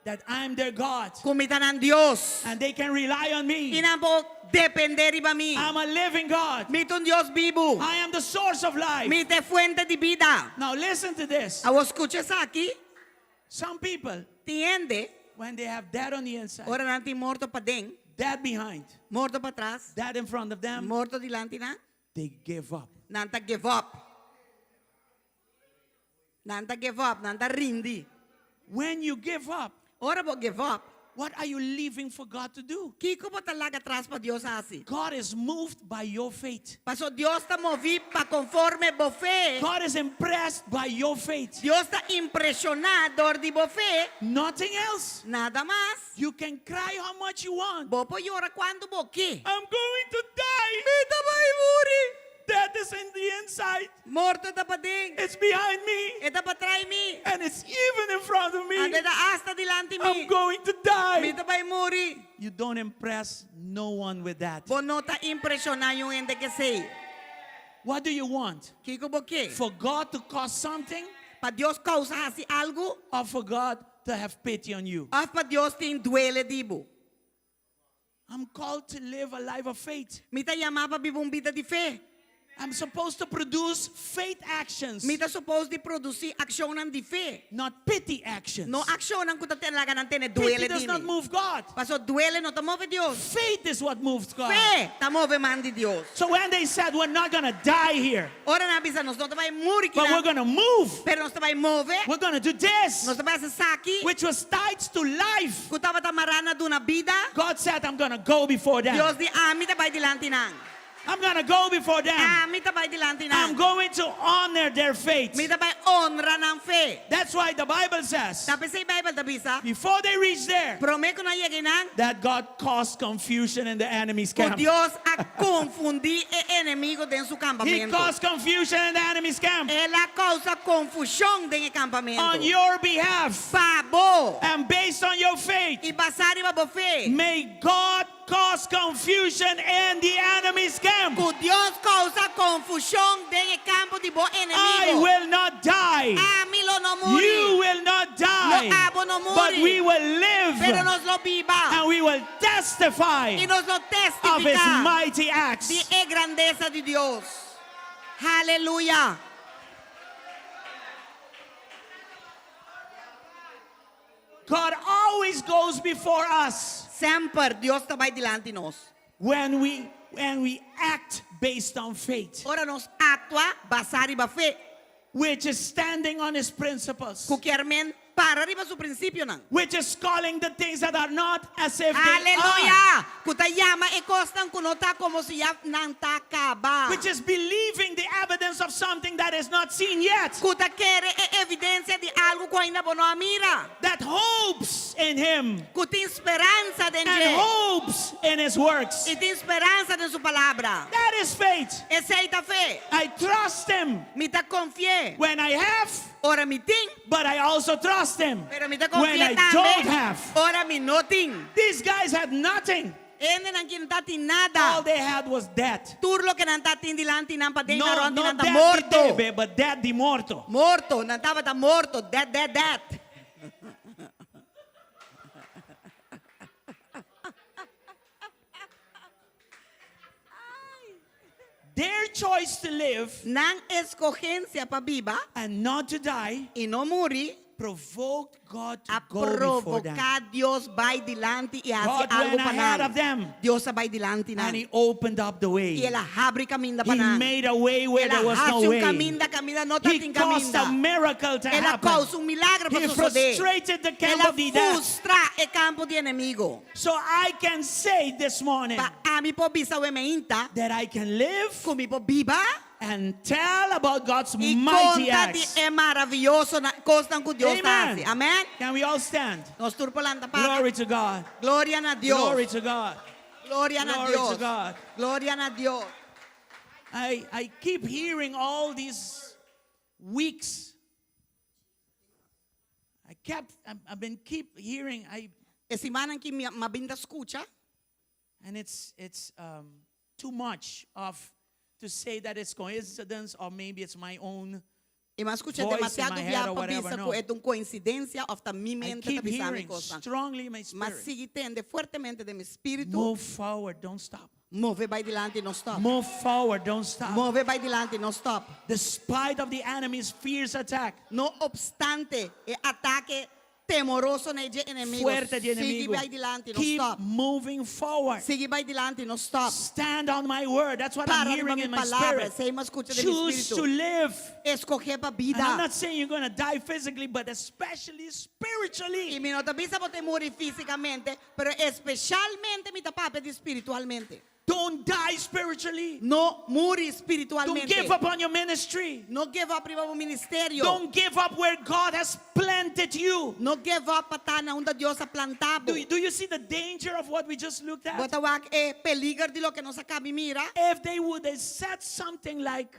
that I'm their God ku mi ta nan Dios. and they can rely on I me. nan por dependé riba mi. I'm a living God. Mi ta un Dios bibu. I am the source of life. Mi ta e fuente di bida. Now listen to this. Awor skucha esaki. Some people, Tin hende, when they have dead on the inside, ora nan tin morto paden, dead behind, morto patras, dead in front of them, morto dilanti nan, they give up. nan ta give up. Nan ta give up, nan ta rindi. When you give up, Ora bo give up, what are you leaving for God to do? kiko bo ta laga atras pa Dios hasi? God is moved by your faith. Paso Dios ta moví pa konforme bo fe. God is impressed by your faith. Dios ta impreshoná dor di bo fe. Nothing else. Nada mas. You can cry how much you want. Bo por yora kuantu bo ke. I'm going to die. Mi ta bai muri. Death is in the inside. Morto ta paden. It's behind me. E ta patras mi. And it's even in front of me. Anto e ta asta dilanti mi. I'm going to Mi die. ta bai muri. You don't impress no one with that. Bo no ta impreshoná niun hende ku esei. What do you want? Kiko bo ke? For God to cause something? Pa Dios kousa hasi algu? Or for God to have pity on you? Òf pa Dios tin duele di bo? I'm called to live a life of faith. Mi ta yamá pa biba un bida di fe. I'm supposed to produce faith actions, Mi ta supposed di produsí akshonnan di fe. not pity actions. No akshonnan ku ta laga nan tene Pity duele does di not mi. move God. Paso duele no ta move Dios. Faith is what moves God. Fe ta move man di Dios. So when they said we're not gonna die here, Ora nan a bisa nos no ta bai muri but we're kinan, gonna move. pero nos ta bai move. We're gonna do this, Nos ta bai hasi esaki. which was tied to life. Ku tabata mará na duna bida. God said, I'm gonna go before them. Dios di ami ta bai dilanti nan. I'm going to go before them. Ami ta bai dilanti I'm nan. going to honor their faith. Mi ta bai honra nan fe. That's why the Bible says, Ta p'esei Beibel ta bisa, before they reach there, promé ku nan yega einan, that God caused confusion in the enemy's ku camp. Dios a konfundí e enemigu den su He kampamentu. caused confusion in the enemy's camp El a kousa konfushon den e on kampamentu. your behalf Pa bo and based on your faith. i basá riba bo fe. May God cause confusion in the enemy's camp. Ku Dios kousa konfushon den e kampo di bo I enemigu. will not die. Ami lo no muri. You will not die. Lo abo no muri. But we will live Pero nos lo biba. and we will testify I nos lo of his testifiká mighty acts. di e grandesa di Dios. Haleluya. God always goes before us Semper Dios ta bai dilanti nos. when we when we act based on faith, Ora nos aktua basá riba fe, which is standing on his principles, ku kier men para riba su prinsipionan. which is calling the things that are not as if they are, Aleluya! Ku ta yama e kosnan ku no ta komo si ya nan ta kaba. which is believing the evidence of something that is not seen yet, Ku ta kere e evidensia di algu ku ainda bo no a mira. that hopes in him Ku tin speransa den and dje. hopes in his works. I tin speransa den su palabra. That is faith. Esei ta fe. I trust him Mi ta konfi'é. when I have, Ora mi tin, but I also trust him pero mi ta when konfi'é I tambe. don't have. Ora mi no tin. These guys had nothing. E hendenan aki no tatin All nada. they had was death. Tur loke nan tatin dilanti nan paden No, nan rònt no nan ta death di morto. debe, but death di morto. Morto, nan tabata morto, dead, dead, dead. Their choice to live Nan eskohensia pa biba and not to die i no muri provoked God to a go before them. provoká Dios bai dilanti i hasi God algu went pa ahead nan. of them. Dios a bai dilanti And nan. he opened up the way. I el a habri kaminda pa He nan. made a way where El a there was no hasi un way. kaminda, kaminda no He tatin caused a kaminda. miracle to El a happen. kousa un milager pa He sosodé. frustrated the El camp a of the death. frustra e kampo di enemigu. So I can say this morning Pa ami por bisa awe mainta that I can live ku mi por biba and tell about God's i mighty konta di acts. e maravioso kosnan ku Dios ta Amen. hasi. Amèn. Can we all stand? Nos tur por lanta para. Glory to God. Gloria na Dios. Glory to God. Gloria na Glory Dios. to God. Gloria na Dios. I, I keep hearing all these weeks. I kept, I've been keep hearing, I, E simannan aki mi a bin ta skucha. and it's, it's um, too much of to say that it's coincidence or maybe it's my own. I m'a skucha Voice in demasiado my head bia or pa whatever, bisa no. ku e ta un koinsidensia òf ta mi I mente keep ta bisa mi hearing kosnan. strongly in my M'a spirit. sigui tende fuertemente den mi spiritu. Move forward, don't stop. Move bai dilanti, no stop. Move forward, don't stop. Move bai dilanti, no stop. Despite of the enemy's fierce attack, No obstante e atake temoroso di enemigu. fuerte di Sigui enemigo. bai dilanti, no Keep stop. moving forward. Sigui bai dilanti, no stop. Stand on my word. That's what I'm Para hearing riba in mi my palabra. spirit. Esei m'a skucha den mi Choose spiritu. to live. Skohe pa And I'm bida. not saying you're going to die physically, but especially spiritually. I mi no ta bisa bo ta muri físikamente, pero espesialmente mi ta papia di spiritualmente. Don't die spiritually. No muri Don't spiritualmente. give up on your ministry. No give up riba bo ministerio. Don't give up where God has planted you. No give up pa ta na unda Dios a planta bo. Do, do you see the danger of what we just looked at? Bo ta wak e peliger di loke nos a kaba di mira. If they would have said something like,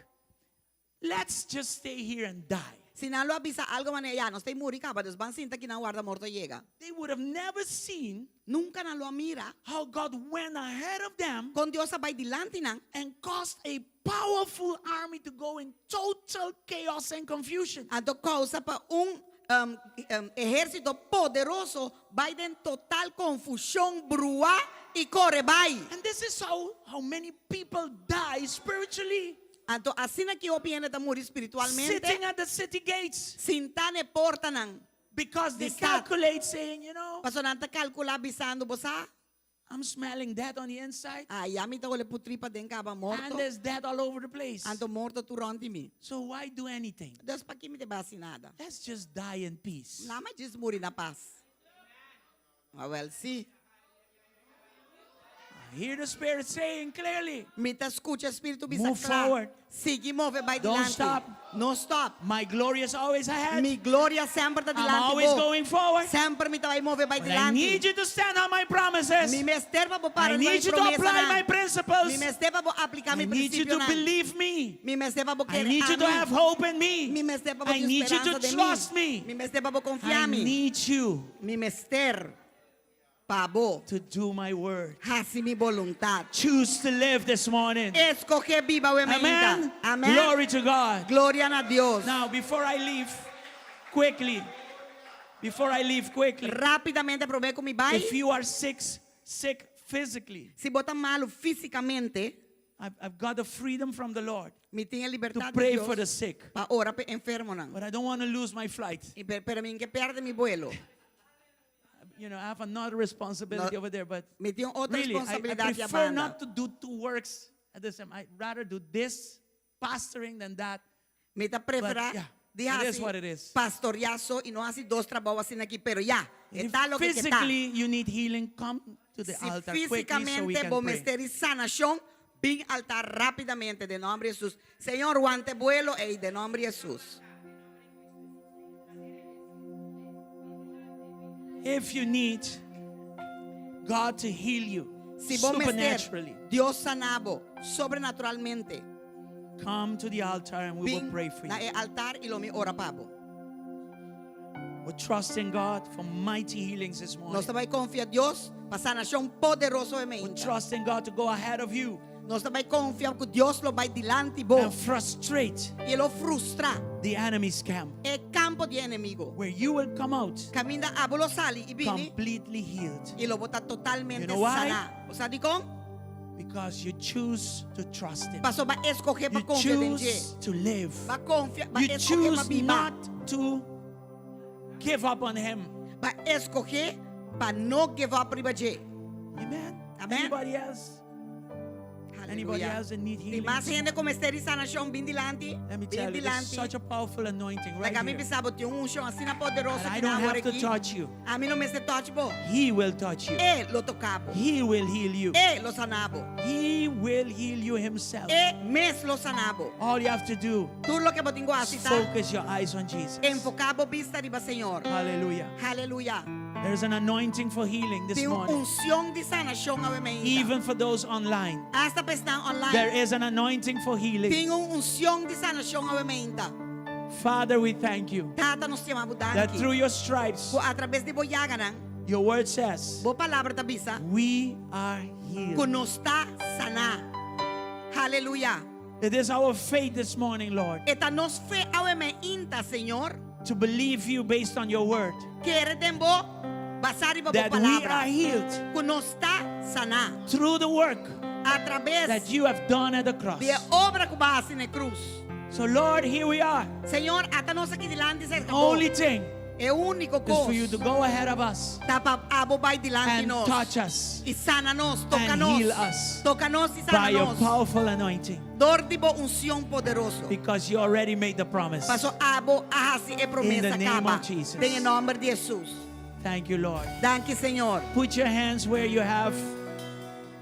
let's just stay here and die, Si nan lo a bisa algu manera ya, nos ta muri kaba, dus ban sinta akinan warda morto yega. they would have never seen Nunka nan lo a mira. how God went ahead of them Kon Dios a bai dilanti nan. and caused a powerful army to go in total chaos and confusion. Anto kousa pa un um, um, ehérsito poderoso bai den total konfushon, brua i kore bai. And this is how, how many people die spiritually, Anto asina aki hopi hende ta muri spiritualmente. sitting at the city gates Sintá na e portanan. because they Di stat. calculate saying, you know, Paso nan ta kalkulá bisando bo sa. I'm smelling death on the inside Ah, ya mi ta hole putrí paden kaba morto. and there's death all over the place. Anto morto tur rònt di mi. So why do anything? Dus pakiko mi ta bai hasi nada. Let's just die in peace. Laga mi djis muri na pas. Ah, wel, si. I hear the Spirit saying clearly, Mi ta skucha Spiritu bisa Move kla. forward. Sigui move bai Don't dilanti. stop. No stop. My glory is always ahead. Mi gloria semper ta I'm dilanti always bo. going forward. Semper mi ta bai move bai But I need dilanti. you to stand on my promises. Mi mester pa bo para I riba mi need you to promesanan. apply my Mi principles. mester pa bo apliká I mi need you to prinsipionan. believe me. Mi mester pa bo I kere need you to ami. have hope in me. Mi mester pa bo I tin need you speransa to den mi. trust Mi me. mester pa bo konfia I mi. need you Mi mester pa bo to do my word. hasi mi boluntat. Choose to live this morning. Eskohe biba awe Amen. mainta. Amen. Glory to God. Gloria na Dios. Now, before I leave, quickly, before I leave quickly, Rápidamente promé ku mi bai. if you are sick, sick physically, Si bo ta malu físikamente, I've, I've got the freedom from the Lord mi tin e to libertat di pray for the Dios sick. pa ora pa enfermonan. But I don't want to lose my flight. I pero, pero mi n' ke pèrdè mi vuelo. You know, I have another responsibility No, over there, but Mi tin otro really, I, I responsabilidat prefer banda. not to do two works at the same. I'd rather do this pastoring than that. Mi ta preferá But, yeah, di it is hasi what it is. pastoriá so i no hasi dos trabou asina aki, pero ya, If e ta loke ke ta. physically you need healing, come to the Si altar quickly so we físikamente can bo pray. mester di sanashon, bin altar rápidamente den nòmber di Hesus. Señor, wanta e buelo ei den nòmber di Hesus. If you need God to heal you Si bo mester supernaturally, Dios sana bo sobrenaturalmente, come to the altar and we will bin pray for na you. e altar i lo mi ora pa bo. We trust in God for mighty healings this morning. Nos ta bai konfia Dios pa sanashon poderoso e We mainta. trust in God to go ahead of you Nos ta bai konfia ku Dios lo bai dilanti bo and frustrate i lo frustrá the enemy's camp e kampo di enemigu. where you will come out Kaminda abo lo sali i bini completely healed i lo bo ta totalmente You know why? saná. Bo sa dikon? because you choose to trust him. Paso b'a eskohé pa You konfia den dje. choose to live. B'a konfia, b'a You eskohé pa choose biba. not to give up on him. B'a eskohé pa no give up riba dje. Amen. Amen. Anybody else? Anybody Aleluya. else that need Tin healing? mas hende ku mester di sanashon, bin dilanti, Let me bin tell you, there's dilanti. such a powerful anointing right Laga mi here. bisa bo, tin un unshon asina poderoso And I ki don't na have awor to aki. touch you. Ami no mester touch bo. He will touch you. E lo toka bo. He will heal you. E lo sana bo. He will heal you himself. E mes lo sana bo. All you have to do Tur loke bo tin ku is hasi ta focus your eyes on Jesus. enfoká bo bista riba Señor. Hallelujah. Hallelujah. There's an anointing for healing this Tin un morning. unshon di sanashon awe mainta. Even for those online. Asta pa esnan online. There is an anointing for healing. Tin un unshon di sanashon awe mainta. Father, we thank you Tata nos yama bo that danki. through your stripes, Ku atraves di bo yaganan, your word says, bo palabra ta bisa we are ku healed. nos ta saná. Hallelujah. It is our faith this morning, Lord, E ta nos fe awe mainta, Señor. to believe you based on your word. Kere den bo, basá riba bo That we palabra. are healed Ku nos ta saná. through the work Atraves that you have done at the cross. di e obra ku bo a hasi na krus. So, Lord, here we are. Señor, ata nos aki dilanti serka bo. Only thing E úniko is for you kos to go ahead of us ta pa abo bai dilanti and nos. touch us I sana nos, toka and nos. heal us Toka nos i by sana your nos. powerful anointing Dor di bo unshon poderoso. because you already made the promise. Paso abo a hasi e promesa name kaba. of Jesus. Den e nòmber di Hesus. Thank you, Lord. Danki, Señor. Put your hands where you have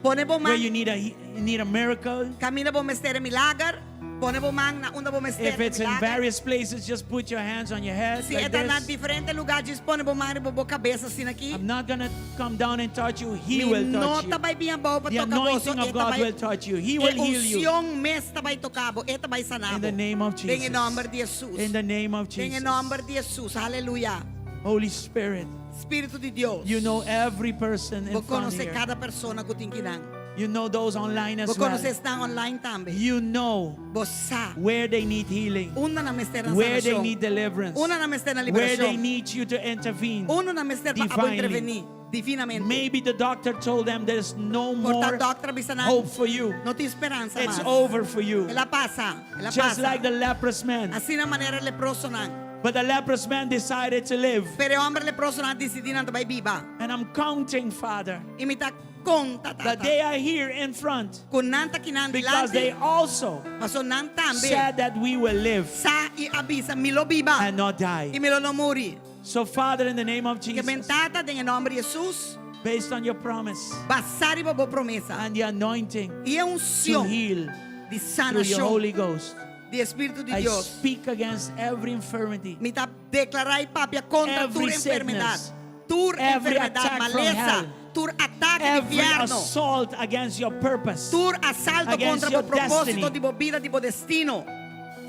Pone bo where man you need a you need a miracle. Kaminda bo mester milager. Pone bo man na unda bo mester If it's in milager. various places, just put your hands on your head Si like e ta na this. diferente lugá, djis pone bo man riba bo kabes asina aki. I'm not gonna come down and touch you. He Mi will no touch you. ta bai bin abou pa The toka boso. anointing of E ta God bai will touch you. He will E heal you. unshon mes ta bai toka bo. E ta bai sana In the bo. name of Den e Jesus. nòmber di Hesus. In the name of Den e Jesus. nòmber di Hesus. Aleluya. Holy Spirit, Spiritu di Dios. you know every person in Bo front konosé here. kada persona ku tin akinan. You know those online Bo as well. konosé esnan online tambe. You know Bo sa. where they need healing, Unda nan mester na where they sanashon. need deliverance, Unda nan mester na where they liberashon. need you to intervene. Unda nan mester pa abo Divinely. intervení divinamente. Maybe the doctor told them there's no Por ta more dòkter a bisa nan. hope for you. No tin speransa It's mas. over for you. El a pasa. El a Just pasa. like the leprous man. Asina manera leprosonan. But the leprous man decided to live. Pero e hòmber leprosonan a disidí nan ta bai biba. And I'm counting, Father, I mi ta konta that tata. they are here in front Ku nan ta akinan because they dilanti. also Paso nan tambe. said that we will live Sa i a bisa mi lo biba. and not I die. mi lo no muri. So, Father, in the name of Ke men Jesus, tata den e nòmber di Hesus. Based on your promise Basá riba bo promesa. and the anointing I e to unshon heal di through your sanashon Holy Ghost. di Spiritu di I Dios. speak against every infirmity, Mi ta deklará i papia kontra tur Every enfermedat. sickness, Tur every enfermedat, attack from malesa, hell, tur atake di every fièrnu, assault against your purpose, tur asalto against kontra your bo propósito destiny. di bo bida, di bo destino.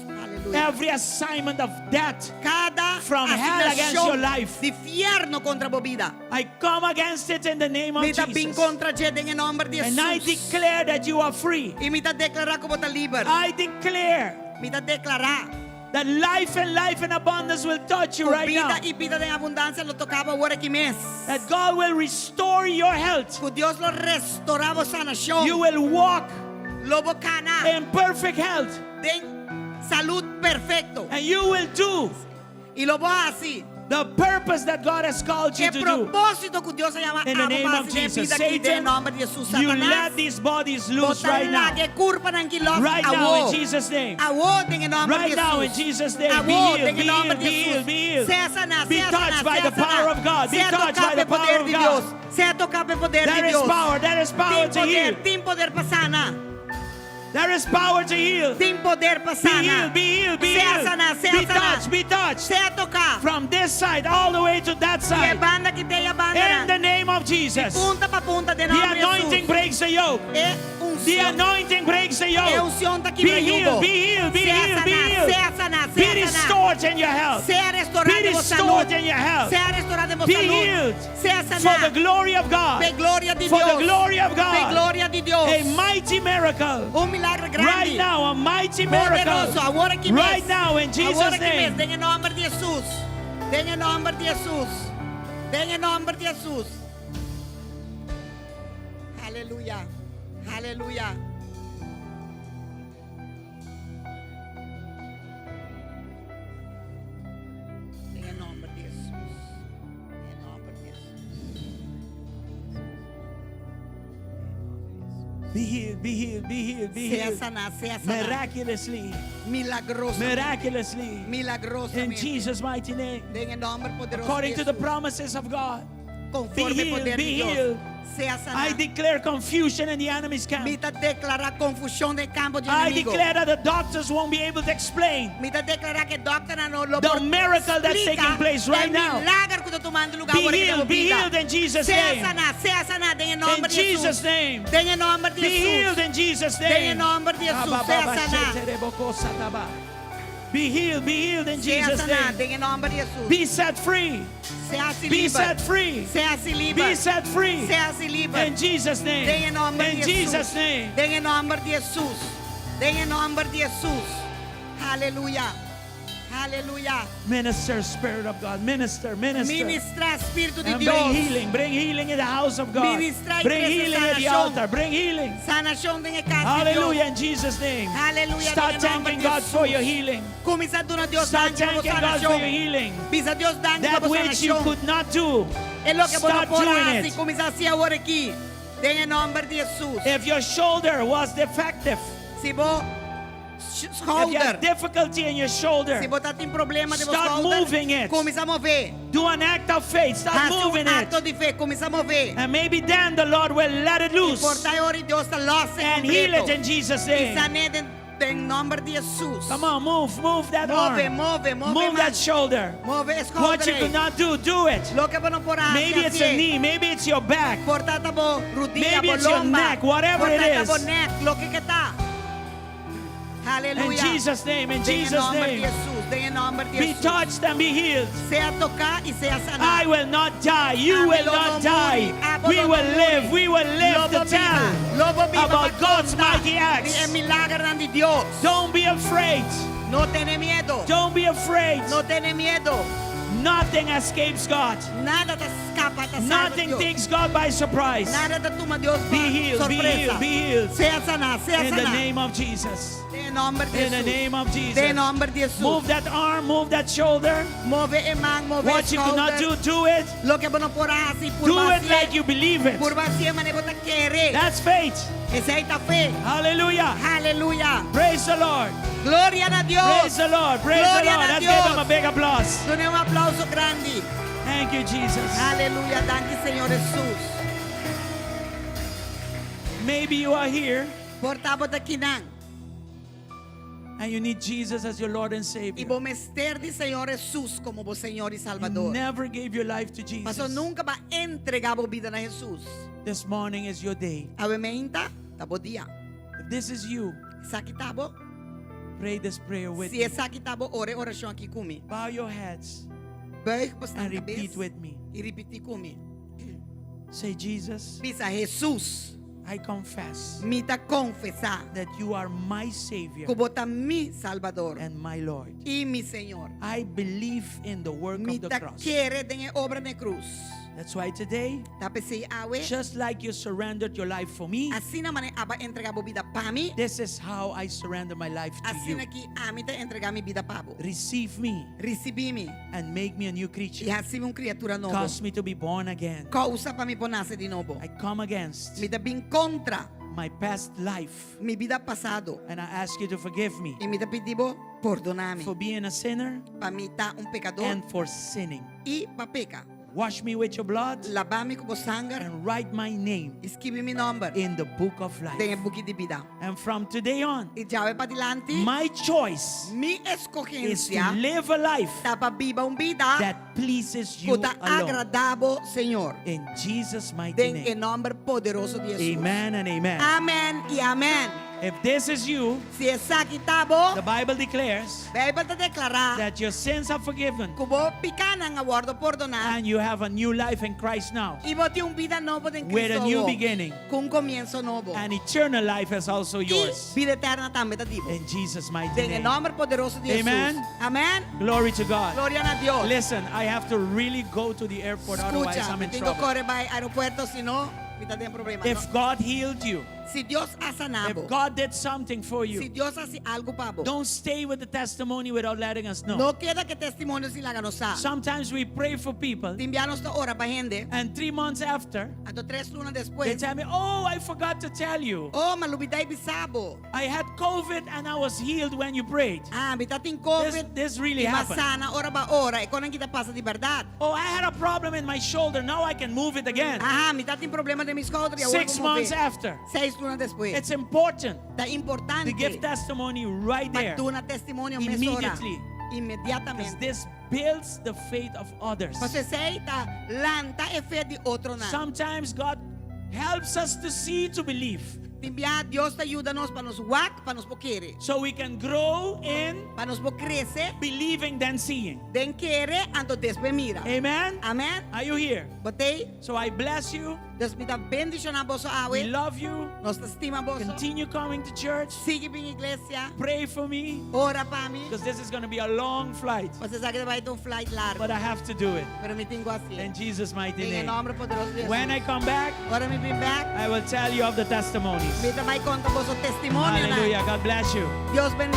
Aleluya. every assignment of death. Kada From hell against your asignashon life. di fièrnu kontra bo bida. I come against it in the name of Mi ta bin Jesus. kontra dje den e nòmber di And I Hesus. declare that you are free. I mi ta deklará ku bo ta liber. I declare Mi ta deklará that life and life in abundance will touch you ku right now. bida i bida den abundansia lo toka bo awor aki mes. That God will restore your health. Ku Dios lo restorá bo sanashon. You will walk Lo bo kana in perfect health den salú perfekto. and you will do I lo bo hasi the purpose that God has called you e to do. propósito ku Dios a yama In the abo name pa of hasi den Jesus. bida aki den Satan, nòmber di Hesus. you Satanas, let these bodies loose bo ta right now. laga e kurpanan aki lòs Right now in awo. Jesus' name. Awo den e nòmber Right di now in Hesus. Jesus' name. Be Awo healed, den e be nòmber healed, di be healed, Hesus. be healed. Sea saná, Be sea touched saná, by sea the power saná. of God. Be Sea touched toká by the p'e power poder of di God. Dios. Sea toká p'e poder di There is Dios. power. There is power Tin to poder, heal. tin poder pa sana. There is power to heal. Tin poder pa Be sana. healed, be healed, be Sea healed. saná, sea Be saná. touched, be touched. Sea toká. From this side all the way to that Di e side. banda aki te e banda In the name of Jesus. Punta pa punta den The nòmber di anointing Hesus. breaks the yoke. E The unshon. anointing breaks the E yoke. unshon ta Be kibra healed, yugo. be healed, be Sea healed, be saná, healed. sea saná, Be sea saná. restored in your health. Sea restorá Be den bo restored salú. in your health. Sea restorá den bo Be salú. healed. Sea For saná. the glory of God. P'e gloria di For the Dios. glory of P'e God. gloria di Dios. A mighty miracle. Un milager grandi. Right now, a mighty miracle. Poderoso. Awor aki mes. Right now, in Jesus' Awor aki mes. name. Den e nòmber di Hesus. Den e nòmber di Hesus. Den e nòmber di Hesus. Aleluya. Aleluya. Den e nòmber di Hesus. Den e nòmber di Hesus. Be healed, be healed, be healed, be Sea healed. saná, sea saná. Miraculously, Milagroso. miraculously. In Milagrosamente. Jesus' mighty name. Den e nòmber poderoso According di to the Hesus. promises of God. Konforme Be healed, poder be di Dios. healed. Sea saná. I declare confusion in the enemy's Mi camp. ta deklará konfushon den kampo di I enemigu. declare that the doctors won't be able to explain Mi ta deklará ku e dòkternan no lo the por miracle that's splika taking place right e now. milager ku ta tumando lugá Be awor aki den healed, bo be bida. healed in Jesus' Sea name. saná, sea saná den e In nòmber di Jesus' Hesus. name. Den e nòmber di Be Hesus. healed in Jesus' Den e name. nòmber di Hesus. Sea saná. Be healed, be healed in Sea Jesus' saná name. den e nòmber di Hesus. Be set free. Sea Be liber. set free. Sea liber. Be set free. Sea liber. In Jesus' name. Den e nòmber In di Hesus. Jesus' name. Den e nòmber di Hesus. Den e nòmber di Hesus. Aleluya. Aleluya. Minister, Spirit of God. Minister, minister. Ministrá Spiritu di And bring Dios. healing. Bring healing in the house of God. Ministra i Bring trese healing at the sanashon. altar. Bring healing. Sanashon den e kas di Hallelujah Dios. in Jesus' name. Aleluya Start den e nòmber thanking di God for Hesus. your healing. Kuminsá duna Dios Start danki pa bo thanking God for your sanashon. healing. Bisa Dios danki pa That bo which you sanashon. could not do. E loke bo no Start por doing hasi, it. kuminsá hasi awor aki. Den e nòmber di Hesus. If your shoulder was defective, Si bo if you schouder, have difficulty in your shoulder, si bo tabatin problema den bo Start schouder, moving it. kuminsá move. do an act of faith. Start Hasi un moving it. akto di fe, kuminsá move. And maybe then the Lord will let it loose Por ta e ora Dios ta lòs and heal it in Jesus' name. I san'é den den nòmber di Hesus. Come on, move, move that Move, arm. move, move, Move that man. shoulder. Move What schouder. you could not do, do it. Loke bo no por hasi, Maybe it's a knee, maybe it's your back. Por ta ta bo rudia, Maybe bo it's your lomba. neck, whatever it Por ta ta is. bo nek, loke ku ta. In Aleluya. Jesus' name, in Den e Jesus' nòmber di name. Hesus, den e nòmber di Be Hesus. touched and be healed. Sea toká i sea saná. I will not die. You will Ami lo not no die. muri. Abo We lo no will live. muri. We will live Lo bo to tell biba. Lo bo biba about pa God's konta mighty acts. Di e milagernan di Dios. Don't be afraid. No tene miedu. Don't be afraid. No tene miedu. Nothing escapes God. Nada ta skapa, ta salba Nothing Dios. takes God by surprise. Nada ta tuma Dios Be pa healed, be sorpresa. healed, be healed. Sea saná, sea In the saná. name of Jesus. Den nòmber di In the Hesus. name of Den Jesus. nòmber di Hesus. Move that arm, move that shoulder. Move e man, move What you could not do, do it. Loke bo no por hasi, Do it like you believe it. Purba hasié manera bo ta kere. That's faith. Esei ta fe. Hallelujah. Aleluya. Praise the Lord. Gloria na Dios. Praise the Lord. Praise the Gloria Lord. na Let's give him Dios. a big applause. Jesus. Dun'é un aplouso grandi. Thank you, Jesus. Aleluya, danki Señor Hesus. Maybe you are here Por ta bo ta akinan. and you need Jesus as your Lord and I Savior. bo mester di Señor Hesus komo bo Señor i You Salbador. never gave your life to Paso Jesus. nunka b'a entregá bo bida na Hesus. This morning is your day. Awe mainta, ta bo dia. If this is you, Esaki ta bo, pray this prayer with si me. esaki ta bo, ora e orashon aki ku mi. Bow your heads Buig bo and repeat kabes with me. i ripití ku mi. Say, Jesus, Bisa Hesus, I confess mi ta konfesá that you are my Savior ku bo ta mi Salbador and my Lord. i mi Señor. I believe in the work Mi of the ta cross. kere den e obra di krus. That's why today, Ta p'esei awe, just like you surrendered your life for me, asina manera abo a entregá bo bida pa mi, this is how I surrender my life to you. asina aki ami ta entregá mi bida pa bo. Receive me Risibí mi and make me a new i creature. hasi mi un kriatura nobo. Cause me to be born again. Kousa pa mi por nase di nobo. I come against Mi ta bin kontra my past life mi bida pasado and I ask you to forgive me i mi ta pidi bo pordoná mi for being a sinner pa mi ta un pekadó and for sinning. i pa peka. Wash me with your blood Laba mi ku bo sanger and write my name i skirbi mi nòmber in the book of den e life. buki di bida. And from today on, I djawe padilanti, my choice mi is to eskohensia live a life ta pa biba un bida that pleases you ku ta alone. agradá bo, Señor. In Jesus' mighty Den e name. nòmber poderoso di Hesus. Amen and amen. Amèn i amèn. If this is you, Si esaki ta bo, the Bible declares Beibel ta deklará that your sins are forgiven ku bo pikánan a wòrdu pordoná and you have a new life in Christ now. i bo tin un bida nobo den With a Kristu new awor, beginning. ku un komienso nobo. And eternal life is also I yours. bida eterno tambe ta di bo. In Jesus' mighty Den e name. nòmber poderoso di Hesus. Amen. Amèn. Glory to God. Gloria na Dios. Listen, I have to really go to the airport, otherwise Skucha, I'm in mi tin ku trouble. kore bai aeropuerto, sino mi ta den problema. If God healed you, Si Dios a sana bo, if God did something for si you, Dios a hasi algu pa bo, don't stay with the testimony without letting us know. no keda ku e testimonio sin laga nos sa. Sometimes we pray for people, Tin bia nos ta ora pa hende, and 3 months after, anto 3 luna they despues, tell me, Oh, I forgot to tell you. oh, m'a lubidá di bisa bo. I had COVID and I was healed when you prayed. Ah, mi tabatin This, COVID. this really I m'a happened. sana ora b'a ora, e kosnan aki ta pasa di bèrdat. Oh, I had a problem in my shoulder. Now I can move it again. Aha, mi tabatin problema den mi skouder i awor 6 months after. 6 luna despues. It's important Ta to importante give testimony right there. pa duna testimonio mesora. Immediately. Because Inmediatamente. this builds the faith of others. Pasobra esei ta lanta e fe di otronan. Sometimes God helps us to see to believe Tin bia Dios ta yuda nos pa nos wak, pa nos por kere. so we can grow in Pa nos por krese, believing than seeing. den kere, anto despues mira. Amen. Amèn. Are you here? Bo t'ei, So I bless you. Dus mi ta bendishoná boso We awe. love you. Nos ta stima boso. Continue coming to church. Sigui bin iglesia. Pray for me Ora pa mi. because this is going to be a long flight, Pasobra esaki ta bai ta un flight largu. but I have to do it Pero mi tin ku hasié. in Jesus' mighty Den name. nòmber poderoso di Hesus. When I come back, Ora mi bin bèk. I will tell you of the testimonies. Mi ta bai konta boso testimonio. Hallelujah. God bless you. Dios bendiga.